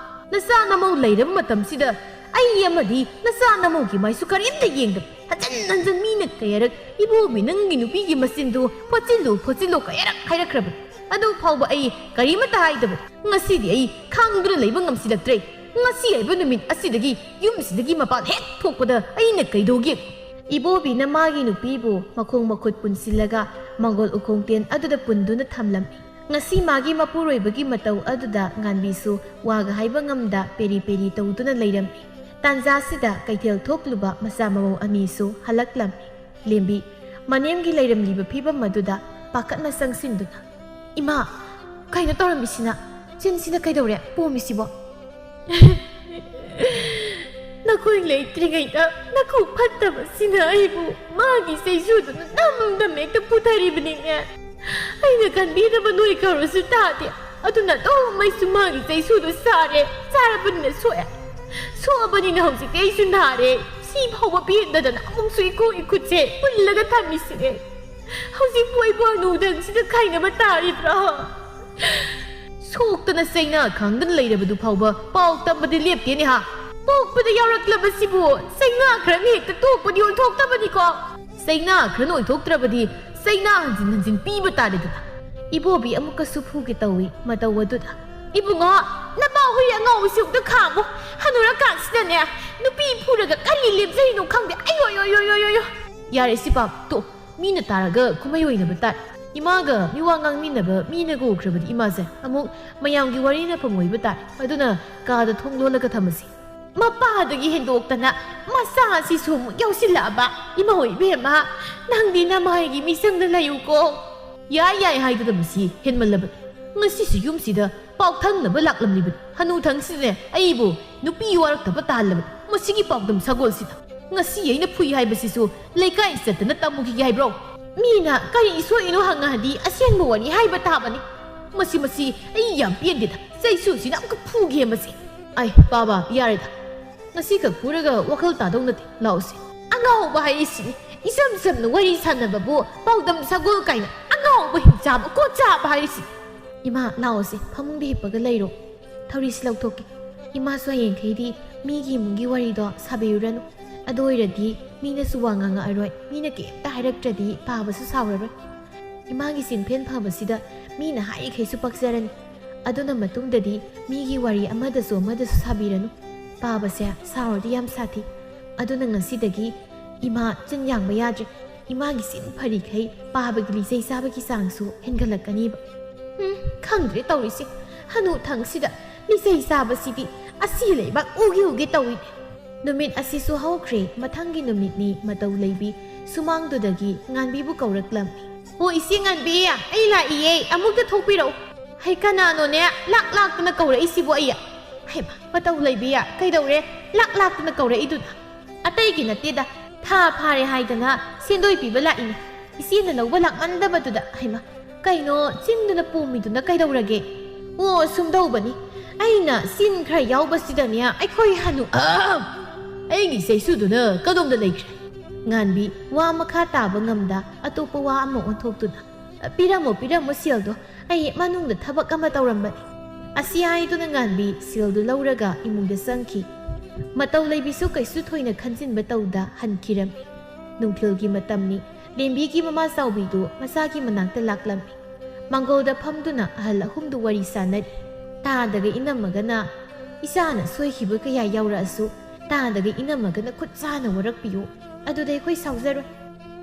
ꯅꯆꯥ ꯅꯃꯧ ꯂꯩꯔꯕ ꯃꯇꯝꯁꯤꯗ ꯑꯩ ꯑꯃꯗꯤ ꯅꯆꯥ ꯅꯃꯧꯒꯤ ꯃꯥꯏꯁꯨ ꯀꯔꯤꯝꯇ ꯌꯦꯡꯗꯕ꯫ ꯍꯟꯖꯟ ꯍꯟꯖꯟ ꯃꯤꯅ ꯀꯌꯥꯔꯛ "ꯏꯕꯣꯕꯤ, ꯅꯪꯒꯤ ꯅꯨꯄꯤꯒꯤ ꯃꯆꯤꯟꯗꯨ ꯐꯣꯠꯆꯤꯜꯂꯨ, ꯐꯣꯠꯆꯤꯜꯂꯨ" ꯀꯌꯥꯔꯛ ꯍꯥꯏꯔꯛꯈ꯭ꯔꯕꯅꯤ꯫ ꯑꯗꯨ ꯐꯥꯎꯕ ꯑꯩ ꯀꯔꯤꯃꯠꯇ ꯍꯥꯏꯗꯕꯅꯤ꯫ ꯉꯁꯤꯗꯤ ꯑꯩ ꯈꯥꯡꯗꯨꯅ ꯂꯩꯕ ꯉꯝꯁꯤꯜꯂꯛꯇ꯭ꯔꯦ꯫ ꯉꯁꯤ ꯍꯥꯏꯕ ꯅꯨꯃꯤꯠ ꯑꯁꯤꯗꯒꯤ ꯌꯨꯝꯁꯤꯗꯒꯤ ꯃꯄꯥꯟ ꯍꯦꯛ ꯊꯣꯛꯄꯗ ꯑꯩꯅ ꯀꯩꯗꯧꯒꯦ? ꯏꯕꯣꯕꯤꯅ ꯃꯥꯒꯤ ꯅꯨꯄꯤꯕꯨ ꯃꯈꯣꯡ ꯃꯈꯨꯠ ꯄꯨꯟꯁꯤꯜꯂꯒ ꯃꯪꯒꯣꯜ ꯎꯈꯣꯡꯇꯦꯟ ꯑꯗꯨꯗ ꯄꯨꯟꯗꯨꯅ ꯊꯝꯂꯝꯃꯤ꯫ ꯉꯁꯤ ꯃꯥꯒꯤ ꯃꯄꯨꯔꯣꯏꯕꯒꯤ ꯃꯇꯧ ꯑꯗꯨꯗ ꯉꯥꯟꯕꯤꯁꯨ ꯋꯥꯒ ꯍꯥꯏꯕ ꯉꯝꯗ ꯄꯦꯔꯤ ꯄꯦꯔꯤ ꯇꯧꯗꯨꯅ ꯂꯩꯔꯝꯃꯤ꯫ ꯇꯥꯟꯖꯥꯁꯤꯗ ꯀꯩꯊꯦꯜ ꯊꯣꯛꯂꯨꯕ ꯃꯆꯥ ꯃꯃꯧ ꯑꯅꯤꯁꯨ ꯍꯜꯂꯛꯂꯝꯃꯤ꯫ ꯂꯦꯝꯕꯤ ꯃꯅꯦꯝꯒꯤ ꯂꯩꯔꯝꯂꯤꯕ ꯐꯤꯕꯝ ꯑꯗꯨꯗ ꯄꯥꯈꯠꯅ ꯆꯪꯁꯤꯟꯗꯨꯅ, "ꯏꯃꯥ, ꯀꯩꯅꯣ ꯇꯧꯔꯝꯃꯤꯁꯤꯅ? ꯆꯤꯟꯁꯤꯅ ꯀꯩꯗꯧꯔꯦ ꯄꯣꯝꯃꯤꯁꯤꯕꯣ?" "ꯅꯈꯣꯏ ꯂꯩꯇ꯭ꯔꯤꯉꯩꯗ ꯅꯈꯨ ꯐꯠꯇꯕꯁꯤꯅ ꯑꯩꯕꯨ ꯃꯥꯒꯤ ꯆꯩꯁꯨꯗꯨꯅ ꯅꯝ ꯅꯝ ꯍꯦꯛꯇ ꯄꯨꯊꯔꯤꯕꯅꯤꯅꯦ꯫ ꯑꯩꯅ ꯀꯟꯕꯤꯅꯕ ꯅꯣꯏ ꯀꯧꯔꯁꯨ ꯇꯥꯗꯦ꯫ ꯑꯗꯨꯅ ꯑꯗꯨꯝ ꯑꯩꯁꯨ ꯃꯥꯒꯤ ꯆꯩꯁꯨꯗꯨ ꯆꯥꯔꯦ꯫ ꯆꯥꯔꯕꯅꯤꯅ ꯁꯣꯛꯑꯦ꯫ ꯁꯣꯛꯑꯕꯅꯤꯅ ꯍꯧꯖꯤꯛꯇꯤ ꯑꯩꯁꯨ ꯅꯥꯔꯦ꯫ ꯁꯤ ꯐꯥꯎꯕ ꯄꯦꯟꯗꯗꯅ ꯑꯃꯨꯛꯁꯨ ꯏꯈꯣꯡ ꯏꯈꯨꯠꯁꯦ ꯄꯨꯜꯂꯒ ꯊꯝꯃꯤꯁꯤꯅꯦ꯫ ꯍꯧꯖꯤꯛꯄꯨ ꯑꯩꯕꯨ ꯍꯅꯨꯊꯪꯁꯤꯗ ꯈꯥꯏꯅꯕ ꯇꯥꯔꯤꯕ꯭ꯔꯥ?" ꯁꯣꯛꯇꯅ ꯆꯩꯅꯥ ꯈꯥꯡꯗꯨꯅ ꯂꯩꯔꯕꯗꯨ ꯐꯥꯎꯕ ꯄꯥꯎ ꯇꯝꯕꯗꯤ ꯂꯦꯞꯇꯦꯅꯦ ꯍꯥ꯫ ꯄꯣꯛꯄꯗ ꯌꯥꯎꯔꯛꯂꯕꯁꯤꯕꯨ ꯆꯩꯅꯥ ꯈꯔꯅ ꯍꯦꯛꯇ ꯇꯣꯛꯄꯗꯤ ꯑꯣꯏꯊꯣꯛꯇꯕꯅꯤꯀꯣ꯫ ꯆꯩꯅꯥ ꯈꯔꯅ ꯑꯣꯏꯊꯣꯛꯇ꯭ꯔꯕꯗꯤ ꯆꯩꯅꯥ ꯍꯟꯖꯤꯟ ꯍꯟꯖꯤꯟ ꯄꯤꯕ ꯇꯥꯔꯦꯗꯅ꯫ ꯏꯕꯣꯕꯤ ꯑꯃꯨꯛꯀꯁꯨ ꯐꯨꯒꯦ ꯇꯧꯏ ꯃꯇꯧ ꯑꯗꯨꯗ꯫ "ꯏꯕꯨꯡꯉꯣ, ꯅꯄꯥ ꯍꯨꯏ ꯑꯉꯧꯕꯁꯤ ꯑꯃꯨꯛꯇ ꯈꯥꯝꯃꯨ꯫ ꯍꯅꯨꯔꯀꯥꯟꯁꯤꯗꯅꯦ ꯅꯨꯄꯤ ꯐꯨꯔꯒ ꯀꯔꯤ ꯂꯦꯝꯖꯔꯤꯅꯣ ꯈꯪꯗꯦ꯫ ꯑꯌꯣ, ꯑꯌꯣ, ꯑꯌꯣ, ꯑꯌꯣ, ꯑꯌꯣ, ꯑꯌꯣ꯫ ꯌꯥꯔꯦ ꯁꯤꯄꯥꯞ, ꯇꯣꯛ꯫ ꯃꯤꯅ ꯇꯥꯔꯒ ꯀꯨꯝꯍꯩ ꯑꯣꯏꯅꯕ ꯇꯥꯏ꯫ ꯏꯃꯥꯒ ꯃꯤꯋꯥ ꯉꯥꯡꯃꯤꯟꯅꯕ ꯃꯤꯅꯒ ꯎꯈ꯭ꯔꯕꯗꯤ ꯏꯃꯥꯁꯦ ꯑꯃꯨꯛ ꯃꯌꯥꯝꯒꯤ ꯋꯥꯔꯤꯅꯐꯝ ꯑꯣꯏꯕ ꯇꯥꯏ꯫ ꯑꯗꯨꯅ ꯀꯥꯗ ꯊꯣꯡ ꯂꯣꯜꯂꯒ ꯊꯝꯃꯁꯤ꯫" ꯃꯄꯥꯗꯒꯤ ꯍꯦꯟꯗꯣꯛꯇꯅ ꯃꯆꯥꯁꯤꯁꯨ ꯑꯃꯨꯛ ꯌꯥꯎꯁꯤꯜꯂꯛꯑꯕ꯫ ꯏꯃꯥ ꯍꯣꯏ ꯏꯕꯦꯝꯃ, ꯅꯪꯗꯤ ꯅꯃꯥꯏꯒꯤ ꯃꯤꯆꯪꯗ ꯂꯩꯌꯨꯀꯣ꯫ "ꯌꯥꯏ ꯌꯥꯏ" ꯍꯥꯏꯗꯨꯗ ꯃꯁꯤ ꯍꯦꯟꯃꯜꯂꯕꯅꯤ꯫ ꯉꯁꯤꯁꯨ ꯌꯨꯝꯁꯤꯗ ꯄꯥꯎ ꯊꯪꯅꯕ ꯂꯥꯛꯂꯝꯂꯤꯕꯅꯤ꯫ ꯍꯅꯨꯊꯪꯁꯤꯗꯅꯦ ꯑꯩꯕꯨ ꯅꯨꯄꯤ ꯋꯥꯔꯛꯇꯕ ꯇꯥꯍꯜꯂꯕꯅꯤ꯫ ꯃꯁꯤꯒꯤ ꯄꯥꯎꯗꯝ ꯁꯒꯣꯜꯁꯤꯗ ꯉꯁꯤ ꯑꯩꯅ ꯐꯨꯏ ꯍꯥꯏꯕꯁꯤꯁꯨ ꯂꯩꯀꯥꯏ ꯆꯠꯇꯅ ꯇꯝꯃꯨꯈꯤꯒꯦ ꯍꯥꯏꯕ꯭ꯔꯣ? ꯃꯤꯅ ꯀꯔꯤ ꯁꯣꯛꯏꯅꯣ ꯍꯪꯉꯛꯑꯗꯤ ꯑꯁꯦꯡꯕ ꯋꯥꯔꯤ ꯍꯥꯏꯕ ꯇꯥꯕꯅꯤ꯫ ꯃꯁꯤ, ꯃꯁꯤ ꯑꯩ ꯌꯥꯝ ꯄꯦꯟꯗꯦꯗ꯫ ꯆꯩꯁꯨꯁꯤꯅ ꯑꯃꯨꯛꯀ ꯐꯨꯒꯦ ꯃꯁꯤ꯫ ꯑꯩ ꯄꯥꯕ ꯌꯥꯔꯦꯗ꯫ ꯉꯁꯤꯈꯛ ꯐꯨꯔꯒ ꯋꯥꯈꯜ ꯇꯥꯗꯧ ꯅꯠꯇꯦ꯫ ꯂꯥꯛꯑꯣꯁꯦ꯫ ꯑꯉꯥꯎꯕ ꯍꯥꯏꯔꯤꯁꯤꯅꯤ꯫ ꯏꯆꯝ ꯆꯝꯅ ꯋꯥꯔꯤ ꯁꯥꯟꯅꯕꯕꯨ ꯄꯥꯎꯗꯝ ꯁꯒꯣꯜ ꯀꯥꯏꯅ ꯑꯉꯥꯎꯕ ꯍꯤꯡꯆꯥꯕ ꯀꯣꯠꯆꯥꯕ ꯍꯥꯏꯔꯤꯁꯤꯅꯤ꯫ ꯏꯃꯥ, ꯂꯥꯛꯑꯣꯁꯦ꯫ ꯐꯃꯨꯡꯗ ꯍꯤꯞꯄꯒ ꯂꯩꯔꯣ꯫ ꯊꯧꯔꯤꯁꯤ ꯂꯧꯊꯣꯛꯀꯦ꯫ ꯏꯃꯥꯁꯨ ꯍꯌꯦꯡꯈꯩꯗꯤ ꯃꯤꯒꯤ ꯏꯃꯨꯡꯒꯤ ꯋꯥꯔꯤꯗꯣ ꯁꯥꯕꯤꯔꯨꯔꯅꯨ꯫ ꯑꯗꯨ ꯑꯣꯏꯔꯗꯤ ꯃꯤꯅꯁꯨ ꯋꯥ ꯉꯥꯡꯉꯛꯑꯔꯣꯏ꯫ ꯃꯤꯅ ꯀꯩꯝꯇ ꯍꯥꯏꯔꯛꯇ꯭ꯔꯗꯤ ꯄꯥꯕꯁꯨ ꯁꯥꯎꯔꯔꯣꯏ꯫ ꯏꯃꯥꯒꯤ ꯆꯤꯟꯐꯦꯟ ꯐꯕꯁꯤꯗ ꯃꯤꯅ ꯍꯥꯏꯔꯤꯈꯩꯁꯨ ꯄꯛꯆꯔꯅꯤ꯫ ꯑꯗꯨꯅ ꯃꯇꯨꯡꯗꯗꯤ ꯃꯤꯒꯤ ꯋꯥꯔꯤ ꯑꯃꯗꯁꯨ ꯑꯃꯗꯁꯨ ꯁꯥꯕꯤꯔꯅꯨ꯫ ꯄꯥꯕꯁꯦ ꯁꯥꯎꯔꯗꯤ ꯌꯥꯝ ꯁꯥꯊꯤ꯫ ꯑꯗꯨꯅ ꯉꯁꯤꯗꯒꯤ ꯏꯃꯥ ꯆꯤꯟ ꯌꯥꯡꯕ ꯌꯥꯗ꯭ꯔꯦ꯫ ꯏꯃꯥꯒꯤ ꯆꯤꯟ ꯐꯔꯤꯈꯩ ꯄꯥꯕꯒꯤ ꯂꯤꯆꯩ ꯆꯥꯕꯒꯤ ꯆꯥꯡꯁꯨ ꯍꯦꯟꯒꯠꯂꯛꯀꯅꯤꯕ꯫ ꯎꯝ, ꯈꯪꯗ꯭ꯔꯦ ꯇꯧꯔꯤꯁꯦ꯫ ꯍꯅꯨꯊꯪꯁꯤꯗ ꯂꯤꯆꯩ ꯆꯥꯕꯁꯤꯗꯤ ꯑꯁꯤ ꯂꯩꯕꯥꯛ ꯎꯒꯦ ꯎꯒꯦ ꯇꯧꯏꯅꯦ꯫ ꯅꯨꯃꯤꯠ ꯑꯁꯤꯁꯨ ꯍꯧꯈ꯭ꯔꯦ꯫ ꯃꯊꯪꯒꯤ ꯅꯨꯃꯤꯠꯅꯤ꯫ ꯃꯇꯧ ꯂꯩꯕꯤ ꯁꯨꯃꯥꯡꯗꯨꯗꯒꯤ ꯉꯥꯟꯕꯤꯕꯨ ꯀꯧꯔꯛꯂꯝꯃꯤ꯫ "ꯑꯣ, ꯏꯆꯦ ꯉꯥꯟꯕꯤ, ꯑꯩ ꯂꯥꯛꯏꯌꯦ, ꯑꯃꯨꯛꯇ ꯊꯣꯛꯄꯤꯔꯛꯎ꯫" "ꯍꯩ, ꯀꯅꯥꯅꯣꯅꯦ ꯂꯥꯛ ꯂꯥꯛꯇꯅ ꯀꯧꯔꯛꯏꯁꯤꯕꯨ?" "ꯑꯩ, ꯍꯩꯃꯥ, ꯃꯇꯧ ꯂꯩꯕꯤ, ꯀꯩꯗꯧꯔꯦ ꯂꯥꯛ ꯂꯥꯛꯇꯅ ꯀꯧꯔꯛꯏꯗꯨꯅ?" "ꯑꯇꯩꯒꯤ ꯅꯠꯇꯦꯗ, ꯊꯥ ꯐꯥꯔꯦ ꯍꯥꯏꯗꯅ ꯁꯦꯟꯗꯣꯏ ꯄꯤꯕ ꯂꯥꯛꯏꯅꯦ꯫ ꯏꯆꯦꯅ ꯂꯧꯕ ꯂꯥꯛꯃꯟꯗꯕꯗꯨꯗ꯫" "ꯍꯩꯃꯥ, ꯀꯩꯅꯣ ꯆꯤꯟꯗꯨꯅ ꯄꯣꯝꯃꯤꯗꯨꯅ ꯀꯩꯗꯧꯔꯒꯦ?" "ꯑꯣ, ꯁꯨꯝ ꯇꯧꯕꯅꯤ, ꯑꯩꯅ ꯆꯤꯟ ꯈꯔ ꯌꯥꯎꯕꯁꯤꯗꯅꯦ ꯑꯩꯈꯣꯏ ꯍꯅꯨ-, ꯑ, ꯑꯩꯒꯤ ꯆꯩꯁꯨꯗꯨꯅ ꯀꯗꯣꯝꯗ ꯂꯩꯈ꯭ꯔꯦ?" ꯉꯥꯟꯕꯤ ꯋꯥ ꯃꯈꯥ ꯇꯥꯕ ꯉꯝꯗ ꯑꯇꯣꯞꯄ ꯋꯥ ꯑꯃ ꯑꯣꯟꯊꯣꯛꯇꯨꯅ, "ꯄꯤꯔꯝꯃꯣ, ꯄꯤꯔꯝꯃꯣ ꯁꯦꯜꯗꯣ, ꯑꯩ ꯃꯅꯨꯡꯗ ꯊꯕꯛ ꯑꯃ ꯇꯧꯔꯝꯕꯅꯤ꯫" ꯑꯁꯤ ꯍꯥꯏꯗꯨꯅ ꯉꯥꯟꯕꯤ ꯁꯦꯜꯗꯨ ꯂꯧꯔꯒ ꯏꯃꯨꯡꯗ ꯆꯪꯈꯤ꯫ ꯃꯇꯧ ꯂꯩꯕꯤꯁꯨ ꯀꯩꯁꯨ ꯊꯣꯏꯅ ꯈꯟꯖꯤꯟꯕ ꯇꯧꯗ ꯍꯟꯈꯤꯔꯝꯃꯤ꯫ ꯅꯨꯡꯊꯤꯜꯒꯤ ꯃꯇꯝꯅꯤ꯫ ꯂꯦꯝꯕꯤꯒꯤ ꯃꯃꯥ ꯆꯥꯎꯕꯤꯗꯨ ꯃꯆꯥꯒꯤ ꯃꯅꯥꯛꯇ ꯂꯥꯛꯂꯝꯃꯤ꯫ ꯃꯥꯡꯒꯣꯜꯗ ꯐꯝꯗꯨꯅ ꯑꯍꯜ ꯑꯍꯨꯝꯗꯨ ꯋꯥꯔꯤ ꯁꯥꯟꯅꯔꯤ꯫ ꯇꯥꯗꯒ ꯏꯅꯝꯃꯒꯅ, "ꯏꯆꯥꯅ ꯁꯣꯏꯈꯤꯕ ꯀꯌꯥ ꯌꯥꯎꯔꯛꯑꯁꯨ ꯇꯥꯗꯒ ꯏꯅꯝꯃꯒꯅ ꯈꯨꯠ ꯁꯥꯅ ꯋꯥꯔꯛꯄꯤꯌꯨ꯫ ꯑꯗꯨꯗ ꯑꯩꯈꯣꯏ ꯁꯥꯎꯖꯔꯣꯏ꯫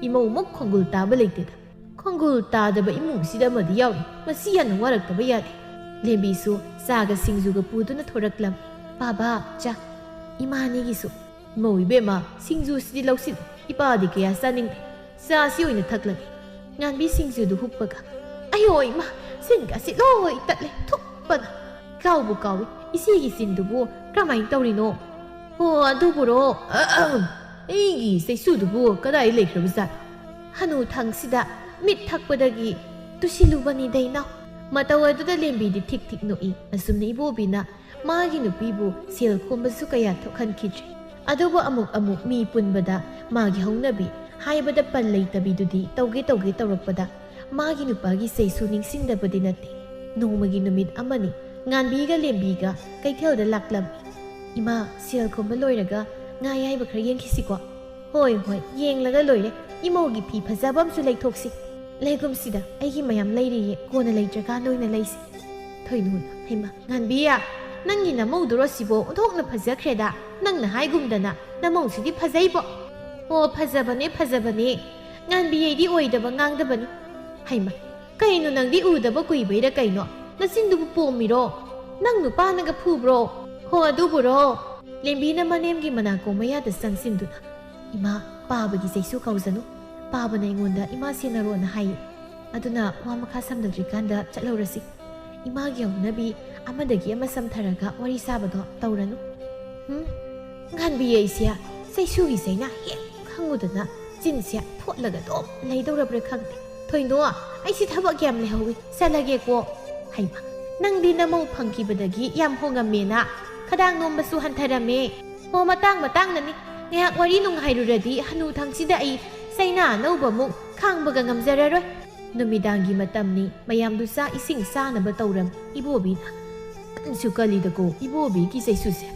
ꯏꯃꯧꯃꯨꯛ ꯈꯣꯡꯒꯨꯜ ꯇꯥꯕ ꯂꯩꯇꯦꯗ꯫ ꯈꯣꯡꯒꯨꯜ ꯇꯥꯗꯕ ꯏꯃꯨꯡꯁꯤꯗ ꯑꯃꯗꯤ ꯌꯥꯎꯔꯤ꯫ ꯃꯁꯤ ꯌꯥꯝꯅ ꯋꯥꯔꯛꯇꯕ ꯌꯥꯗꯦ꯫" ꯂꯦꯝꯕꯤꯁꯨ ꯆꯥꯒ ꯁꯤꯡꯖꯨꯒ ꯄꯨꯗꯨꯅ ꯊꯣꯔꯛꯂꯝꯃꯤ꯫ "ꯄꯥꯕ, ꯆꯥ ꯏꯃꯥꯅꯤꯒꯤꯁꯨ꯫" "ꯏꯃꯧ ꯏꯕꯦꯝꯃ, ꯁꯤꯡꯖꯨꯁꯤꯗꯤ ꯂꯧꯁꯤꯜꯂꯨ, ꯏꯄꯥꯗꯤ ꯀꯌꯥ ꯆꯥꯅꯤꯡꯗꯦ, ꯆꯥꯁꯤ ꯑꯣꯏꯅ ꯊꯛꯂꯒꯦ꯫" ꯉꯥꯟꯕꯤ ꯁꯤꯡꯖꯨꯗꯨ ꯍꯨꯞꯄꯒ, "ꯑꯌꯣ ꯏꯃꯥ, ꯆꯤꯟꯒꯁꯤ ꯂꯣꯏ ꯇꯠꯂꯦ, ꯊꯨꯞꯄꯅ꯫ ꯀꯥꯎꯕꯨ ꯀꯥꯎꯏ, ꯏꯆꯦꯒꯤ ꯆꯤꯟꯗꯨꯕꯨ ꯀꯔꯝꯍꯥꯏꯅ ꯇꯧꯔꯤꯅꯣ?" "ꯑꯣ, ꯑꯗꯨꯕꯨꯔꯣ, ꯑꯍꯝ, ꯑꯩꯒꯤ ꯆꯩꯁꯨꯗꯨꯕꯨ ꯀꯗꯥꯏ ꯂꯩꯈ꯭ꯔꯕꯖꯥꯠꯅꯣ?" ꯍꯅꯨ ꯊꯪꯁꯤꯗ ꯃꯤꯠ ꯊꯛꯄꯗꯒꯤ, "ꯇꯨꯁꯤꯜꯂꯨꯕꯅꯤꯗ ꯏꯅꯥꯎ, ꯃꯇꯧ ꯑꯗꯨꯗ ꯂꯦꯝꯕꯤꯗꯤ ꯊꯤꯛ ꯊꯤꯛ ꯅꯣꯛꯏ꯫ ꯑꯁꯨꯝꯅ ꯏꯕꯣꯕꯤꯅ ꯃꯥꯒꯤ ꯅꯨꯄꯤꯕꯨ ꯁꯦꯜ ꯈꯣꯝꯕꯁꯨ ꯀꯌꯥ ꯊꯣꯛꯍꯟꯈꯤꯗ꯭ꯔꯦ꯫ ꯑꯗꯨꯕꯨ ꯑꯃꯨꯛ ꯑꯃꯨꯛ ꯃꯤ ꯄꯨꯟꯕꯗ ꯃꯥꯒꯤ ꯍꯧꯅꯕꯤ ꯍꯥꯏꯕꯗ ꯄꯟ ꯂꯩꯇꯕꯤꯗꯨꯗꯤ ꯇꯧꯒꯦ ꯇꯧꯒꯦ ꯇꯧꯔꯛꯄꯗ ꯃꯥꯒꯤ ꯅꯨꯄꯥꯒꯤ ꯆꯩꯁꯨ ꯅꯤꯡꯁꯤꯡꯗꯕꯗꯤ ꯅꯠꯇꯦ꯫ ꯅꯣꯡꯃꯒꯤ ꯅꯨꯃꯤꯠ ꯑꯃꯅꯤ ꯉꯥꯟꯕꯤꯒ ꯂꯦꯝꯕꯤꯒ ꯀꯩꯊꯦꯜꯗ ꯂꯥꯛꯂꯝꯃꯤ꯫ "ꯏꯃꯥ, ꯁꯦꯜ ꯈꯣꯝꯕ ꯂꯣꯏꯔꯒ ꯉꯥ ꯑꯌꯥꯏꯕ ꯈꯔ ꯌꯦꯡꯈꯤꯁꯤꯀꯣ?" "ꯍꯣꯏ, ꯍꯣꯏ, ꯌꯦꯡꯂꯒ ꯂꯣꯏꯔꯦ꯫ ꯏꯃꯧꯒꯤ ꯐꯤ ꯐꯖꯕ ꯑꯃꯁꯨ ꯂꯩꯊꯣꯛꯁꯤ꯫ ꯂꯩꯒꯨꯝꯁꯤꯗ, ꯑꯩꯒꯤ ꯃꯌꯥꯝ ꯂꯩꯔꯤꯌꯦ, ꯀꯣꯟꯅ ꯂꯩꯇ꯭ꯔꯀꯥꯟꯗ ꯑꯣꯏꯅ ꯂꯩꯁꯤ꯫" ꯊꯣꯏꯅꯨꯅ, "ꯍꯩꯃꯥ, ꯉꯥꯟꯕꯤ, ꯅꯪꯒꯤ ꯅꯃꯧꯗꯨꯔꯣ ꯁꯤꯕꯣ? ꯑꯣꯟꯊꯣꯛꯅ ꯐꯖꯈ꯭ꯔꯦꯗ꯫ ꯅꯪꯅ ꯍꯥꯏꯒꯨꯝꯗꯅ ꯅꯃꯧꯁꯤꯗꯤ ꯐꯖꯩꯕꯣ꯫" "ꯑꯣ, ꯐꯖꯕꯅꯦ, ꯐꯖꯕꯅꯦ꯫ ꯉꯥꯟꯕꯤ, ꯑꯩꯗꯤ ꯑꯣꯏꯗꯕ ꯉꯥꯡꯗꯕꯅꯤ꯫" "ꯍꯩꯃꯥ, ꯀꯩꯅꯣ, ꯅꯪꯗꯤ ꯎꯗꯕ ꯀꯨꯏꯕꯩꯔ ꯀꯩꯅꯣ? ꯅꯆꯤꯟꯗꯨꯕꯨ ꯄꯣꯝꯃꯤꯔꯣ? ꯅꯪ ꯅꯨꯄꯥꯅꯒ ꯐꯨꯕ꯭ꯔꯣ?" "ꯍꯣ, ꯑꯗꯨꯕꯨꯔꯣ?" ꯂꯦꯝꯕꯤꯅ ꯃꯅꯦꯝꯒꯤ ꯃꯅꯥꯀꯣꯡ ꯃꯌꯥꯗ ꯆꯪꯁꯤꯟꯗꯨꯅ, "ꯏꯃꯥ, ꯄꯥꯕꯒꯤ ꯆꯩꯁꯨ ꯀꯥꯎꯖꯅꯨ꯫ ꯄꯥꯕꯅ ꯑꯩꯉꯣꯟꯗ ꯏꯃꯥ ꯁꯦꯟꯅꯔꯣꯅ ꯍꯥꯏꯌꯦ꯫ ꯑꯗꯨꯅ ꯋꯥ ꯃꯈꯥ ꯁꯝꯗꯗ꯭ꯔꯤꯀꯥꯟꯗ ꯆꯠꯍꯧꯔꯁꯤ꯫ ꯏꯃꯥꯒꯤ ꯍꯧꯅꯕꯤ ꯑꯃꯗꯒꯤ ꯑꯃ ꯁꯝꯊꯔꯒ ꯋꯥꯔꯤ ꯁꯥꯕꯗꯣ ꯇꯧꯔꯅꯨ꯫" "ꯍꯨꯝ?" ꯉꯥꯟꯕꯤ ꯑꯩꯁꯦ ꯆꯩꯁꯨꯒꯤ ꯆꯩꯅꯥ ꯍꯦꯛ ꯈꯪꯉꯨꯗꯅ ꯆꯤꯟꯁꯦ ꯊꯣꯠꯂꯒ ꯑꯗꯨꯝ ꯂꯩꯗꯧꯔꯕ꯭ꯔꯥ ꯈꯪꯗꯦ꯫ "ꯊꯣꯏꯅꯣ, ꯑꯩꯁꯦ ꯊꯕꯛ ꯌꯥꯝ ꯂꯩꯍꯧꯋꯤ, ꯆꯠꯂꯒꯦꯀꯣ꯫" "ꯍꯩꯃꯥ, ꯅꯪꯗꯤ ꯅꯃꯧ ꯐꯪꯈꯤꯕꯗꯒꯤ ꯌꯥꯝ ꯍꯣꯡꯉꯝꯃꯦꯅ, ꯈꯗꯥꯡ ꯅꯣꯝꯕꯁꯨ ꯍꯟꯊꯔꯝꯃꯦ꯫" "ꯑꯣ, ꯃꯇꯥꯡ ꯃꯇꯥꯡꯅꯅꯤ꯫ ꯉꯥꯏꯍꯥꯛ ꯋꯥꯔꯤ ꯅꯨꯡꯉꯥꯏꯔꯨꯔꯗꯤ ꯍꯅꯨ ꯊꯪꯁꯤꯗ ꯑꯩ ꯆꯩꯅꯥ ꯑꯅꯧꯕꯃꯨꯛ ꯈꯥꯡꯕꯒ ꯉꯝꯖꯔꯔꯣꯏ꯫" ꯅꯨꯃꯤꯗꯥꯡꯒꯤ ꯃꯇꯝꯅꯤ, ꯃꯌꯥꯝꯗꯨ ꯆꯥꯛ ꯏꯁꯤꯡ ꯆꯥꯅꯕ ꯇꯧꯔꯝ꯫ ꯏꯕꯣꯕꯤꯅ, "ꯀꯟꯁꯨ ꯀꯜꯂꯤꯗꯀꯣ ꯏꯕꯣꯕꯤꯒꯤ ꯆꯩꯁꯨꯁꯦ꯫"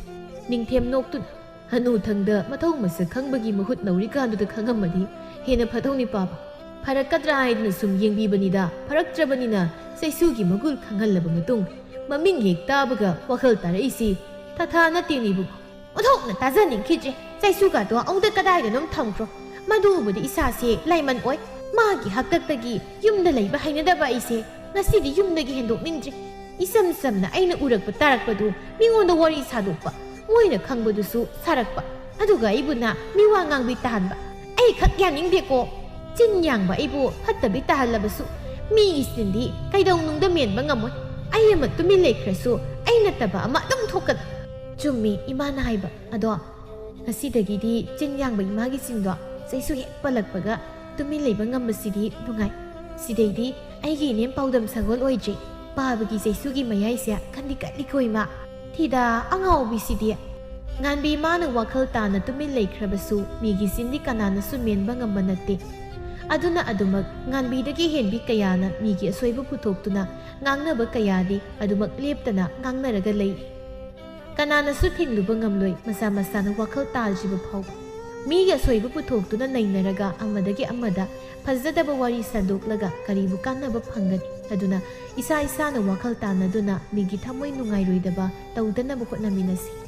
ꯅꯤꯡꯊꯦꯝ ꯅꯣꯛꯇꯨꯅ, "ꯍꯅꯨ ꯊꯪꯗ ꯃꯊꯧ ꯃꯁꯛ ꯈꯪꯕꯒꯤ ꯃꯍꯨꯠ ꯅꯧꯔꯤꯀꯥꯟꯗꯨꯗ ꯈꯪꯉꯝꯃꯗꯤ ꯍꯦꯟꯅ ꯐꯗꯧꯅꯤ ꯄꯥꯕ꯫ ꯐꯔꯛꯀꯗ꯭ꯔꯥ ꯍꯥꯏꯗꯨꯅ ꯁꯨꯝ ꯌꯦꯡꯕꯤꯕꯅꯤꯗ, ꯐꯔꯛꯇ꯭ꯔꯕꯅꯤꯅ ꯆꯩꯁꯨꯒꯤ ꯃꯒꯨꯜ ꯈꯪꯍꯜꯂꯕ ꯃꯇꯨꯡ ꯃꯃꯤꯡ ꯍꯦꯛ ꯇꯥꯕꯒ ꯋꯥꯈꯜ ꯇꯥꯔꯛꯏꯁꯤ ꯊꯥꯊꯥ ꯅꯠꯇꯦꯅꯦ ꯏꯕꯨꯡꯉꯣ꯫" "ꯑꯣꯟꯊꯣꯛꯅ ꯇꯥꯖꯅꯤꯡꯈꯤꯗ꯭ꯔꯦ꯫ ꯆꯩꯁꯨꯒꯗꯣ ꯑꯃꯨꯛꯇ ꯀꯗꯥꯏꯗꯅꯣꯝ ꯊꯝꯈ꯭ꯔꯣ꯫ ꯃꯗꯨ ꯎꯕꯗ ꯏꯁꯥꯁꯦ ꯂꯥꯏꯃꯟ ꯑꯣꯏ꯫ ꯃꯥꯒꯤ ꯍꯥꯛꯇꯛꯇꯒꯤ ꯌꯨꯝꯗ ꯂꯩꯕ ꯍꯩꯅꯗꯕ ꯑꯩꯁꯦ ꯉꯁꯤꯗꯤ ꯌꯨꯝꯗꯒꯤ ꯍꯦꯟꯗꯣꯛꯅꯤꯡꯗ꯭ꯔꯦ꯫ ꯏꯆꯝ ꯆꯝꯅ ꯑꯩꯅ ꯎꯔꯛꯄ ꯇꯥꯔꯛꯄꯗꯨ ꯃꯤꯉꯣꯟꯗ ꯋꯥꯔꯤ ꯁꯥꯗꯣꯛꯄ, ꯃꯣꯏꯅ ꯈꯪꯕꯗꯨꯁꯨ ꯁꯥꯔꯛꯄ, ꯑꯗꯨꯒ ꯑꯩꯕꯨꯅ ꯃꯤꯋꯥ ꯉꯥꯡꯕꯤ ꯇꯥꯍꯟꯕ꯫ ꯑꯩ ꯈꯛ ꯌꯥꯅꯤꯡꯗꯦꯀꯣ꯫ ꯆꯤꯟ ꯌꯥꯡꯕ ꯑꯩꯕꯨ ꯐꯠꯇꯕꯤ ꯇꯥꯍꯜꯂꯕꯁꯨ ꯃꯤꯒꯤ ꯆꯤꯟꯗꯤ ꯀꯩꯗꯧꯅꯨꯡꯗ ꯃꯦꯟꯕ ꯉꯝꯃꯣꯏ꯫ ꯑꯩ ꯑꯃ ꯇꯨꯃꯤꯟ ꯂꯩꯈ꯭ꯔꯁꯨ ꯑꯩ ꯅꯠꯇꯕ ꯑꯃ ꯑꯗꯨꯝ ꯊꯣꯛꯀꯅꯤ꯫" ꯆꯨꯝꯃꯤ ꯏꯃꯥꯅ ꯍꯥꯏꯕ꯫ ꯑꯗꯣ ꯉꯁꯤꯗꯒꯤꯗꯤ ꯆꯤꯟ ꯌꯥꯡꯕ ꯏꯃꯥꯒꯤ ꯆꯤꯟꯗꯣ ꯆꯩꯁꯨ ꯍꯦꯛ ꯄꯜꯂꯛꯄꯒ ꯇꯨꯃꯤꯟ ꯂꯩꯕ ꯉꯝꯕꯁꯤꯗꯤ ꯅꯨꯡꯉꯥꯏ꯫ "ꯁꯤꯗꯩꯗꯤ ꯑꯩꯒꯤ ꯏꯅꯦꯝ ꯄꯥꯎꯗꯝ ꯁꯒꯣꯜ ꯑꯣꯏꯗ꯭ꯔꯦ꯫ ꯄꯥꯕꯒꯤ ꯆꯩꯁꯨꯒꯤ ꯃꯌꯥꯏꯁꯦ ꯀꯟꯗꯤ ꯀꯠꯂꯤꯀꯣ ꯏꯃꯥ꯫ ꯊꯤꯗ ꯑꯉꯥꯎꯕꯤꯁꯤꯗꯤ"꯫ ꯉꯥꯟꯕꯤ ꯃꯥꯅ ꯋꯥꯈꯜ ꯇꯥꯅ ꯇꯨꯃꯤꯟ ꯂꯩꯈ꯭ꯔꯕꯁꯨ ꯃꯤꯒꯤ ꯆꯤꯟꯗꯤ ꯀꯅꯥꯅꯁꯨ ꯃꯦꯟꯕ ꯉꯝꯕ ꯅꯠꯇꯦ꯫ ꯑꯗꯨꯅ ꯑꯗꯨꯃꯛ ꯉꯥꯟꯕꯤꯗꯒꯤ ꯍꯦꯟꯕꯤ ꯀꯌꯥꯅ ꯃꯤꯒꯤ ꯑꯁꯣꯏꯕ ꯄꯨꯊꯣꯛꯇꯨꯅ ꯉꯥꯡꯅꯕ ꯀꯌꯥꯗꯤ ꯑꯗꯨꯃꯛ ꯂꯦꯞꯇꯅ ꯉꯥꯡꯅꯔꯒ ꯂꯩ꯫ ꯀꯅꯥꯅꯁꯨ ꯊꯤꯡꯂꯨꯕ ꯉꯝꯂꯣꯏ ꯃꯁꯥ ꯃꯁꯥꯅ ꯋꯥꯈꯜ ꯇꯥꯗ꯭ꯔꯤꯕ ꯐꯥꯎꯕ꯫ ꯃꯤꯒꯤ ꯑꯁꯣꯏꯕ ꯄꯨꯊꯣꯛꯇꯨꯅ ꯅꯩꯅꯔꯒ ꯑꯃꯗꯒꯤ ꯑꯃꯗ ꯐꯖꯗꯕ ꯋꯥꯔꯤ ꯁꯟꯗꯣꯛꯂꯒ ꯀꯔꯤꯕꯨ ꯀꯥꯟꯅꯕ ꯐꯪꯒꯅꯤ? ꯑꯗꯨꯅ ꯏꯁꯥ ꯏꯁꯥꯅ ꯋꯥꯈꯜ ꯇꯥꯅꯗꯨꯅ ꯃꯤꯒꯤ ꯊꯃꯣꯏ ꯅꯨꯡꯉꯥꯏꯔꯣꯏꯗꯕ ꯇꯧꯗꯅꯕ ꯍꯣꯠꯅꯃꯤꯟꯅꯁꯤ꯫